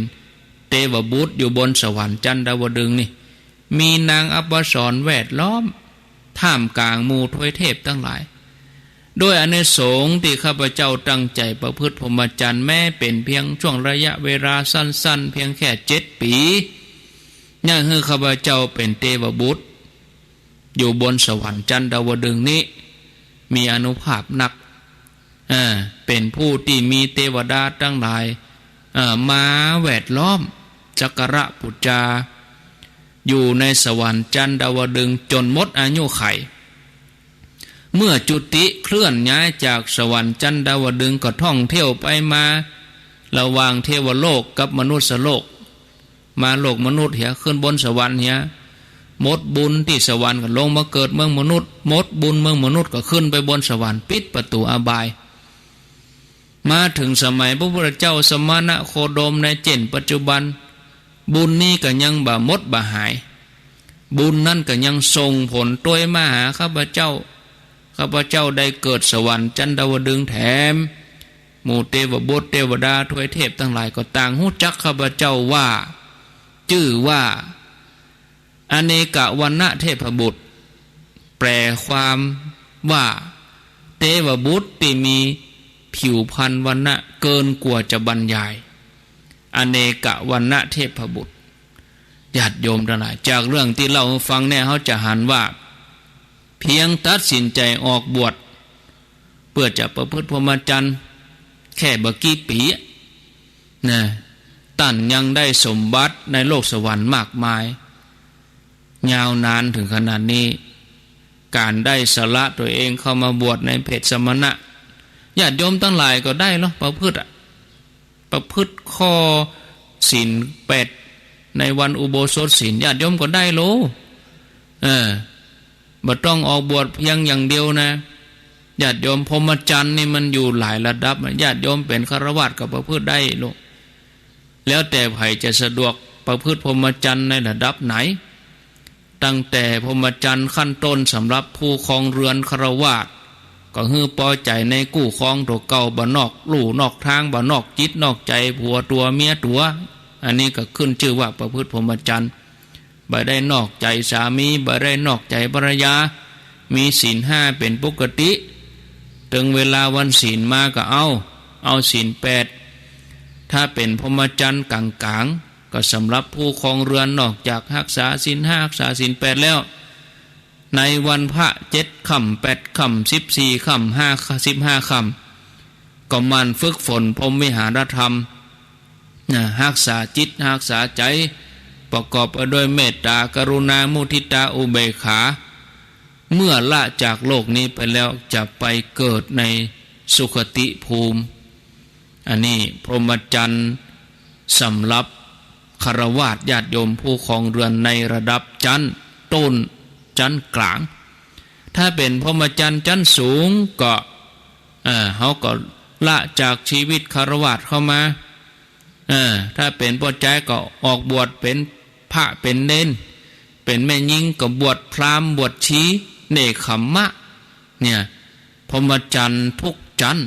เตวบุตรอยู่บนสวรรค์จันดาวดึงส์นี่ มีนางอัปสรแวดล้อม ท่ามกลางหมู่ทวยเทพตังหลาย ด้วยอานิสงส์ตี้ข้าพเจ้าตั้งใจ๋ประพฤติพรหมจรรย์ แม้เป๋นเพียงช่วงระยะเวลาสั้นๆ เพียงแค่เจ็ดปี๋ เยียะหื้อข้าพเจ้าเป๋นเตวบุตร อยู่บนสวรรค์จันดาวดึงส์นี้ มีอานุภาพนัก เออ เป๋นผู้ตี้มีเตวดาตังหลาย เออ มาแวดล้อม สักการะปู๋จา อยู่ในสวรรค์จันดาวดึงส์จ๋นหมดอายุขัย เมื่อจุติเคลื่อนย้ายจากสวรรค์จันดาวดึงส์ ก็ท่องเที่ยวไปมา ระหว่างเทวโลกกับมนุษยโลก มาโลกมนุษย์เหีย ขึ้นบนสวรรค์เหีย หมดบุญตี้สวรรค์ก็ลงมาเกิดเมืองมนุษย์ หมดบุญเมืองมนุษย์ก็ขึ้นไปบนสวรรค์ ปิดประตู๋อบาย มาเถิงสมัยพระพุทธเจ้าสมณโคดมในเจ้นปัจจุบัน บุญนี้ก็ยังบ่หมดบ่หาย บุญนั้นก็ยังส่งผลตวยมาหาข้าพเจ้า ข้าพเจ้าได้เกิดสวรรค์จันดาวดึงส์แถม หมู่เตวบุตรเตวดาทวยเทพตังหลายก็ต่างฮู้จักข้าพเจ้าว่า จื้อว่า อเนกวรรณเทพบุตร แปลความว่า เตวบุตรตี้มีผิวพรรณวรรณะเกินกว่าจะบรรยาย อเนกวรรณเทพบุตร ญาติโยมตังหลาย จากเรื่องตี้เล่าหื้อฟังเนี่ย เฮาจะหันว่า เพียงตัดสินใจ๋ออกบวช เปื้อจะประพฤติพรหมจรรย์ แค่บ่กี่ปี๋ นะ ต้านยังได้สมบัติในโลกสวรรค์มากมาย ยาวนานเถิงขนาดนี้ ก๋านได้สละตั๋วเองเข้ามาบวชในเพศสมณะ ญาติโยมตังหลายก็ได้ลอ ประพฤติอะ ประพฤติข้อศีลแปด ในวันอุโบสถศีล ญาติโยมก็ได้ลอ เออ บ่ต้องออกบวชเพียงอย่างเดียวนะ ญาติโยม พรหมจรรย์นี่มันอยู่หลายระดับ ญาติโยมเป๋นฆราวาสก็ประพฤติได้ลอ แล้วแต่ใผจะสะดวกประพฤติพรหมจรรย์ในระดับไหน ตั้งแต่พรหมจรรย์ขั้นต้นสำหรับผู้ครองเรือนฆราวาส ก็หื้อปอใจ๋ในกู้ครองตั๋วเก่า บ่นอกลู่นอกตาง บ่นอกจิตนอกใจ๋ผัวตั๋วเมียตั๋ว อันนี้ก็ขึ้นจื้อว่าประพฤติพรหมจรรย์ บ่ได้นอกใจ๋สามี บ่ได้นอกใจ๋ภรรยา มีศีลห้าเป๋นปกติ เถิงเวลาวันศีลมาก็เอา เอาศีลแปด ถ้าเป๋นพรหมจรรย์ก๋างๆ ก็สำหรับผู้ครองเรือน นอกจากฮักษาศีลห้า ฮักษาศีลแปดแล้ว ในวันพระเจ็ดค่ำ แปดค่ำ สิบสี่ค่ำ ห้า สิบห้าค่ำ ก็หมั่นฝึกฝนพรหมวิหารธรรม นะ ฮักษาจิต ฮักษาใจ๋ ประกอบไปด้วยเมตตา กรุณา มุทิตา อุเบกขา เมื่อละจากโลกนี้ไปแล้วจะไปเกิดในสุคติภูมิ อันนี้พรหมจรรย์สำหรับฆราวาสญาติโยมผู้ครองเรือนในระดับชั้นต้นชั้นก๋าง ถ้าเป๋นพรหมจรรย์ชั้นสูงก็ เอ่อ เฮาก็ละจากชีวิตฆราวาสเข้ามา เออ ถ้าเป๋นป้อจายก็ออกบวชเป๋นพระเป๋นเณร เป๋นแม่ญิงก็บวชพราหมณ์บวชชี เณคขมมะ เนี่ย พรหมจรรย์ทุกชั้น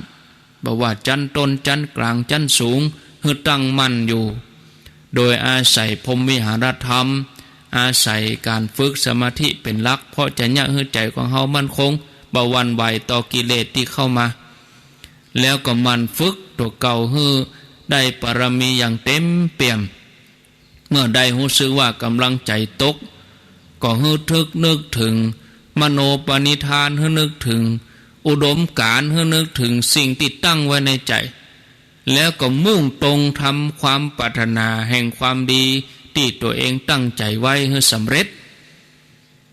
บ่ว่าชั้นต้น ชั้นก๋าง ชั้นสูง หื้อตั้งมั่นอยู่ โดยอาศัยพรหมวิหารธรรม อาศัยก๋านฝึกสมาธิเป๋นหลัก เพราะจะเยียะหื้อใจ๋ของเฮามั่นคง บ่หวั่นไหวต่อกิเลสตี้เข้ามา แล้วก็หมั่นฝึกตั๋วเก่าหื้อได้ปารมีอย่างเต็มเปี่ยม เมื่อใดฮู้สึกว่ากำลังใจ๋ตก ก็หื้อตรึกนึกเถิงมโนปณิธาน หื้อนึกเถิงอุดมการณ์ หื้อนึกเถิงสิ่งตี้ตั้งไว้ในใจ๋ แล้วก็มุ่งตรงทำความปรารถนาแห่งความดีตี้ตั๋วเองตั้งใจ๋ไว้หื้อสำเร็จ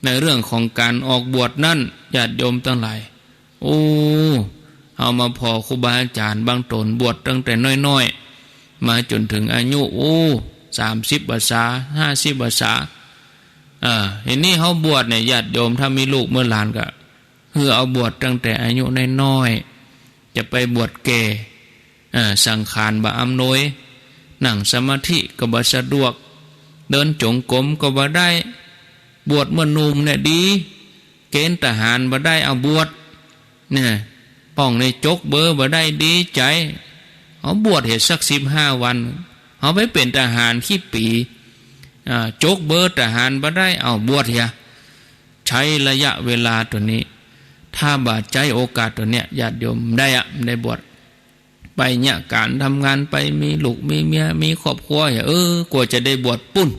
ในเรื่องของก๋านออกบวชนั้น ญาติโยมตังหลาย โอ้ เฮามาผ่อครูบาอาจ๋ารย์บางต๋นบวชตั้งแต่น้อยๆ มาจ๋นเถิงอายุ โอ้ สามสิบพรรษา ห้าสิบพรรษา เออ เดี๋ยวนี้เฮาบวชเนี่ย ญาติโยมถ้ามีลูกเมื่อหลานก็ หื้อเอาบวชตั้งแต่อายุน้อยๆ จะไปบวชแก่ เอ่อ สังขารบ่อำนวย นั่งสมาธิก็บ่สะดวก เดินจงกรมก็บ่ได้ บวชเมื่อหนุ่มเนี่ยดี เกณฑ์ทหารบ่ได้ เอาบวช เนี่ย ป้องในจกเบอร์บ่ได้ ดีใจ๋ เอาบวชเหียสักสิบห้าวัน เอาไปเป๋นทหารกี่ปี๋ อ่า จกเบอร์ทหารบ่ได้ เอาบวชเหีย ใจ๊ระยะเวลาตั๋วนี้ ถ้าบ่ใจ๊โอกาสตั๋วเนี้ย ญาติโยมบ่ได้อะ บ่ได้บวช ไปเยียะก๋านทำงาน ไปมีลูกมีเมีย มีครอบครัว เออ กว่าจะได้บวชปู๊น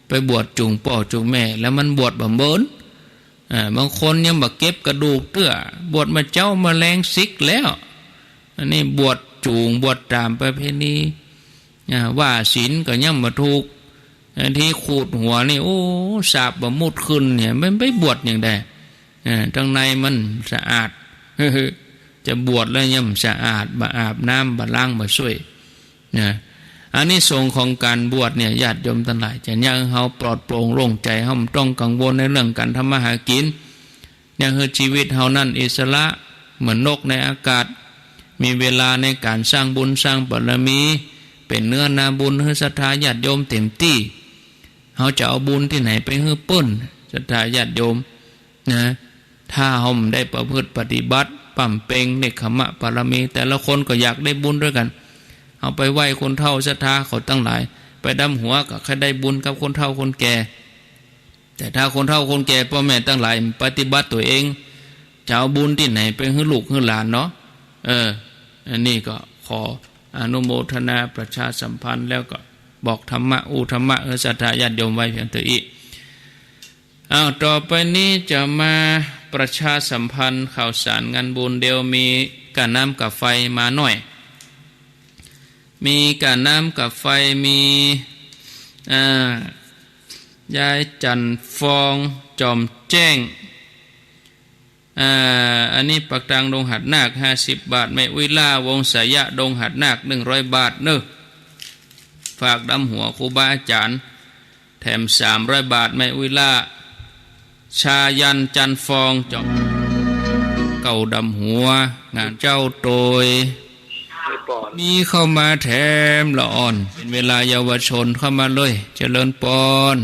ไปบวชจูงป้อจูงแม่ แล้วมันบวชบ่เมิน อ่า บางคนยังบ่เก็บกระดูกเตื้อ บวชมาเจ๊ามาแลงสิกแล้ว อันนี้บวชจูง บวชต๋ามประเพณี อ่า ว่าศีลก็ยังบ่ถูก อันตี้ขูดหัวนี่ โอ้ สาปบ่มุดขึ้นเนี่ย มันไปบวชอย่างใด เออ ตังในมันสะอาด จะบวชแล้วยังบ่สะอาด บ่อาบน้ำ บ่ล้าง บ่ซ่วย นะ อานิสงส์ของก๋านบวชเนี่ย ญาติโยมตังหลาย จะเยียะหื้อเฮาปลอดโปร่งโล่งใจ๋ เฮาบ่ต้องกังวลในเรื่องก๋านทำมาหากิ๋น เยียะหื้อชีวิตเฮานั้นอิสระ เหมือนนกในอากาศ มีเวลาในก๋านสร้างบุญสร้างบารมี เป๋นเนื้อนาบุญหื้อศรัทธาญาติโยมเต็มตี้ เฮาจะเอาบุญตี้ไหนไปหื้อเปิ้น ศรัทธาญาติโยม นะ ถ้าเฮาบ่ได้ประพฤติปฏิบัติ บำเพ็ญเณคขมมะบารมี แต่ละคนก็อยากได้บุญด้วยกั๋น เฮาไปไหว้คนเฒ่าศรัทธาเขาตังหลาย ไปดำหัวก็ใค่ได้บุญกับคนเฒ่าคนแก่ แต่ถ้าคนเฒ่าคนแก่ป้อแม่ตังหลายปฏิบัติตั๋วเอง จะเอาบุญตี้ไหนไปหื้อลูกหื้อหลานเนาะ เออ อันนี้ก็ขออนุโมทนาประชาสัมพันธ์ แล้วก็บอกธรรมะ อู้ธรรมะหื้อศรัทธาญาติโยมไว้เพียงเต้าอี้ อ้าว ต่อไปนี้จะมาประชาสัมพันธ์ข่าวสารงานบุญ เดี๋ยวมีก้าน้ำก้าไฟมาหน่อย มีก้าน้ำก้าไฟ มี อ่า ยายจันทร์ฟอง จอมแจ้ง อ่า อันนี้ปากตางดงหาดนาค ห้าสิบบาท แม่อุ๊ยล่า วงศ์สยะ ดงหาดนาค หนึ่งร้อยบาทเนาะ ฝากดำหัวครูบาอาจ๋ารย์ แถมสามร้อยบาท แม่อุ๊ยล่า ชายัน จันทร์ฟอง จอม เก่าดำหัว งานเจ้าโตย มีเข้ามาแถมละอ่อน เป๋นเวลาเยาวชน เข้ามาเลย เจริญปอน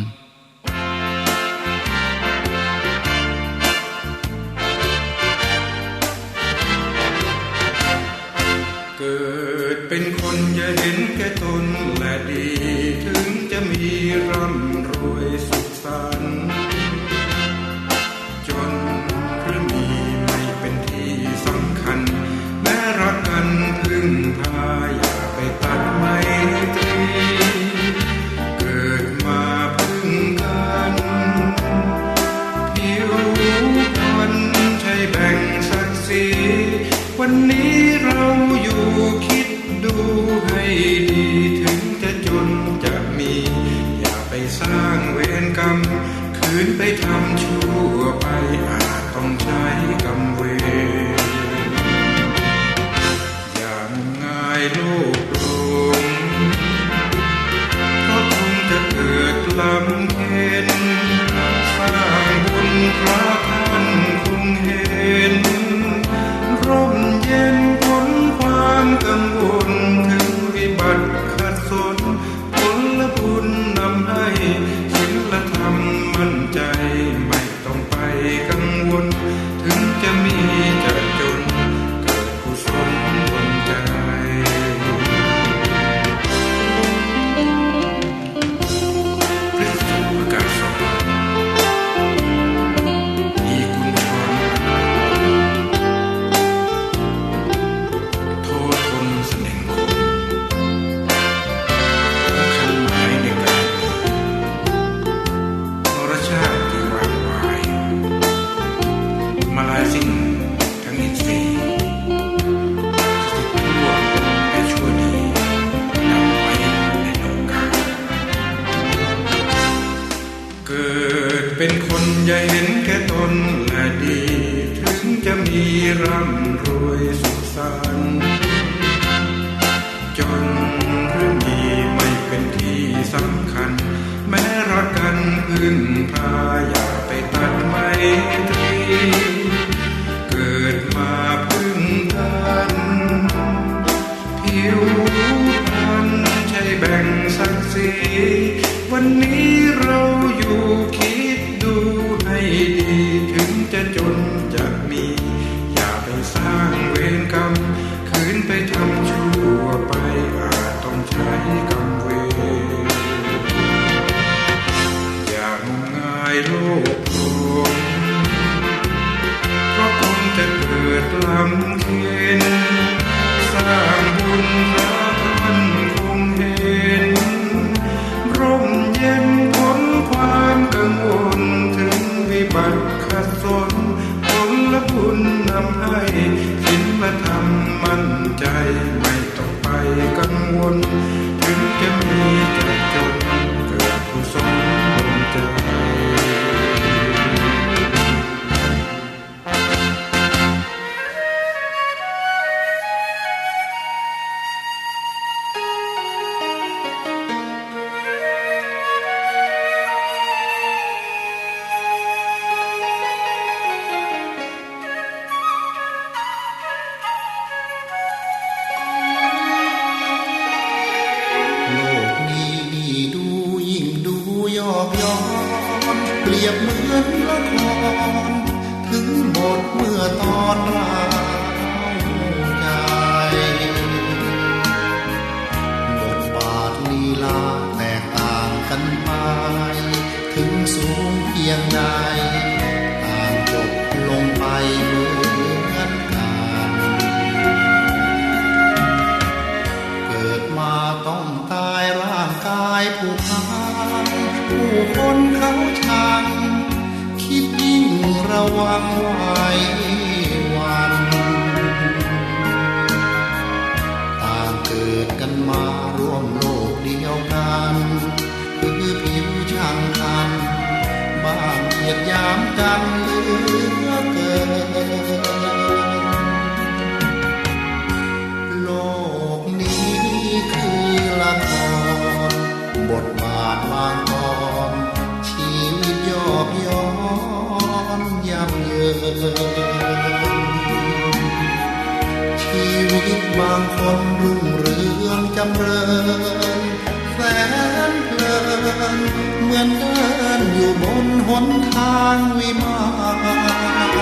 เกิดเป๋นคนอย่าเห็นแก่ตนและดี ถึงจะมีร่ำรวยสุขสันต์ จน วันนี้เราอยู่คิดดูให้ดี ถึงจะจนจะมี อย่าไปสร้างเวรกรรม คืนไปทำชั่วไป อาจต้องใช้กรรมเวร อย่างง่ายโลกหลง เพราะคงจะเกิดลำเค็ญ สร้างบุญพระท่านคงเห็น ร่มเย็นพ้นความกังวล ถึงวิบัติขัดสน ผลบุญนำให้ ศีลธรรมมั่นใจ ไม่ต้องไปกังวล ถึงจะมีจะจน เกิดกุศลดลใจ พระสูตรประกาศสอน มีคุณธรรม โทษคนเสน่ห์คน สำคัญหมายในการ มรชาติที่วางไว้ มาลายสิ้นทั้งอินทรีย์ สถิตชั่วและชั่วดี ดับไปในโลกา เกิดเป็นคนอย่าเห็นแก่ตนและดี ถึงจะมีร่ำรวยสุขสันต์ จนหรือมีไม่เป็นที่สำคัญ แม้รักกันพึ่งพา อย่าไปตัดไมตรี เกิดมาพึ่งกัน ผิวพรรณใช่แบ่งศักดิ์ศรี วันนี้เราอยู่คิดดูให้ดี ถึงจะจนจะมี อย่าไปสร้างเวรกรรม คืนไปทำชั่วไป อาจต้องใช้กรรมเวร อย่างง่ายโลกหลง เพราะคงจะเกิดลำเค็ญ สร้างบุญพระท่านคงเห็น ร่มเย็นพ้นความกังวล ถึงวิบัติขัดสน ผลบุญนำให้ ศีลธรรมมั่นใจ ไม่ต้องไปกังวล ถึงจะมีจะจน เกิดกุศลดลใจ โลกนี้นี่ดูยิ่งดูยอกย้อน เปรียบเหมือนละคร ถึงบทเมื่อตอนร้าวใจ บทบาทลีลาแตกต่างกันไป ถึงสูงเพียงใด ต่างจบลงไปเหมือนกัน เกิดมาต้องตายร่างกายผุพัง ผู้คนเขาชัง คิดยิ่งระวังไว้วัน ต่างเกิดกันมาร่วมโลกเดียวกัน คือผิวช่างคัน บ้างเยียดหยามกันเหลือเกิน โลกนี้คือละคร บทบาทบางตอน ชีวิตยอกย้อนยับเยิน ชีวิตบางคนรุ่งเรืองจำเริญ แสนเพลิน เหมือนเดินอยู่บนหนทางวิมาน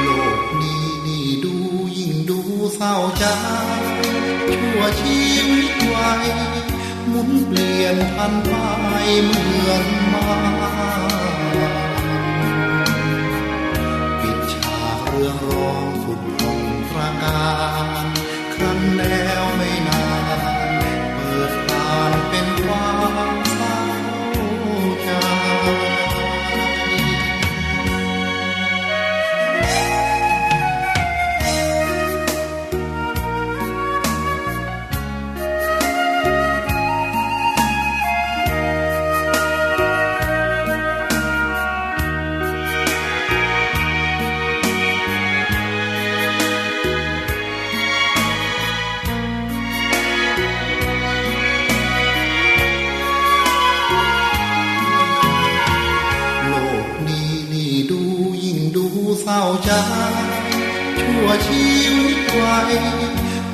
โลกนี้นี่ดูยิ่งดูเศร้าใจ ชั่วชีวิตวัย หมุนเปลี่ยนผันไปเหมือนมาร ปิดฉากเรืองรองผุดผ่องตระการ ครั้นแล้วไม่นาน เปิดผ่านเป็นความเศร้าใจ จา ชั่วชีวิตวัย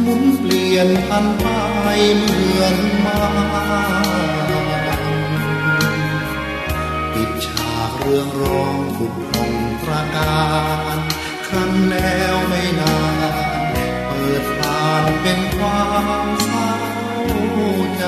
หมุนเปลี่ยนผันไปเหมือนมาร ปิดฉากเรืองรองผุดผ่องตระการ ครั้นแล้วไม่นาน เปิดผ่านเป็นความเศร้าใจ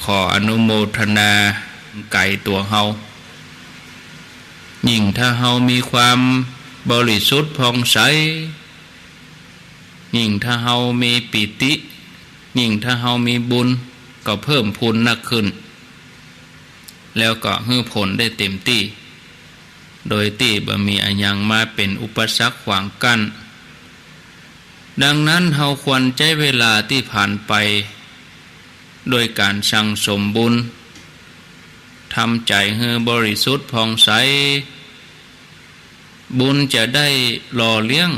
ขออนุโมทนาไก๋ตั๋วเฮา ยิ่งถ้าเฮามีความบริสุทธิ์ผ่องใส ยิ่งถ้าเฮามีปีติ ยิ่งถ้าเฮามีบุญ ก็เพิ่มพูนนักขึ้น แล้วก็หื้อผลได้เต็มตี้ โดยตี้บ่มีอะหยังมาเป๋นอุปสรรคขวางกั้น ดังนั้นเฮาควรใจ๊เวลาตี้ผ่านไป โดยก๋านสั่งสมบุญ ทำใจ๋หื้อบริสุทธิ์ผ่องใส บุญจะได้หล่อเลี้ยง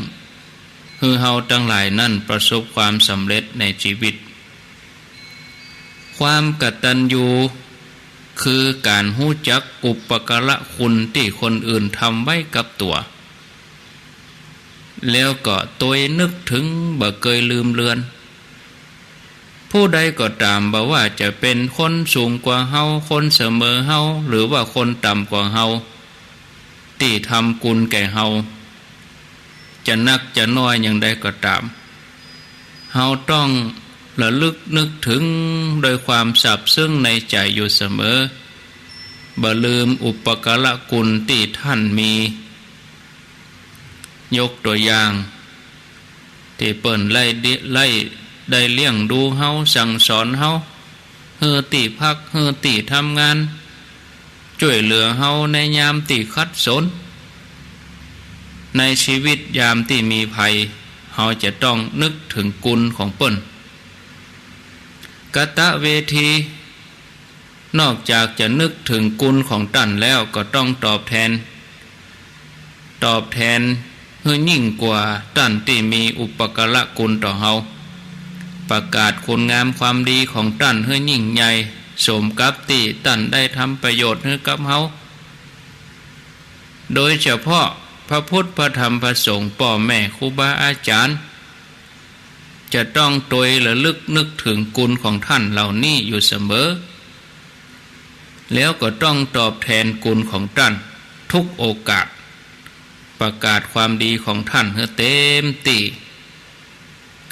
หื้อเฮาตังหลายนั้นประสบความสำเร็จในจีวิต ความกตัญญู คือก๋านฮู้จักอุปการะคุณตี้คนอื่นทำไว้กับตั๋ว แล้วก็ตวยนึกเถิงบ่เกยลืมเลือน ผู้ใดก็ต๋าม บ่ว่าจะเป๋นคนสูงกว่าเฮา คนเสมอเฮา หรือว่าคนต่ำกว่าเฮา ตี้ทำกุณแก่เฮา จะนักจะน้อยอย่างใดก็ต๋าม เฮาต้องระลึกนึกเถิงโดยความซาบซึ้งในใจ๋อยู่เสมอ บ่ลืมอุปการะคุณตี้ต้านมี ยกตั๋วอย่าง ตี้เปิ้นได้ ได้ ได้เลี้ยงดูเฮา สั่งสอนเฮา หื้อตี้พัก หื้อตี้ทำงาน จ้วยเหลือเฮาในยามตี้ขัดสน ในจีวิตยามตี้มีภัย เฮาจะต้องนึกเถิงกุณของเปิ้น กตเวที นอกจากจะนึกเถิงกุณของต้านแล้ว ก็ต้องตอบแทน ตอบแทนหื้อยิ่งกว่าต้านตี้มีอุปการะคุณต่อเฮา ประกาศคุณงามความดีของต้านหื้อยิ่งใหญ่ สมกับตี้ต้านได้ทำประโยชน์หื้อกับเฮา โดยเฉพาะพระพุทธ พระธรรม พระสงฆ์ ป้อแม่ ครูบาอาจ๋ารย์ จะต้องตวยระลึกนึกเถิงกุณของต้านเหล่านี้อยู่เสมอ แล้วก็ต้องตอบแทนกุณของต้านทุกโอกาส ประกาศความดีของต้านหื้อเต็มตี้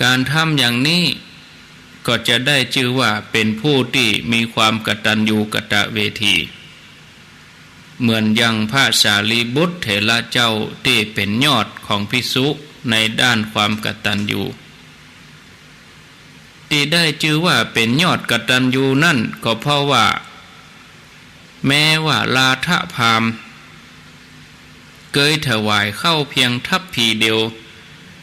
ก๋านทำอย่างนี้ ก็จะได้จื้อว่าเป๋นผู้ตี้มีความกตัญญูกตเวที เหมือนอย่างพระสารีบุตรเถระเจ้าตี้เป๋นยอดของภิกษุในด้านความกตัญญู ตี้ได้จื้อว่าเป๋นยอดกตัญญูนั้น ก็เพราะว่า แม้ว่าราธพราหมณ์ เกยถวายข้าวเพียงทัพพีเดียว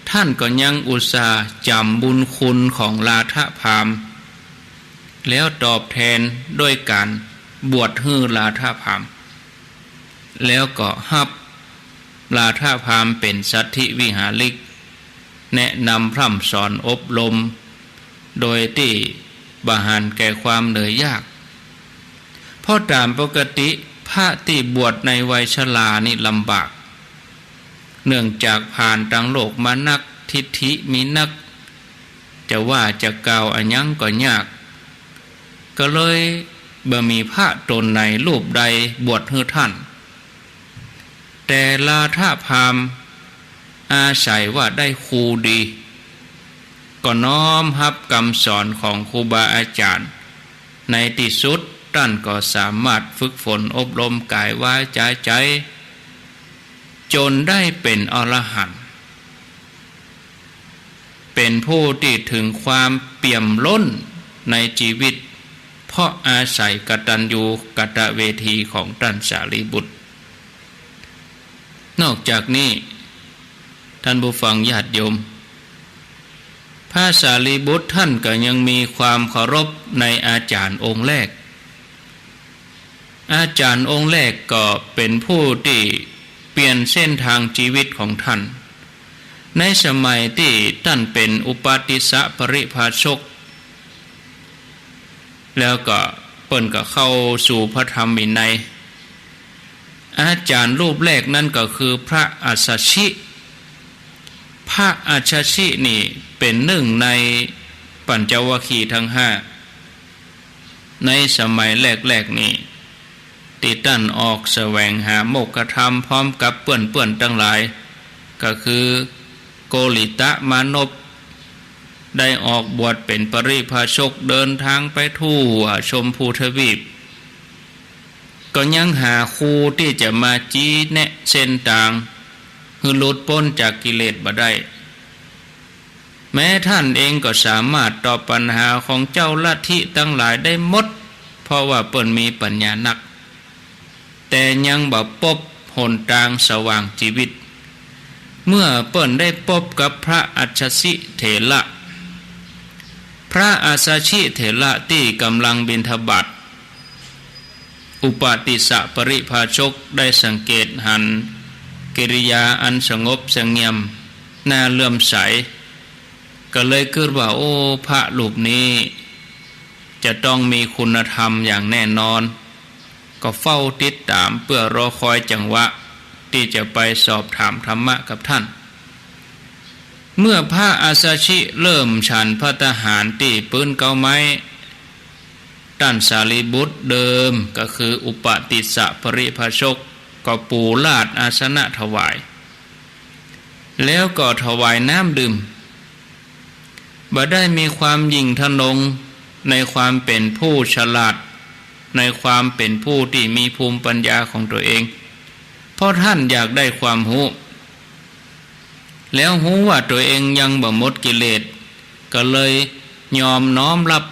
ต้านก็ยังอุตส่าห์จ๋ำบุญคุณของราธพราหมณ์ แล้วตอบแทนด้วยก๋านบวชหื้อราธพราหมณ์ แล้วก็ฮับราธพราหมณ์เป๋นสัตถิวิหาริก แนะนำพร่ำสอนอบรม โดยตี้บ่หันแก่ความเหนื่อยยาก เพราะต๋ามปกติพระตี้บวชในวัยชรานี่ลำบาก เนื่องจากผ่านตางโลกมานัก ทิฐิมีนัก จะว่าจะกล่าวอะหยังก็ยาก ก็เลยบ่มีพระต๋นไหนรูปใดบวชหื้อต้าน แต่ราธพราหมณ์อาศัยว่าได้ครูดี ก็น้อมฮับกำสอนของครูบาอาจ๋ารย์ ในตี้สุดต้านก็สามารถฝึกฝนอบรมก๋ายวาจาใจ๋ จ๋นได้เป๋นอรหันต์ เป๋นผู้ตี้เถิงความเปี่ยมล้นในจีวิต เพราะอาศัยกตัญญูกตเวทีของต้านสารีบุตร นอกจากนี้ ต้านผู้ฟังญาติโยม พระสารีบุตรต้านก็ยังมีความเคารพในอาจ๋ารย์องค์แรก อาจ๋ารย์องค์แรกก็เป๋นผู้ตี้เปลี่ยนเส้นทางจีวิตของต้าน ในสมัยตี้ต้านเป๋นอุปาติสสะปริพาชก แล้วก็เปิ้นก็เข้าสู่พระธรรมวินัย อาจ๋ารย์รูปแรกนั้นก็คือพระอัสสชิ พระอัสสชินี่เป๋นนึ่งในปัญจวัคคีย์ตังห้า ในสมัยแรกๆ นี่ ตี้ต้านออกแสวงหาโมกขธรรมพร้อมกับเปื้อนๆ ตังหลาย ก็คือโกริตะมานพ ได้ออกบวชเป๋นปริพาชก เดินตางไปทั่วชมพูทวีป ก็ยังหาครูตี้จะมาจี๊แนะเส้นตางหื้อหลุดป๊นจากกิเลสบ่ได้ แม้ต้านเองก็สามารถตอบปัญหาของเจ้าลัทธิตังหลายได้หมด เพราะว่าเปิ้นมีปัญญานัก แต่ยังบ่ปบหนตางสว่างจีวิต เมื่อเปิ้นได้ปบกับพระอัสสชิเถระ พระอัสสชิเถระตี้ก่ำลังบิณฑบาต อุปาติสสะปริพาชกได้สังเกตหันกิริยาอันสงบเสงี่ยม น่าเลื่อมใส ก็เลยกึ๊ดว่า โอ้ พระรูปนี้จะต้องมีคุณธรรมอย่างแน่นอน ก็เฝ้าติดต๋ามเปื้อรอคอยจังหวะตี้จะไปสอบถามธรรมะกับต้าน เมื่อพระอัสสชิเริ่มฉันภัตตาหารตี้ปื๊นเก๊าไม้ ต้านสารีบุตรเดิมก็คืออุปาติสสะปริพาชก ก็ปู๋ราชอาสนะถวาย แล้วก็ถวายน้ำดื่ม บ่ได้มีความหยิ่งทะนงในความเป๋นผู้ฉลาด ในความเป๋นผู้ตี้มีภูมิปัญญาของตั๋วเอง เพราะต้านอยากได้ความฮู้ แล้วฮู้ว่าตั๋วเองยังบ่หมดกิเลส ก็เลยยอมน้อมรับ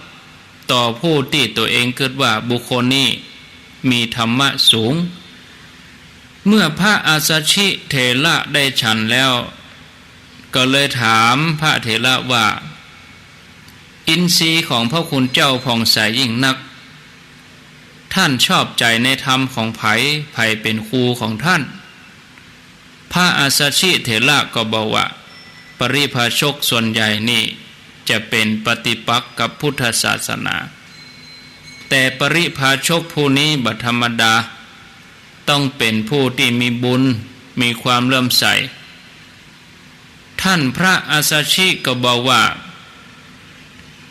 ต่อผู้ตี้ตั๋วเองกึ๊ดว่าบุคคลนี้มีธรรมะสูง เมื่อพระอัสสชิเถระได้ฉันแล้ว ก็เลยถามพระเถระว่า อินทรีย์ของพระคุณเจ้าผ่องใสยิ่งนัก ต้านชอบใจ๋ในธรรมของใผ ใผเป๋นครูของต้าน พระอัสสชิเถระก็บอกว่า ปริพาชกส่วนใหญ่นี่จะเป๋นปฏิปักษ์กับพุทธศาสนา แต่ปริพาชกผู้นี้บ่ธรรมดา ต้องเป๋นผู้ตี้มีบุญ มีความเลื่อมใส ต้านพระอัสสชิก็บอกว่า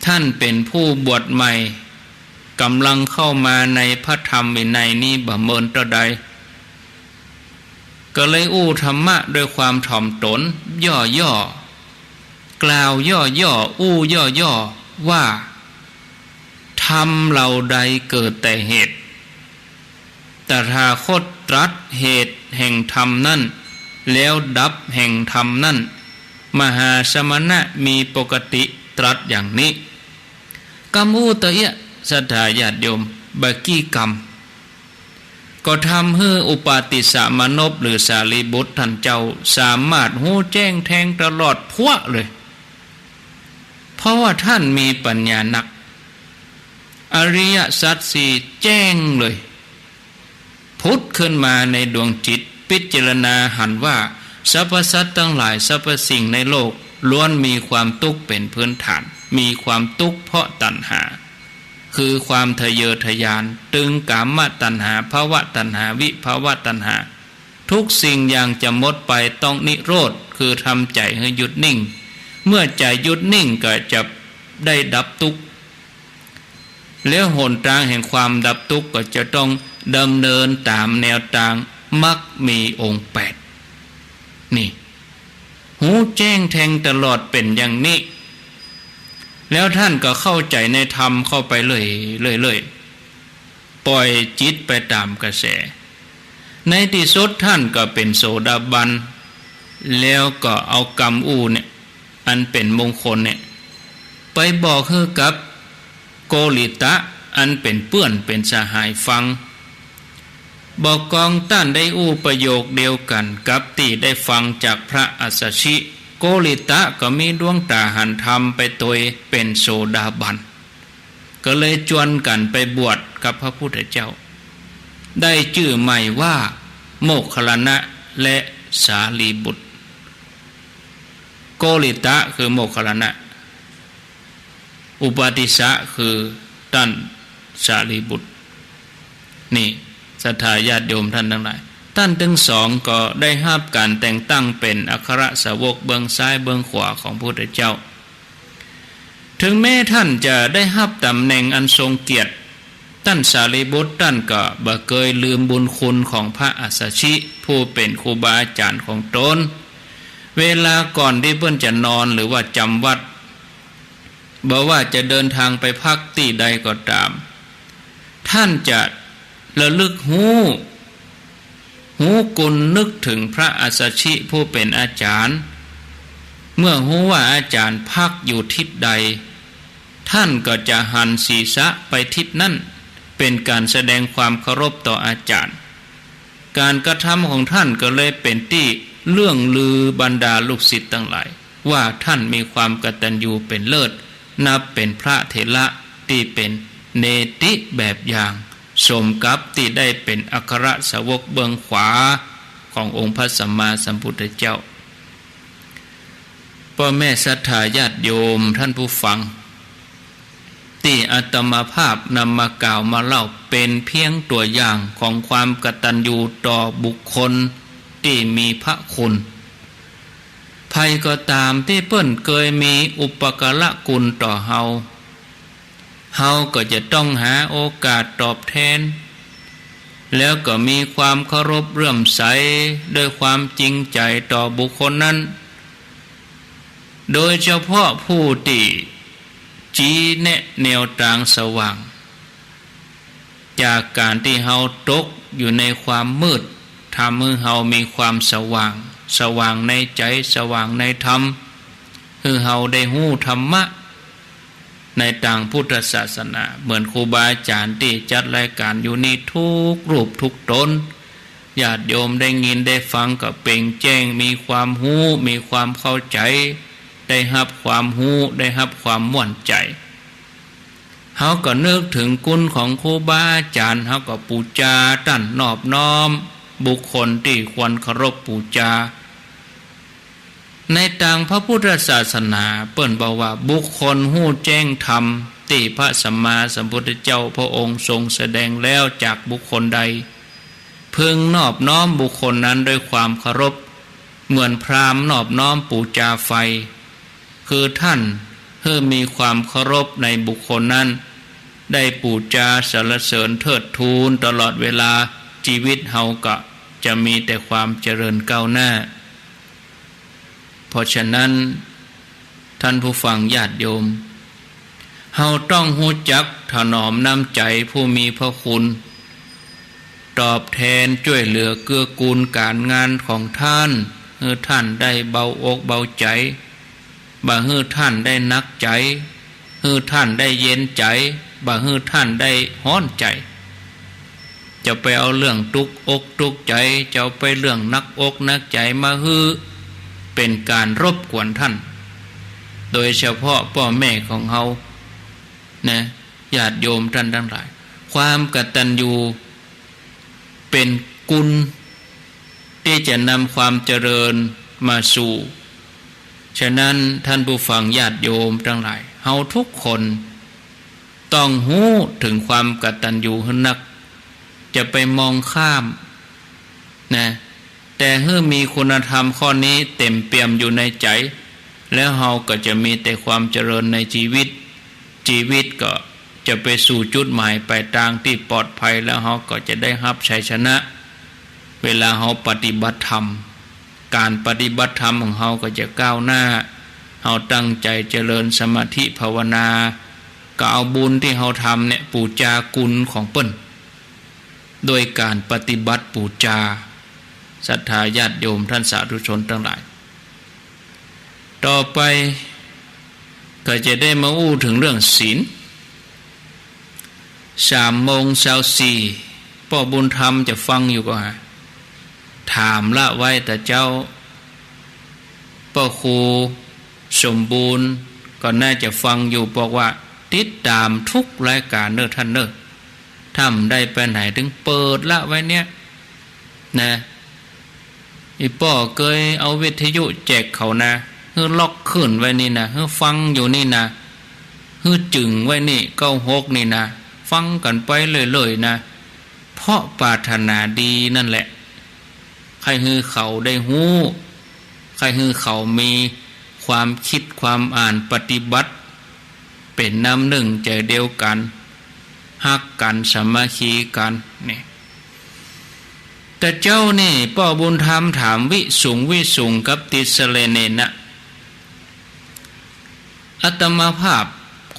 ต้านเป๋นผู้บวชใหม่ ก่ำลังเข้ามาในพระธรรมวินัยนี้บ่เมินเต้าใด ก็เลยอู้ธรรมะด้วยความถ่อมต๋น ย่อๆ กล่าวย่อๆ อู้ย่อๆ ว่า ธรรมเหล่าใดเกิดแต่เหตุ ตถาคตตรัสเหตุแห่งธรรมนั้น แล้วดับแห่งธรรมนั้น มหาสมณะมีปกติตรัสอย่างนี้ กำอู้ตะเอี้ย ศรัทธาญาติโยม บ่ากี้กำ ก็ทำหื้ออุปาติสสะมานพหรือสารีบุตรต้านเจ้า สามารถฮู้แจ้งแทงตลอดพั้วเลย เพราะว่าต้านมีปัญญานัก อริยสัจสี่แจ้งเลย ผุดขึ้นมาในดวงจิต พิจารณาหันว่า สรรพสัตว์ตังหลาย สรรพสิ่งในโลก ล้วนมีความตุ๊กข์เป๋นพื้นฐาน มีความตุ๊กข์เพราะตัณหา คือความทะเยอทะยาน ตึงกามตัณหา ภวตัณหา วิภวตัณหา ทุกสิ่งอย่างจะหมดไปต้องนิโรธ คือทำใจ๋หื้อหยุดนิ่ง เมื่อใจ๋หยุดนิ่งก็จะได้ดับตุ๊กข์ แล้วหนตางแห่งความดับตุ๊กข์ก็จะต้องดำเนินต๋ามแนวตางมรรคมีองค์แปด นี่ ฮู้แจ้งแทงตลอดเป๋นอย่างนี้ แล้วต้านก็เข้าใจ๋ในธรรมเข้าไปเรื่อยๆ เรื่อยๆ ปล่อยจิตไปต๋ามกระแส ในตี้สุดต้านก็เป๋นโสดาบัน แล้วก็เอากำอู้เนี่ย อันเป๋นมงคลเนี่ย ไปบอกหื้อกับโกริตะ อันเป๋นเปื้อนเป๋นสหายฟัง บอกกองต้านได้อู้ประโยคเดียวกั๋นกับตี้ได้ฟังจากพระอัสสชิ โกริตะก็มีดวงต๋าหันธรรมไปโตยเป๋นโสดาบัน ก็เลยจวนกั๋นไปบวชกับพระพุทธเจ้า ได้จื้อใหม่ว่าโมคคัลลานะและสารีบุตร โกริตะคือโมคคัลลานะ อุปาติสสะคือต้านสารีบุตร นี่ ศรัทธาญาติโยมต้านตังหลาย ต้านตึงสองก็ได้ฮับก๋านแต่งตั้งเป๋นอัครสาวกเบื้องซ้ายเบื้องขวาของพระพุทธเจ้า เถิงแม้ต้านจะได้ฮับต๋ำแหน่งอันทรงเกียรติ ต้านสารีบุตรต้านก็บ่เกยลืมบุญคุณของพระอัสสชิ ผู้เป๋นครูบาอาจ๋ารย์ของต๋น เวลาก่อนตี้เปิ้นจะนอนหรือว่าจ๋ำวัตร บ่ว่าจะเดินทางไปพักตี้ใดก็ต๋าม ต้านจะระลึกฮู้ ฮู้กุณนึกเถิงพระอัสสชิผู้เป๋นอาจ๋ารย์ เมื่อฮู้ว่าอาจ๋ารย์พักอยู่ทิศใด ต้านก็จะหันศีรษะไปทิศนั้น เป๋นก๋านแสดงความเคารพต่ออาจ๋ารย์ ก๋านกระทำของต้านก็เลยเป๋นตี้เลื่องลือบรรดาลูกศิษย์ตังหลาย ว่าต้านมีความกตัญญูเป๋นเลิศ นับเป๋นพระเถระตี้เป๋นเนติแบบอย่าง สมกับตี้ได้เป๋นอัครสาวกเบื้องขวาขององค์พระสัมมาสัมพุทธเจ้า ป้อแม่ศรัทธาญาติโยมต้านผู้ฟัง ตี้อาตมาภาพนำมากล่าวมาเล่าเป๋นเพียงตั๋วอย่างของความกตัญญูต่อบุคคลตี้มีพระคุณ ใผก็ต๋ามตี้เปิ้นเกยมีอุปการะคุณต่อเฮา เฮาก็จะต้องหาโอกาสตอบแทน แล้วก็มีความเคารพเลื่อมใสด้วยความจริงใจ๋ต่อบุคคลนั้น โดยเฉพาะผู้ตี้ ชี้แนะแนวตางสว่าง จากก๋านตี้เฮาตกอยู่ในความมืด ทำหื้อเฮามีความสว่าง สว่างในใจ๋ สว่างในธรรม หื้อเฮาได้ฮู้ธรรมะ ในตางพุทธศาสนา เหมือนครูบาอาจ๋ารย์ตี้จัดรายก๋านอยู่นี่ทุกรูปทุกต๋น ญาติโยมได้ยินได้ฟังก็เป่งแจ้ง มีความฮู้ มีความเข้าใจ๋ ได้ฮับความฮู้ ได้ฮับความม่วนใจ๋ เฮาก็นึกเถิงคุณของครูบาอาจ๋ารย์ เฮาก็ปู๋จาต้าน นอบน้อมบุคคลตี้ควรเคารพปู๋จา ในตางพระพุทธศาสนาเปิ้นบอกว่าบุคคลฮู้แจ้งธรรมตี้พระสัมมาสัมพุทธเจ้าพระองค์ทรงแสดงแล้วจากบุคคลใด พึงนอบน้อมบุคคลนั้นด้วยความเคารพ เหมือนพราหมณ์นอบน้อมปู๋จาไฟ คือต้านหื้อมีความเคารพในบุคคลนั้น ได้ปู๋จาสรรเสริญเทิดทูนตลอดเวลา จีวิตเฮาก็จะมีแต่ความเจริญก้าวหน้า เพราะฉะนั้น ต้านผู้ฟังญาติโยม เฮาต้องฮู้จักถนอมน้ำใจ๋ผู้มีพระคุณ ตอบแทนจ้วยเหลือเกื้อกูลก๋านงานของต้าน หื้อต้านได้เบาอกเบาใจ๋ บ่หื้อต้านได้หนักใจ๋ หื้อต้านได้เย็นใจ๋ บ่หื้อต้านได้ฮ้อนใจ๋ จะไปเอาเรื่องตุ๊กอกตุ๊กใจ๋ จะเอาไปเรื่องหนักอกหนักใจ๋มาหื้อเป๋นก๋านรบกวนต้าน โดยเฉพาะป้อแม่ของเฮานะ ญาติโยมต้านตังหลาย ความกตัญญูเป๋นคุณตี้จะนำความเจริญมาสู่ ฉะนั้นต้านผู้ฟังญาติโยมตังหลาย เฮาทุกคนต้องฮู้เถิงความกตัญญูหื้อนัก จะไปมองข้ามนะ แต่หื้อมีคุณธรรมข้อนี้เต็มเปี่ยมอยู่ในใจ๋ แล้วเฮาก็จะมีแต่ความเจริญในจีวิต จีวิตก็จะไปสู่จุดหมายปลายตางตี้ปลอดภัย แล้วเฮาก็จะได้ฮับชัยชนะ เวลาเฮาปฏิบัติธรรม ก๋านปฏิบัติธรรมของเฮาก็จะก้าวหน้า เฮาตั้งใจ๋เจริญสมาธิภาวนา ก็เอาบุญตี้เฮาทำเนี่ยปู๋จากุณของเปิ้น โดยก๋านปฏิบัติปู๋จา ศรัทธาญาติโยมต้านสาธุชนตังหลาย ต่อไปก็จะได้มาอู้เถิงเรื่องศีล สามโมงซาวสี่ ป้อบุญธรรมจะฟังอยู่ก่อ ถามละไว้ตะเจ๊า ป้อครูสมบูรณ์ก็น่าจะฟังอยู่ บอกว่าติดต๋ามทุกรายก๋านเน่อต้านเน่อ ถ้าบ่ได้ไปไหน เถิงเปิดละไว้เนี่ยนะ อี่ป้อเกยเอาวิทยุแจกเขานะ หื้อล็อกคลื่นไว้นี่นะ หื้อฟังอยู่นี่นะ หื้อจึ่งไว้นี่ เก้าหกนี่นะ ฟังกั๋นไปเรื่อยๆ นะ เพราะปรารถนาดีนั่นแหละ ใค่หื้อเขาได้ฮู้ ใค่หื้อเขามีความกึ๊ดความอ่านปฏิบัติ เป๋นน้ำนึ่งใจ๋เดียวกั๋น ฮักกั๋นสามัคคีกั๋น นี่ ตะเจ๊านี่ป้อบุญธรรมถามวิสุงวิสุงกับติสรเณนะ อาตมาภาพ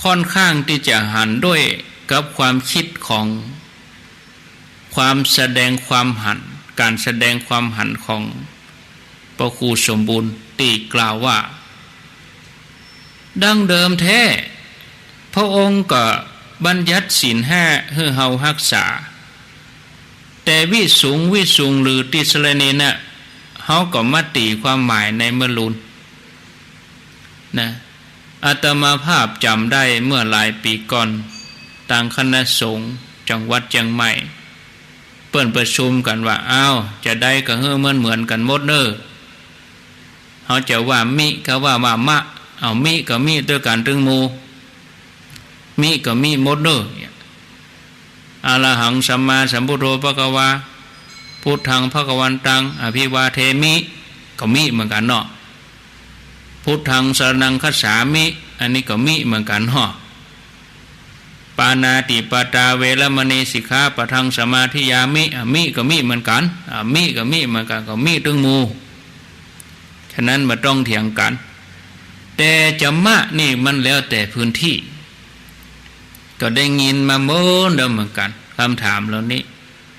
ค่อนข้างตี้จะหันด้วยกับความกึ๊ดของความแสดงความหัน ก๋านแสดงความหันของพระครูสมบูรณ์ตี้กล่าวว่า ดั้งเดิมแต๊ พระองค์ก็บัญญัติศีลห้าหื้อเฮาฮักษา แต่วิสุง วิสุงหรือติสรณเณนะ เฮาก็มาตี๋ความหมายในเมื่อลูน นะ อาตมาภาพจำได้เมื่อหลายปี๋ก่อน ตางคณะสงฆ์จังหวัดเจียงใหม่ เปิ้นประชุมกั๋นว่า อ้าว จะใดก็หื้อเหมือนๆ กั๋นหมดเน่อ เฮาจะว่ามิ ก็ว่า ว่ามะ เอามิก็มิตวยกั๋นตึงหมู่ มิก็มิหมดเน่อ อะระหังสัมมาสัมพุทโธภะคะวา พุทธังภะคะวันตัง อะภิวาเทมิ ก็มิเหมือนกั๋นเนาะ พุทธังสรณังคัจฉามิ อันนี้ก็มิเหมือนกั๋นเนาะ ปาณาติปาตาเวระมะณีสิกขาปะทังสมาธิยามิ อะมิก็มิเหมือนกั๋น อะมิก็มิเหมือนกั๋น ก็มิตึงหมู่ ฉะนั้นบ่ต้องเถียงกั๋น แต่จะมะนี่มันแล้วแต่พื้นตี้ ก็ได้ยินมาโม้เดิมเหมือนกั๋น กำถามเหล่านี้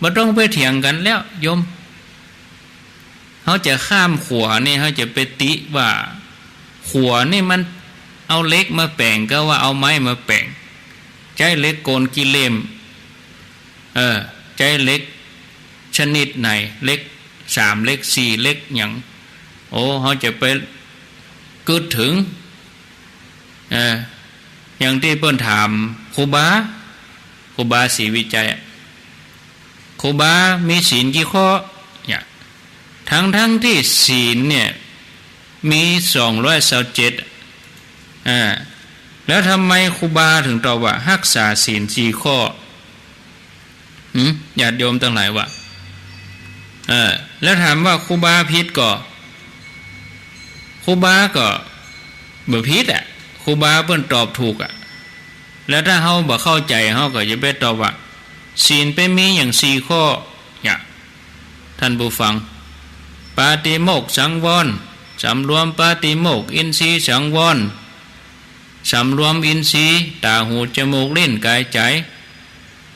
บ่ต้องไปเถียงกั๋นแล้วโยม เฮาจะข้ามขัวนี่ เฮาจะไปติว่าขัวนี่มันเอาเหล็กมาแป๋ง ก็ว่าเอาไม้มาแป๋ง ใจ๊เหล็กโกนกี่เล่ม เออ ใจ๊เหล็กชนิดไหน เหล็กสาม เหล็กสี่ เหล็กหยัง โอ้ เฮาจะไปกึ๊ดเถิง เออ อย่างตี้เปิ้นถามครูบา ครูบาศรีวิชัยอะ ครูบามีศีลกี่ข้อ เนี่ย ทั้งๆ ตี้ศีลเนี่ยมีสองร้อยซาวเจ็ด อ่า แล้วทำไมครูบาถึงตอบว่าฮักษาศีลสี่ข้อ หืม ญาติโยมตังหลายว่า เออ แล้วถามว่าครูบาผิดก่อ ครูบาก็บ่ผิดอะ ครูบาเปิ้นตอบถูกอะ แล้วถ้าเฮาบ่เข้าใจ๋ เฮาก็อย่าไปตอบว่า ศีลไปมีหยังสี่ข้อ เนี่ย ท่านผู้ฟัง ปาติโมกข์สังวร สำรวมปาติโมกข์ อินทรีย์สังวร สำรวมอินทรีย์ ต๋า หู จมูก ลิ้น ก๋าย ใจ๋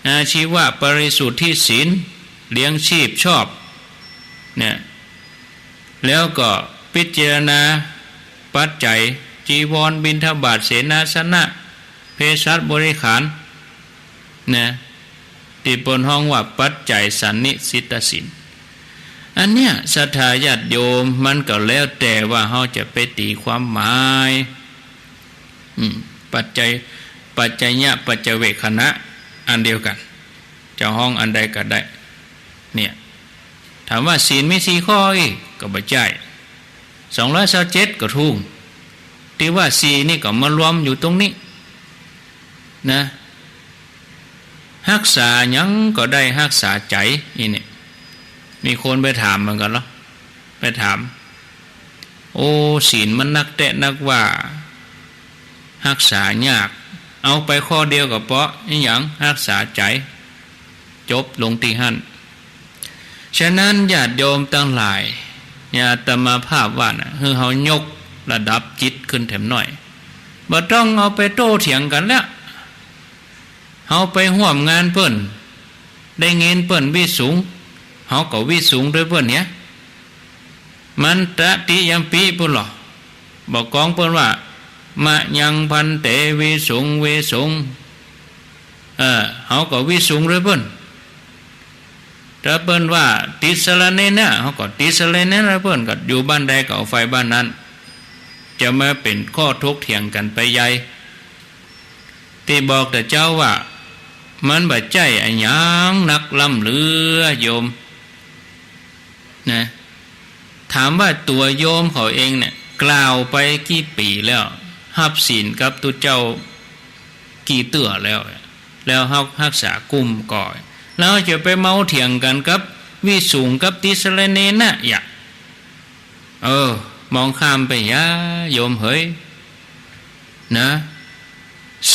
อาชีวะบริสุทธิศีล เลี้ยงชีพชอบ เนี่ย แล้วก็พิจารณาปัจจัย จีวร บิณฑบาต เสนาสนะ เภสัชบริขาร นะ ตี้เปิ้นฮ้องว่าปัจจัยสันนิสิตศีล อันเนี้ยศรัทธาญาติโยม มันก็แล้วแต่ว่าเฮาจะไปตี๋ความหมาย อืม ปัจจัย ปัจจยะ ปัจจเวกขณะ อันเดียวกั๋น จะฮ้องอันใดก็ได้ เนี่ย ถามว่าศีลมีสี่ข้ออี้ ก็บ่ใจ้ สองร้อยซาวเจ็ดก็ถูก ตี้ว่าสี่นี่ก็มารวมอยู่ตรงนี้ นะ ฮักษาหยังก็ได้ ฮักษาใจ๋ อี้เนี่ย มีคนไปถามเหมือนกั๋นเหรอ ไปถาม โอ้ ศีลมันนักแต๊นักว่า ฮักษายาก เอาไปข้อเดียวก็เปาะ อิหยัง ฮักษาใจ๋ จบลงตี้หั้น ฉะนั้นญาติโยมตังหลาย เนี่ย อาตมาภาพว่านะ หื้อเฮายกระดับจิตขึ้นแถมหน้อย บ่ต้องเอาไปโต้เถียงกั๋นแล้ว เฮาไปฮ่วมงานเปิ้น ได้ยินเปิ้นวิสุง เฮาก็วิสุงตวยเปิ้นเนี่ย มันตติยัมปิปู้นลอ บ่กองเปิ้นว่า มะยังภันเต วิสุง วิสุง เออ เฮาก็วิสุงตวยเปิ้น ถ้าเปิ้นว่า ติสรณเณนะ เฮาก็ติสรณเณนะตวยเปิ้น ก็อยู่บ้านใดก็เอาไปบ้านนั้น จะมาเป๋นข้อถกเถียงกั๋นไปใหญ่ ตี้บอกแต่เจ้าว่า มันบ่ใจ้อะหยังนักล้ำเหลือโยม นะ ถามว่าตั๋วโยมเขาเองเนี่ย กล่าวไปกี่ปี๋แล้ว ฮับศีลกับตุ๊เจ้ากี่เตื้อแล้ว แล้วฮัก ฮักษากุ้มก่อ แล้วจะไปเมาเถียงกั๋นกับวิสุงกับติสรณเณนะ อย่า เออ มองข้ามไปอย่า โยมเหย นะ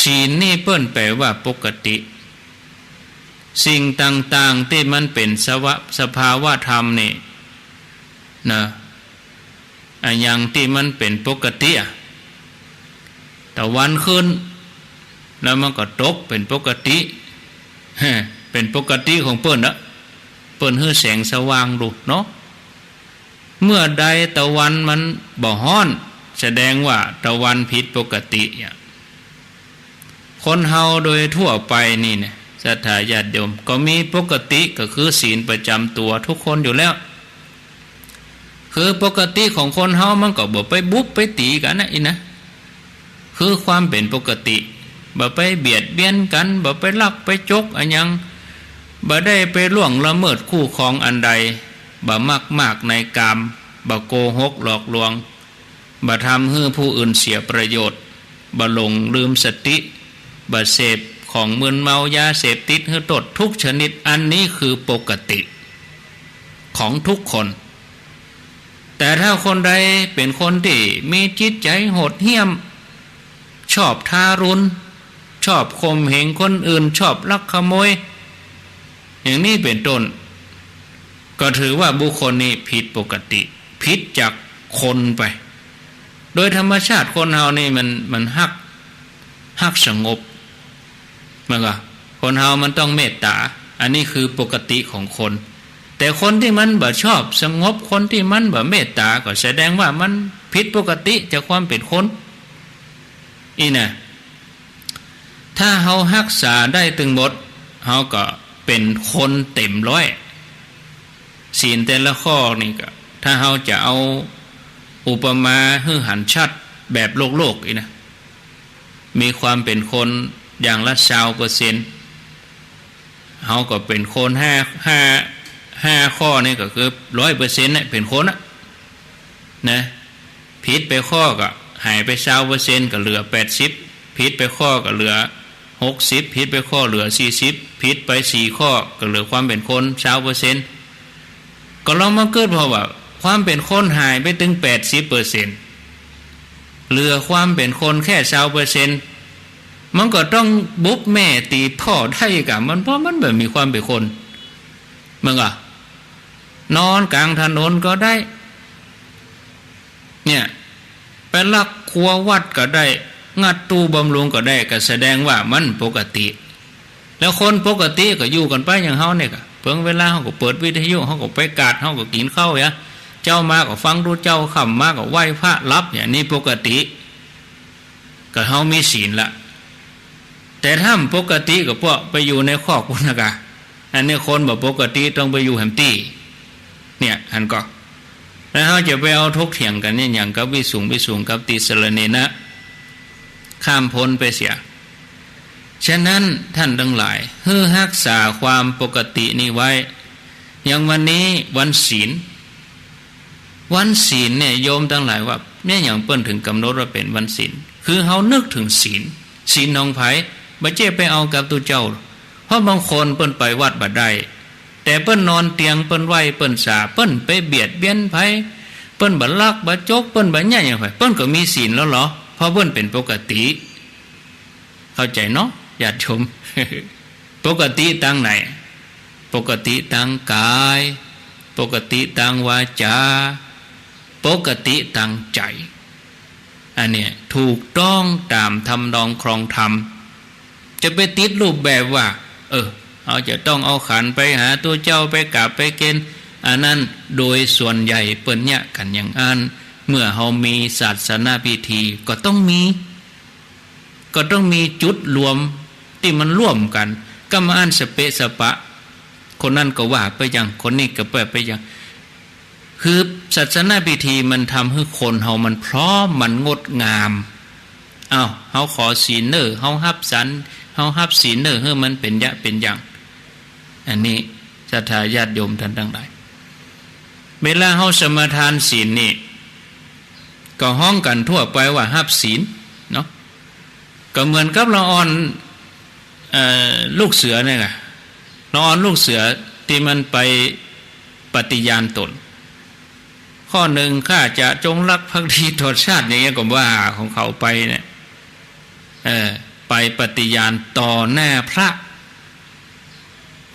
ศีลนี่เปิ้นแปลว่าปกติ สิ่งต่างๆ ตี้มันเป๋นสวะ สภาวะธรรมนี่ นะ อะหยังตี้มันเป๋นปกติอะ ตะวันขึ้น แล้วมันก็ตกเป๋นปกติ เป๋นปกติของเปิ้นนะ เปิ้นหื้อแสงสว่างดูเนาะ เมื่อใดตะวันมันบ่ฮ้อน แสดงว่าตะวันผิดปกติอะ คนเฮาโดยทั่วไปนี่เนี่ย ศรัทธาญาติโยม ก็มีปกติ ก็คือศีลประจำตั๋วทุกคนอยู่แล้ว คือปกติของคนเฮามันก็บ่ไปบุบไปตี๋กั๋นนะ อี้นะ คือความเป๋นปกติ บ่ไปเบียดเบียนกั๋น บ่ไปลักไปจกอะหยัง บ่ได้ไปล่วงละเมิดคู่ครองอันใด บ่มักมากในกาม บ่โกหกหลอกลวง บ่ทำหื้อผู้อื่นเสียประโยชน์ บ่หลงลืมสติ บ่เสพของมึนเมา ยาเสพติดหื้อโต้ษทุกชนิด อันนี้คือปกติของทุกคน แต่ถ้าคนใดเป๋นคนตี้มีจิตใจ๋โหดเหี้ยม ชอบทารุณ ชอบข่มเหงคนอื่น ชอบลักขโมย อย่างนี้เป๋นต้น ก็ถือว่าบุคคลนี้ผิดปกติ ผิดจากคนไป โดยธรรมชาติคนเฮานี่มัน มันฮัก ฮักสงบ มันก็ คนเฮามันต้องเมตต๋า อันนี้คือปกติของคน แต่คนตี้มันบ่ชอบสงบ คนตี้มันบ่เมตต๋า ก็แสดงว่ามันผิดปกติจากความเป๋นคน อี้นะ ถ้าเฮาฮักษาได้ตึงหมด เฮาก็เป๋นคนเต๋มร้อย ศีลแต่ละข้อนี่ก็ ถ้าเฮาจะเอาอุปมาหื้อหันชัดแบบโลกๆ อี้นะ มีความเป๋นคนอย่างละซาวเปอร์เซ็นต์ เฮาก็เป๋นคนห้า ห้า ห้าข้อนี่ก็คือร้อยเปอร์เซ็นต์เนี่ย เป๋นคนอะ นะ ผิดไปข้อก็หายไปซาวเปอร์เซ็นต์ ก็เหลือแปดสิบ ผิดไปข้อก็เหลือหกสิบ ผิดไปข้อเหลือสี่สิบ ผิดไปสี่ข้อก็เหลือความเป๋นคนซาวเปอร์เซ็นต์ ก็ลองมากึ๊ดผ่อว่า ความเป๋นคนหายไปตึงแปดสิบเปอร์เซ็นต์ เหลือความเป๋นคนแค่ซาวเปอร์เซ็นต์ มันก็ต้องบุบแม่ตี๋พ่อได้กะ มัน เพราะมันบ่มีความเป๋นคน มันก็นอนก๋างถนนก็ได้ เนี่ย ไปลักครัววัดก็ได้ งัดตู้บำรุงก็ได้ ก็แสดงว่ามันปกติ แล้วคนปกติก็อยู่กั๋นไปอย่างเฮาเนี่ยกะ เปิงเวลาเฮาก็เปิดวิทยุ เฮาก็ไปกาด เฮาก็กิ๋นข้าว ยะ เจ๊ามาก็ฟังตุ๊เจ้า ค่ำมาก็ไหว้พระ หลับ อย่างนี้ปกติ ก็เฮามีศีลละ แต่ถ้าบ่ปกติก็เปาะไปอยู่ในคอกพุ้นนะกะ อันนี้คนบ่ปกติต้องไปอยู่แหมตี้ เนี่ย หันก่อ แล้วเฮาจะไปเอาถกเถียงกั๋นเนี่ยหยังกับวิสุง วิสุงกับติสรณเณนะ ข้ามพ้นไปเสีย ฉะนั้นท่านตังหลาย หื้อฮักษาความปกตินี้ไว้ อย่างวันนี้วันศีล วันศีลเนี่ย โยมตังหลายว่า แม่นหยังเปิ้นถึงก๋ำหนดว่าเป๋นวันศีล คือเฮานึกเถิงศีล ศีลของใผ บ่ใจ้ไปเอากับตุ๊เจ้า เพราะบางคนเปิ้นไปวัดบ่ได้ แต่เปิ้นนอนเตียง เปิ้นไหว้ เปิ้นสา เปิ้นไปเบียดเบียนใผ เปิ้นบ่ลักบ่จก เปิ้นบ่เยียะหยังใผ เปิ้นก็มีศีลแล้วเหรอ เพราะเปิ้นเป๋นปกติ เข้าใจ๋เนาะ ญาติโยม ปกติตางไหน ปกติตางก๋าย ปกติตางวาจ๋า ปกติตางใจ๋ อันเนี้ยถูกต้องต๋ามทำนองครองธรรม จะไปติดรูปแบบว่า เออ เฮาจะต้องเอาขันไปหาตุ๊เจ้า ไปกราบไปเกณฑ์ อันนั้นโดยส่วนใหญ่เปิ้นเยียะกั๋นอย่างอั้น เมื่อเฮามีศาสนพิธีก็ต้องมี ก็ต้องมีจุดรวมตี้มันร่วมกั๋น ก็บ่อั้นสะเปะสะปะ คนนั้นก็ว่าไปอย่าง คนนี้ก็ว่าไปอย่าง คือศาสนพิธีมันทำหื้อคนเฮามันพร้อม มันงดงาม อ้าว เฮาขอศีลเน่อ เฮาฮับสัน เฮาฮับศีลเน่อ หื้อมันเป๋นเยียะเป๋นอย่าง อันนี้ศรัทธาญาติโยมท่านตังหลาย เวลาเฮาสมาทานศีลนี่ ก็ฮ้องกั๋นทั่วไปว่าฮับศีลเนาะ ก็เหมือนกับละอ่อน เอ่อ ลูกเสือเนี่ยนะ ละอ่อนลูกเสือตี้มันไปปฏิญาณต๋น ข้อหนึ่ง ข้าจะจงรักภักดีต่อชาติ อย่างเงี้ย ก็ว่าของเขาไปเนี่ย เออ ไปปฏิญาณต่อหน้าพระ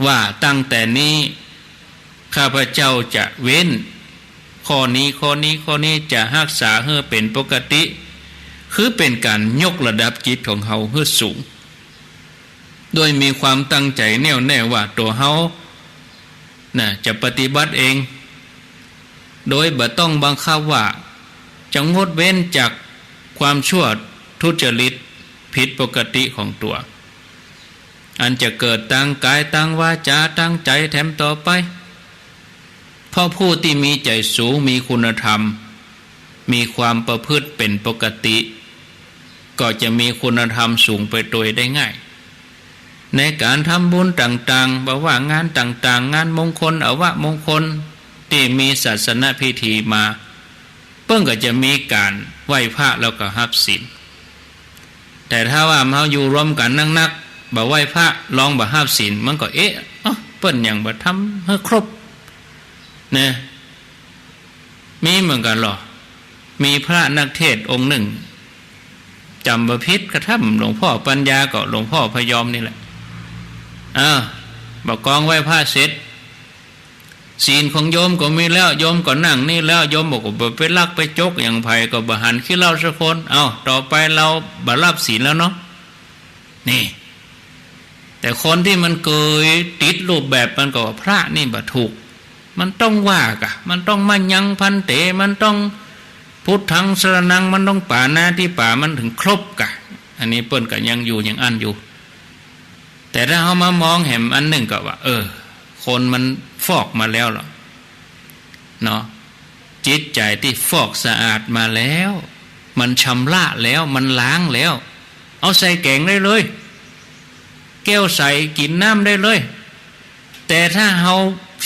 ว่าตั้งแต่นี้ข้าพเจ้าจะเว้นข้อนี้ ข้อนี้ ข้อนี้ จะฮักษาหื้อเป๋นปกติ คือเป๋นก๋านยกระดับจิตของเฮาหื้อสูง โดยมีความตั้งใจ๋แน่วแน่ว่าตั๋วเฮาน่ะจะปฏิบัติเอง โดยบ่ต้องบังคับว่าจะงดเว้นจากความชั่วทุจริตผิดปกติของตั๋ว อันจะเกิดตางก๋าย ตางวาจา ตางใจ๋แถมต่อไป เพราะผู้ตี้มีใจ๋สูง มีคุณธรรม มีความประพฤติเป๋นปกติ ก็จะมีคุณธรรมสูงไปโดยได้ง่าย ในก๋านทำบุญต่างๆ บ่ว่างานต่างๆ งานมงคล อวมงคล ตี้มีศาสนพิธีมา เปิ้นก็จะมีก๋านไหว้พระแล้วก็ฮับศีล แต่ถ้าว่าเฮาอยู่รวมกั๋นนักๆ บ่ไหว้พระ ลองบ่ฮับศีล มันก็ เอ๊ะ อ๊ะ เปิ้นหยังบ่ทำหื้อครบ นะ มีเหมือนกั๋นลอ มีพระนักเทศน์องค์นึ่ง จ๋ำบ่ผิดก็ถ้ำหลวงพ่อปัญญาก็หลวงพ่อพยอมนี่แหละ เออ บ่ากองไหว้พระเสร็จ ศีลของโยมก็มีแล้ว โยมก็นั่งนี่แล้ว โยมบอกว่าบ่ไปลักไปจกหยังใผ ก็บ่หันขี้เหล้าสักคน เอ้า ต่อไปเฮาบ่ฮับศีลแล้วเนาะ นี่ แต่คนตี้มันเกยติดรูปแบบมันก็ว่าพระนี่บ่ถูก มันต้องว่ากะ มันต้องมะยังภันเต มันต้องพุทธังสรณัง มันต้องปาณาติปา มันถึงครบกะ อันนี้เปิ้นก็ยังอยู่อย่างอั้นอยู่ แต่ถ้าเฮามามองแหมอันนึ่งก็ว่า เออ คนมันฟอกมาแล้วลอ เนาะ จิตใจ๋ตี้ฟอกสะอาดมาแล้ว มันชำระแล้ว มันล้างแล้ว เอาใส่แก๋งได้เลย แก้วใสกิ๋นน้ำได้เลย แต่ถ้าเฮา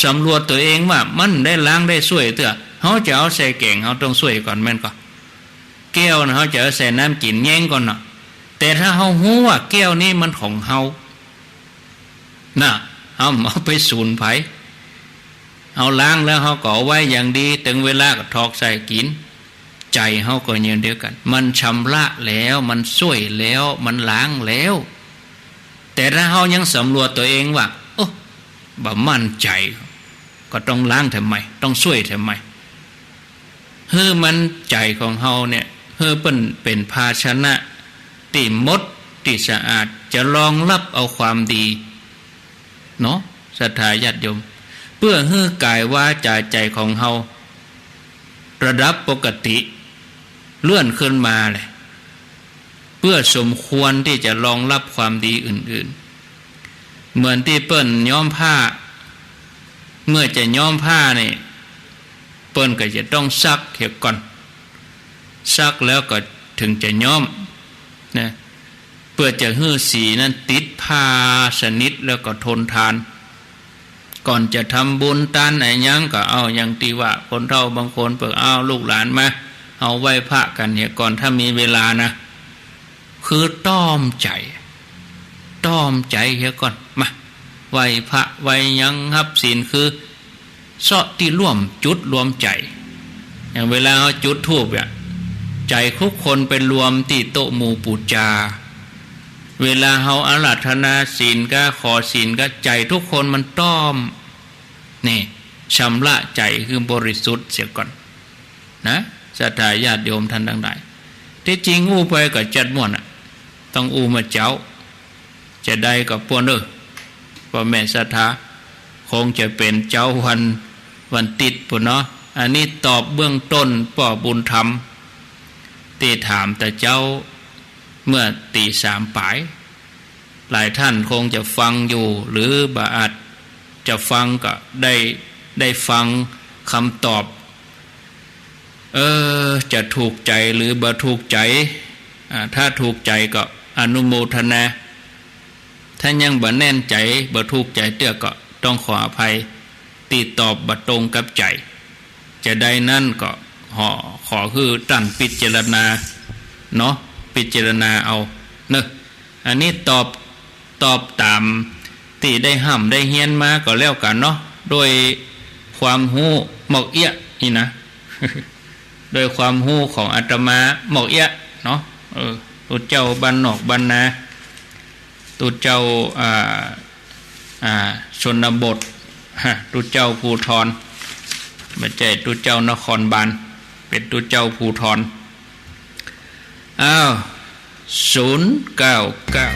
สำรวจตั๋วเองว่ามันได้ล้างได้ส้วยเตื้อ เฮาจะเอาใส่แก๋ง เฮาต้องส้วยก่อนแม่นก่อ แก้วน่ะ เฮาจะเอาใส่น้ำกิ๋นแย้งก่อนเนาะ แต่ถ้าเฮาฮู้ว่าแก้วนี้มันของเฮา น่ะ เฮาบ่เอาไปสูญใผ เฮาล้างแล้วเฮาก็เอาไว้อย่างดี เถิงเวลาก็ถอกใส่กิ๋น ใจ๋เฮาก็อย่างเดียวกั๋น มันชำระแล้ว มันส้วยแล้ว มันล้างแล้ว แต่ถ้าเฮายังสำรวจตั๋วเองว่า โอ้ บ่มั่นใจ๋ ก็ต้องล้างแถมใหม่ ต้องส้วยแถมใหม่ หื้อมันใจ๋ของเฮาเนี่ย หื้อเปิ้นเป๋นภาชนะตี้มดตี้สะอาด จะรองรับเอาความดี เนาะ ศรัทธาญาติโยม เปื้อหื้อกายวาจาใจ๋ของเฮาระดับปกติเลื่อนขึ้นมาแหละ เปื้อสมควรตี้จะรองรับความดีอื่นๆ เหมือนตี้เปิ้นย้อมผ้า เมื่อจะย้อมผ้านี่ เปิ้นก็จะต้องซักเหียก่อน ซักแล้วก็เถิงจะย้อมนะ เปื้อจะหื้อสีนั้นติดผ้าสนิทแล้วก็ทนทาน ก่อนจะทำบุญตานอะหยังก็เอา อย่างตี้ว่าคนเฒ่าบางคนเปิ้นเอาลูกหลานมา เฮาไหว้พระกั๋นเหียก่อน ถ้ามีเวลานะ คือต้อมใจ๋ ต้อมใจ๋เหียก่อน มา ไหว้พระไหว้หยังฮับศีล คือเซาะตี้ร่วมจุดรวมใจ๋ อย่างเวลาเฮาจุดธูปเนี่ย ใจ๋ทุกคนไปรวมตี้โต๊ะหมู่ปู๋จา เวลาเฮาอาราธนาศีลก็ ขอศีลก็ ใจ๋ทุกคนมันต้อม นี่ ชำระใจ๋หื้อบริสุทธิ์เสียก่อนนะ ศรัทธาญาติโยมท่านตังหลาย ตี้จริงอู้ไปก็จัดม่วนอะ ต้องอู้เมื่อเจ๊า จะใดก็ปวนเอ้อ ป้อแม่ศรัทธา คงจะเป๋นเจ๊าวัน วันติ๊ดปู้นเนาะ อันนี้ตอบเบื้องต้นป้อบุญธรรม ตี้ถามตะเจ๊าเมื่อตี๋สามป๋าย หลายท่านคงจะฟังอยู่ หรือบ่อาจจะฟังก็ได้ ได้ฟังกำตอบ เออ จะถูกใจ๋หรือบ่ถูกใจ๋ อ่า ถ้าถูกใจ๋ก็อนุโมทนา ถ้ายังบ่แน่นใจ๋ บ่ถูกใจ๋เตื้อก็ต้องขออภัย ตี้ตอบบ่ตรงกับใจ๋ จะใดนั้นก็ขอ ขอหื้อต้านพิจารณาเนาะ พิจารณาเอาเนาะ อันนี้ตอบ ตอบต๋ามตี้ได้ฮ่ำได้เฮียนมาก็แล้วกั๋นเนาะ โดยความฮู้หมอกเอี้ยะนี่นะ โดยความฮู้ของอาตมาหมอกเอี้ยะเนาะ เออ ตุ๊เจ้าบ้านนอกบ้านนา ตุ๊เจ้า อ่า อ่า ชนบท ฮะ ตุ๊เจ้าภูธร บ่ใจ้ตุ๊เจ้านครบาล เป๋นตุ๊เจ้าภูธร อ้าว ศูนย์เก้าเก้า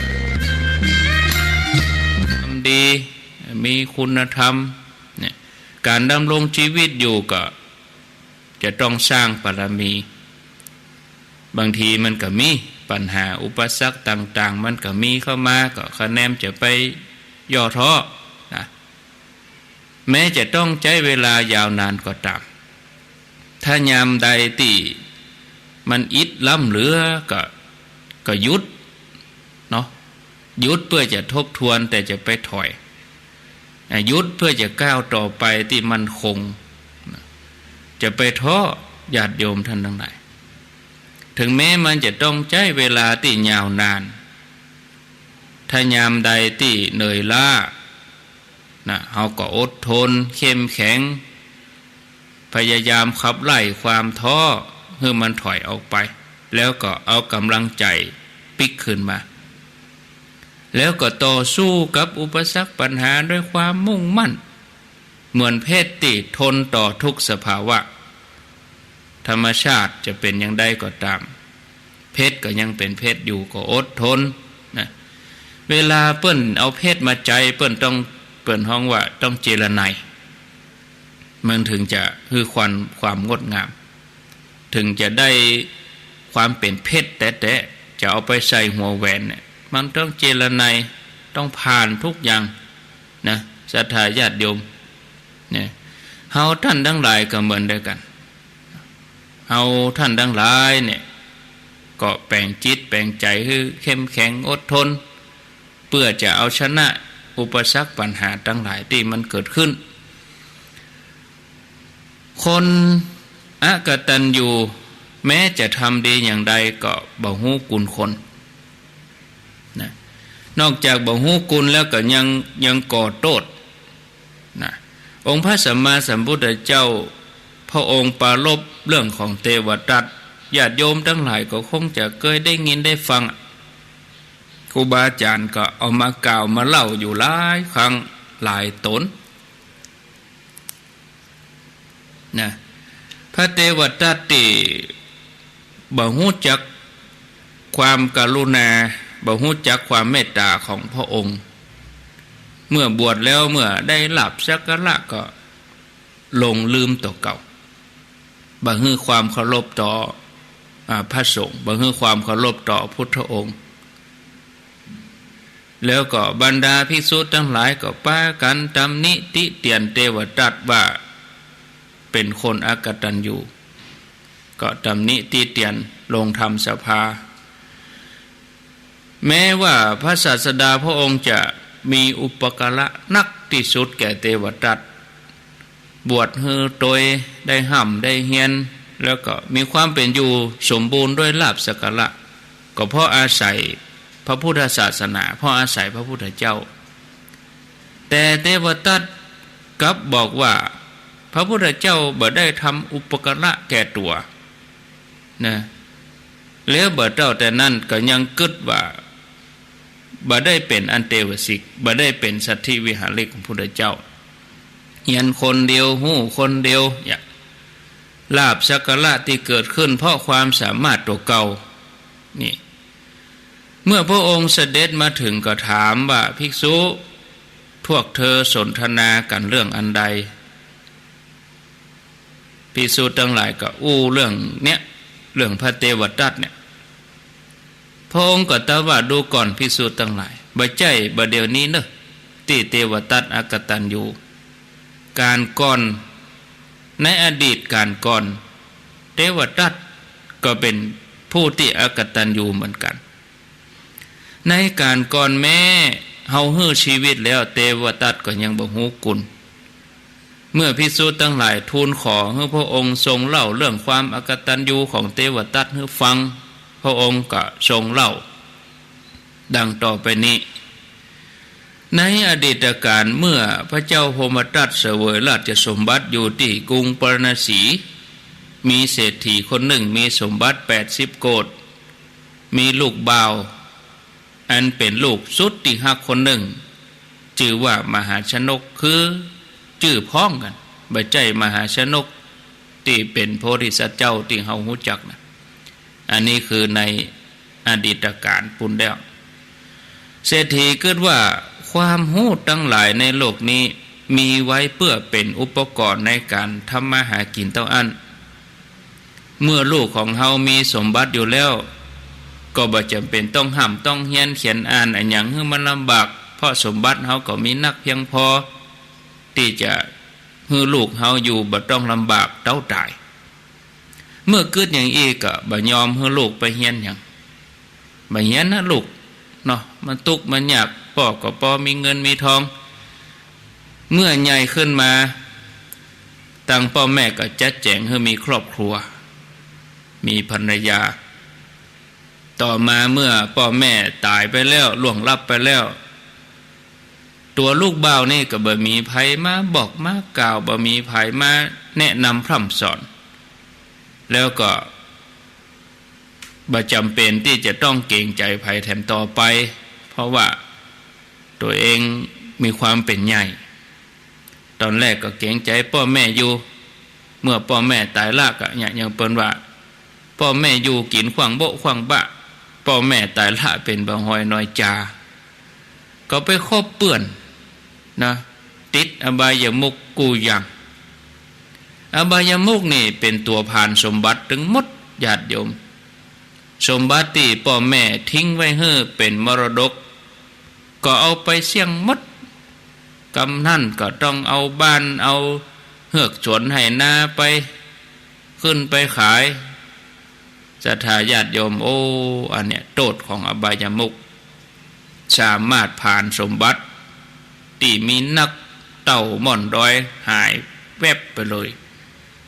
ดี มีคุณธรรมเนี่ย ก๋านดำรงจีวิตอยู่ก็จะต้องสร้างบารมี บางทีมันก็มีปัญหาอุปสรรคต่างๆ มันก็มีเข้ามา ก็คะแนนจะไปย่อท้อนะ แม้จะต้องใจ๊เวลายาวนานก็ต๋าม ถ้ายามใดตี้มันอิดล้ำเหลือก็ ก็หยุดเนาะ หยุดเปื้อจะทบทวน แต่จะไปถอย อ่ะ หยุดเปื้อจะก้าวต่อไปตี้มั่นคง จะไปท้อ ญาติโยมท่านตังหลาย เถิงแม้มันจะต้องใจ๊เวลาตี้ยาวนาน ถ้ายามใดตี้เหนื่อยล้านะ เฮาก็อดทน เข้มแข็ง พยายามขับไล่ความท้อหื้อมันถอยออกไป แล้วก็เอาก๋ำลังใจ๋ปิ๊กคืนมา แล้วก็ต่อสู้กับอุปสรรคปัญหาด้วยความมุ่งมั่น เหมือนเพชรตี้ทนต่อทุกสภาวะ ธรรมชาติจะเป๋นอย่างใดก็ต๋าม เพชรก็ยังเป๋นเพชรอยู่ ก็อดทนนะ เวลาเปิ้นเอาเพชรมาใจ๊ เปิ้นต้อง เปิ้นฮ้องว่าต้องเจรไนย มันเถิงจะหื้อความ ความงดงาม เถิงจะได้ความเป๋นเพชรแต๊ๆ จะเอาไปใส่หัวแหวนเนี่ย มันต้องเจรไนย ต้องผ่านทุกอย่างนะ ศรัทธาญาติโยม เนี่ย เฮาท่านตังหลายก็เหมือนเดียวกั๋น เฮาท่านตังหลายเนี่ย ก็แป๋งจิตแป๋งใจ๋หื้อเข้มแข็งอดทน เปื้อจะเอาชนะอุปสรรคปัญหาตังหลายตี้มันเกิดขึ้น คนอกตัญญูแม้จะทำดีอย่างใดก็บ่ฮู้คุณคนนะ นอกจากบ่ฮู้คุณแล้วก็ยัง ยังก่อโต้ษนะ องค์พระสัมมาสัมพุทธเจ้า พระองค์ปรารภเรื่องของเตวทัต ญาติโยมตังหลายก็คงจะเกยได้ยินได้ฟัง ครูบาอาจ๋ารย์ก็เอามากล่าวมาเล่าอยู่หลายครั้งหลายต๋นนะ พระเตวทัตตี้บ่ฮู้จักความกรุณา บ่ฮู้จักความเมตต๋าของพระองค์ เมื่อบวชแล้วเมื่อได้ลาภสักการะก็หลงลืมตั๋วเก่า บ่หื้อความเคารพต่อ อ่า พระสงฆ์ บ่หื้อความเคารพต่อพุทธองค์ แล้วก็บรรดาภิกษุตังหลายก็ปากั๋นตำหนิติเตียนเตวทัตว่าเป๋นคนอกตัญญู ก็ตำหนิติเตียนลงธรรมสภา แม้ว่าพระศาสดาพระองค์จะมีอุปการะนักตี้สุดแก่เตวทัต บวชหื้อตวย ได้ฮ่ำได้เฮียน แล้วก็มีความเป๋นอยู่สมบูรณ์ด้วยลาภสักการะ ก็เพราะอาศัยพระพุทธศาสนา เพราะอาศัยพระพุทธเจ้า แต่เตวทัตกลับบอกว่าพระพุทธเจ้าบ่ได้ทำอุปการะแก่ตั๋วนะ แล้วบ่เต้าแต่นั้นก็ยังกึ๊ดว่า บ่ได้เป๋นอันเตวสิก บ่ได้เป๋นสัตถิวิหาริกของพุทธเจ้า เฮียนคนเดียว ฮู้คนเดียว เนี่ย ลาภสักการะตี้เกิดขึ้นเพราะความสามารถตั๋วเก่า นี่ เมื่อพระองค์เสด็จมาถึงก็ถามว่า ภิกษุ พวกเธอสนทนากั๋นเรื่องอันใด ภิกษุตังหลายก็อู้เรื่องเนี้ย เรื่องพระเตวทัตเนี่ย พระองค์ก็ตรัสว่า ดูก่อนภิกษุตังหลาย บ่ใจ้บ่าเดี่ยวนี้เนอะ ตี้เตวทัตอกตัญญู ก๋านก่อน ในอดีตก๋านก่อน เตวทัตก็เป๋นผู้ตี้อกตัญญูเหมือนกั๋น ในก๋านก่อนแม้เฮาหื้อชีวิตแล้ว เตวทัตก็ยังบ่ฮู้คุณ เมื่อภิกษุตังหลายทูลขอหื้อพระองค์ทรงเล่าเรื่องความอกตัญญูของเตวทัตหื้อฟัง พระองค์ก็ทรงเล่าดังต่อไปนี้ ในอดีตกาลเมื่อพระเจ้าพรหมทัตเสวยราชสมบัติอยู่ตี้กรุงปาราณสี มีเศรษฐีคนนึ่งมีสมบัติแปดสิบโกฏ มีลูกบ่าว อันเป๋นลูกสุดตี้ฮักคนนึ่ง จื้อว่ามหาชนก คือจื้อพ้องกั๋น บ่ใจ้มหาชนก ตี้เป๋นโพธิสัตว์เจ้าตี้เฮาฮู้จักนะ อันนี้คือในอดีตกาลปู้นแล้ว เศรษฐีกึ๊ดว่า ค ความฮู้ตังหลายในโลกนี้มีไว้เปื้อเป๋นอุปกรณ์ในก๋านทำมาหากิ๋นเต้าอั้น เมื่อลูกของเฮามีสมบัติอยู่แล้ว ก็บ่จ๋ำเป๋นต้องฮ่ำต้องเฮียนเขียนอ่านอะหยังหื้อมันลำบาก เพราะสมบัติเฮาก็มีนักเพียงพอ ตี้จะหื้อลูกเฮาอยู่บ่ต้องลำบากเต้าต๋าย เมื่อกึ๊ดอย่างอี้ก็บ่ยอมหื้อลูกไปเฮียนหยัง บ่เฮียนนะลูกเนาะ มันตุ๊กข์มันยาก ป้อก็ปอมีเงินมีทอง เมื่อใหญ่ขึ้นมา ตังป้อแม่ก็จัดแจ๋งหื้อมีครอบครัว มีภรรยา ต่อมาเมื่อป้อแม่ต๋ายไปแล้ว ล่วงลับไปแล้ว ตั๋วลูกบ่าวนี่ก็บ่มีใผมาบอกมากล่าว บ่มีใผมาแนะนำพร่ำสอน แล้วก็บ่จ๋ำเป๋นตี้จะต้องเกรงใจ๋ใผแถมต่อไป เพราะว่าตั๋วเองมีความเป๋นใหญ่ ต๋อนแรกก็เกรงใจ๋ป้อแม่อยู่ เมื่อป้อแม่ต๋ายละก็เนี่ย อย่างเปิ้นว่า ป้อแม่อยู่กิ๋นขว้างโบ๊ะขว้างบ้า ป้อแม่ต๋ายละเป๋นบ่าฮอยนอยจา ก็ไปคบเปื้อนนะ ติดอบายมุขกู้อย่าง อบายมุขนี่เป๋นตั๋วผลาญสมบัติตึงหมด ญาติโยม สมบัติตี้ป้อแม่ทิ้งไว้หื้อเป๋นมรดก ก็เอาไปเสี้ยงหมด กำนันก็ต้องเอาบ้าน เอาเฮือกสวนไฮ่นาไป ขึ้นไปขาย ศรัทธาญาติโยม โอ้ อันเนี้ยโต้ษของอบายมุข สามารถผลาญสมบัติตี้มีนักเต้าม่อนดอยหายแว็บไปเลย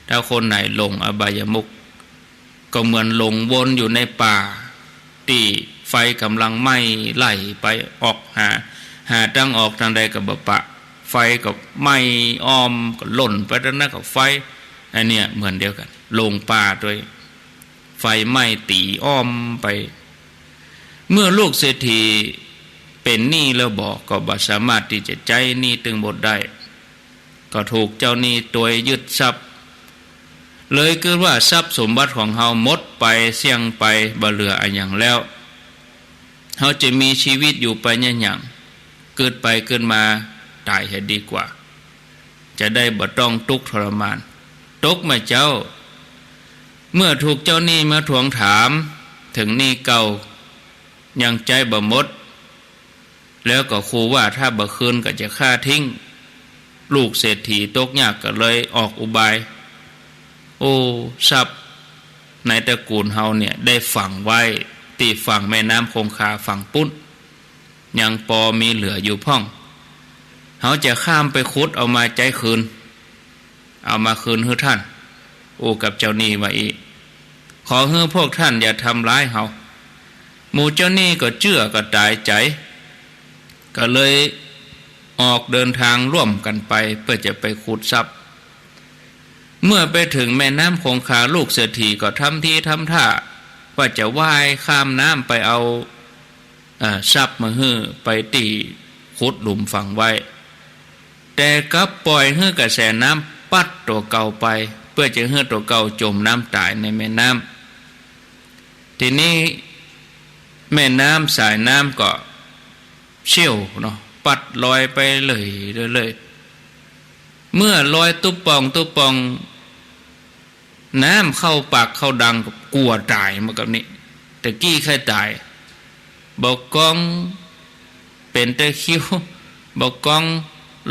ถ้าคนไหนหลงอบายมุข ก็เหมือนหลงวนอยู่ในป่า ตี้ไฟก๋ำลังไหม้ไล่ไป ออกหา หาตางออกตางใดก็บ่ปะ ไฟก็ไหม้อ้อม ก็ล่นไปตางนั้นก็ไฟ อันเนี้ยเหมือนเดียวกั๋น หลงป่าตวย ไฟไหม้ตี๋อ้อมไป เมื่อลูกเศรษฐีเป๋นหนี้แล้วบ่ ก็บ่สามารถตี้จะใจ๊หนี้ตึงหมดได้ ก็ถูกเจ้าหนี้ตวยยึดทรัพย์ เลยกึ๊ดว่าทรัพย์สมบัติของเฮาหมดไป เสี้ยงไป บ่เหลืออะหยังแล้ว เฮาจะมีชีวิตอยู่ไปเยียะหยัง กึ๊ดไปกึ๊ดมาต๋ายเหียดีกว่า จะได้บ่ต้องตุ๊กข์ทรมาน ตกแม่เจ้า เมื่อถูกเจ้าหนี้มาทวงถามเถิงหนี้เก่า ยังใจ๊บ่หมด แล้วก็ขู่ว่าถ้าบ่คืนก็จะฆ่าทิ้ง ลูกเศรษฐีตกยากก็เลยออกอุบาย โอ้ ทรัพย์ในตระกูลเฮาเนี่ยได้ฝังไว้ตี้ฝั่งแม่น้ำคงคาฝั่งปุ้น ยังปอมีเหลืออยู่พ่อง เฮาจะข้ามไปขุดเอามาใจ๊คืน เอามาคืนหื้อท่าน อู้กับเจ้าหนี้ว่าอี้ ขอหื้อพวกท่านอย่าทำร้ายเฮา หมู่เจ้าหนี้ก็เจื้อก็ต๋ายใจ๋ ก็เลยออกเดินทางร่วมกั๋นไปเปื้อจะไปขุดทรัพย์ เมื่อไปเถิงแม่น้ำคงคา ลูกเศรษฐีก็ทำทีทำท่าว่าจะว่ายข้ามน้ำไปเอา เอ่อ ทรัพย์มาหื้อ ไปตี้ขุดหลุมฝังไว้ แต่กลับปล่อยหื้อกระแสน้ำปั๊ดตั๋วเก่าไป เปื้อจะหื้อตั๋วเก่าจ๋มน้ำต๋ายในแม่น้ำ ทีนี้แม่น้ำสายน้ำก็เชี่ยวเนาะ ปั๊ดลอยไปเรื่อยๆ เมื่อลอยตุ๊บป่องตุ๊บป่อง น้ำเข้าปากเข้าดังก็กั๋วต๋ายมากับนี้ แต่กี้ใค่ต๋าย บ่ากองเป๋นตะคริว บ่ากอง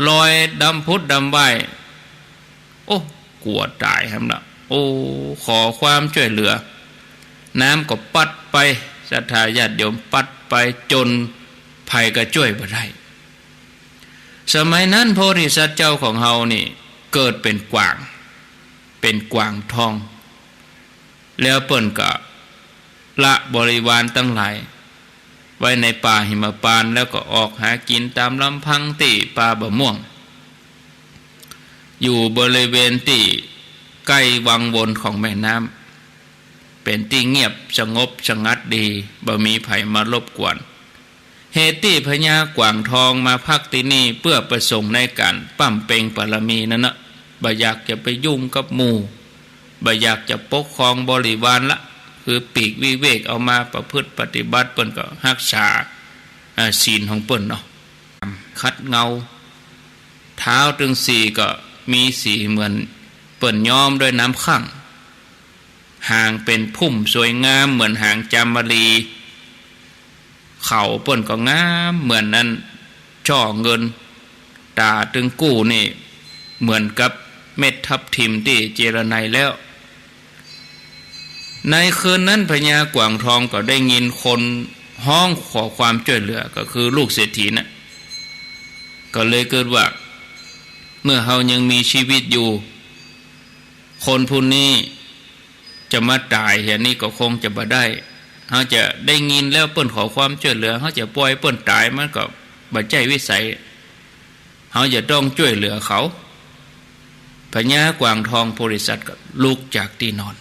ลอยดำผุดดำว่าย โอ้ กั๋วต๋ายแหมละ โอ้ ขอความจ้วยเหลือ น้ำก็ปั๊ดไป ศรัทธาญาติโยม ปั๊ดไปจ๋นใผก็จ้วยบ่ได้ สมัยนั้นโพธิสัตว์เจ้าของเฮานี่เกิดเป๋นกวาง เป๋นกวางทอง แล้วเปิ้นก็ละบริวารตังหลายไว้ในป่าหิมพานต์ แล้วก็ออกหากิ๋นต๋ามลำพังตี้ป่าบ่าม่วง อยู่บริเวณตี้ใก้วังวนของแม่น้ำ เป๋นตี้เงียบสงบสงัดดี บ่มีใผมารบกวน เหตุตี้พญากวางทองมาพักตี้นี่เปื้อประสงค์ในก๋านบำเพ็ญบารมีนั้นนะ บ่อยากจะไปยุ่งกับหมู่ บ่อยากจะปกครองบริวารละ คือปีกวิเวกเอามาประพฤติปฏิบัติ เปิ้นก็ฮักษา อ่า ศีลของเปิ้นเนาะ ขัดเงา เท้าตึงสี่ก็มีสีเหมือนเปิ้นย้อมด้วยน้ำข้าง หางเป๋นพุ่มสวยงามเหมือนหางจามรี เขาเปิ้นก็งามเหมือนอันจ้อเงิน ต๋าตึงกู้นี่เหมือนกับเม็ดทับทิมตี้เจรไนแล้ว ในคืนนั้นพญากวางทองก็ได้ยินคนฮ้องขอความจ้วยเหลือ ก็คือลูกเศรษฐีน่ะ ก็เลยกึ๊ดว่า เมื่อเฮายังมีชีวิตอยู่ คนผู้นี้จะมาต๋ายเหียนี่ก็คงจะบ่ได้ เฮาจะได้ยินแล้วเปิ้นขอความจ้วยเหลือ เฮาจะป่อยเปิ้นต๋ายมันก็บ่ใจ้วิสัย เฮาจะต้องจ้วยเหลือเขา พญากวางทองโพธิสัตว์ก็ลุกจากตี้นอน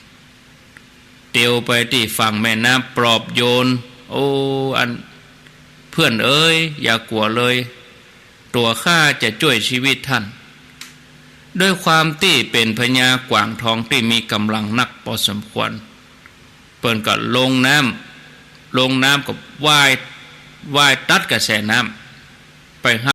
เตียวไปตี้ฝั่งแม่น้ำปลอบโยน โอ้ อันเพื่อนเอ๋ย อย่ากั๋วเลย ตั๋วข้าจะจ้วยชีวิตท่าน ด้วยความตี้เป๋นพญากวางทองตี้มีก๋ำลังนักปอสมควร เปิ้นก็ลงน้ำ ลงน้ำก็ว่าย ว่ายตัดกระแสน้ำไป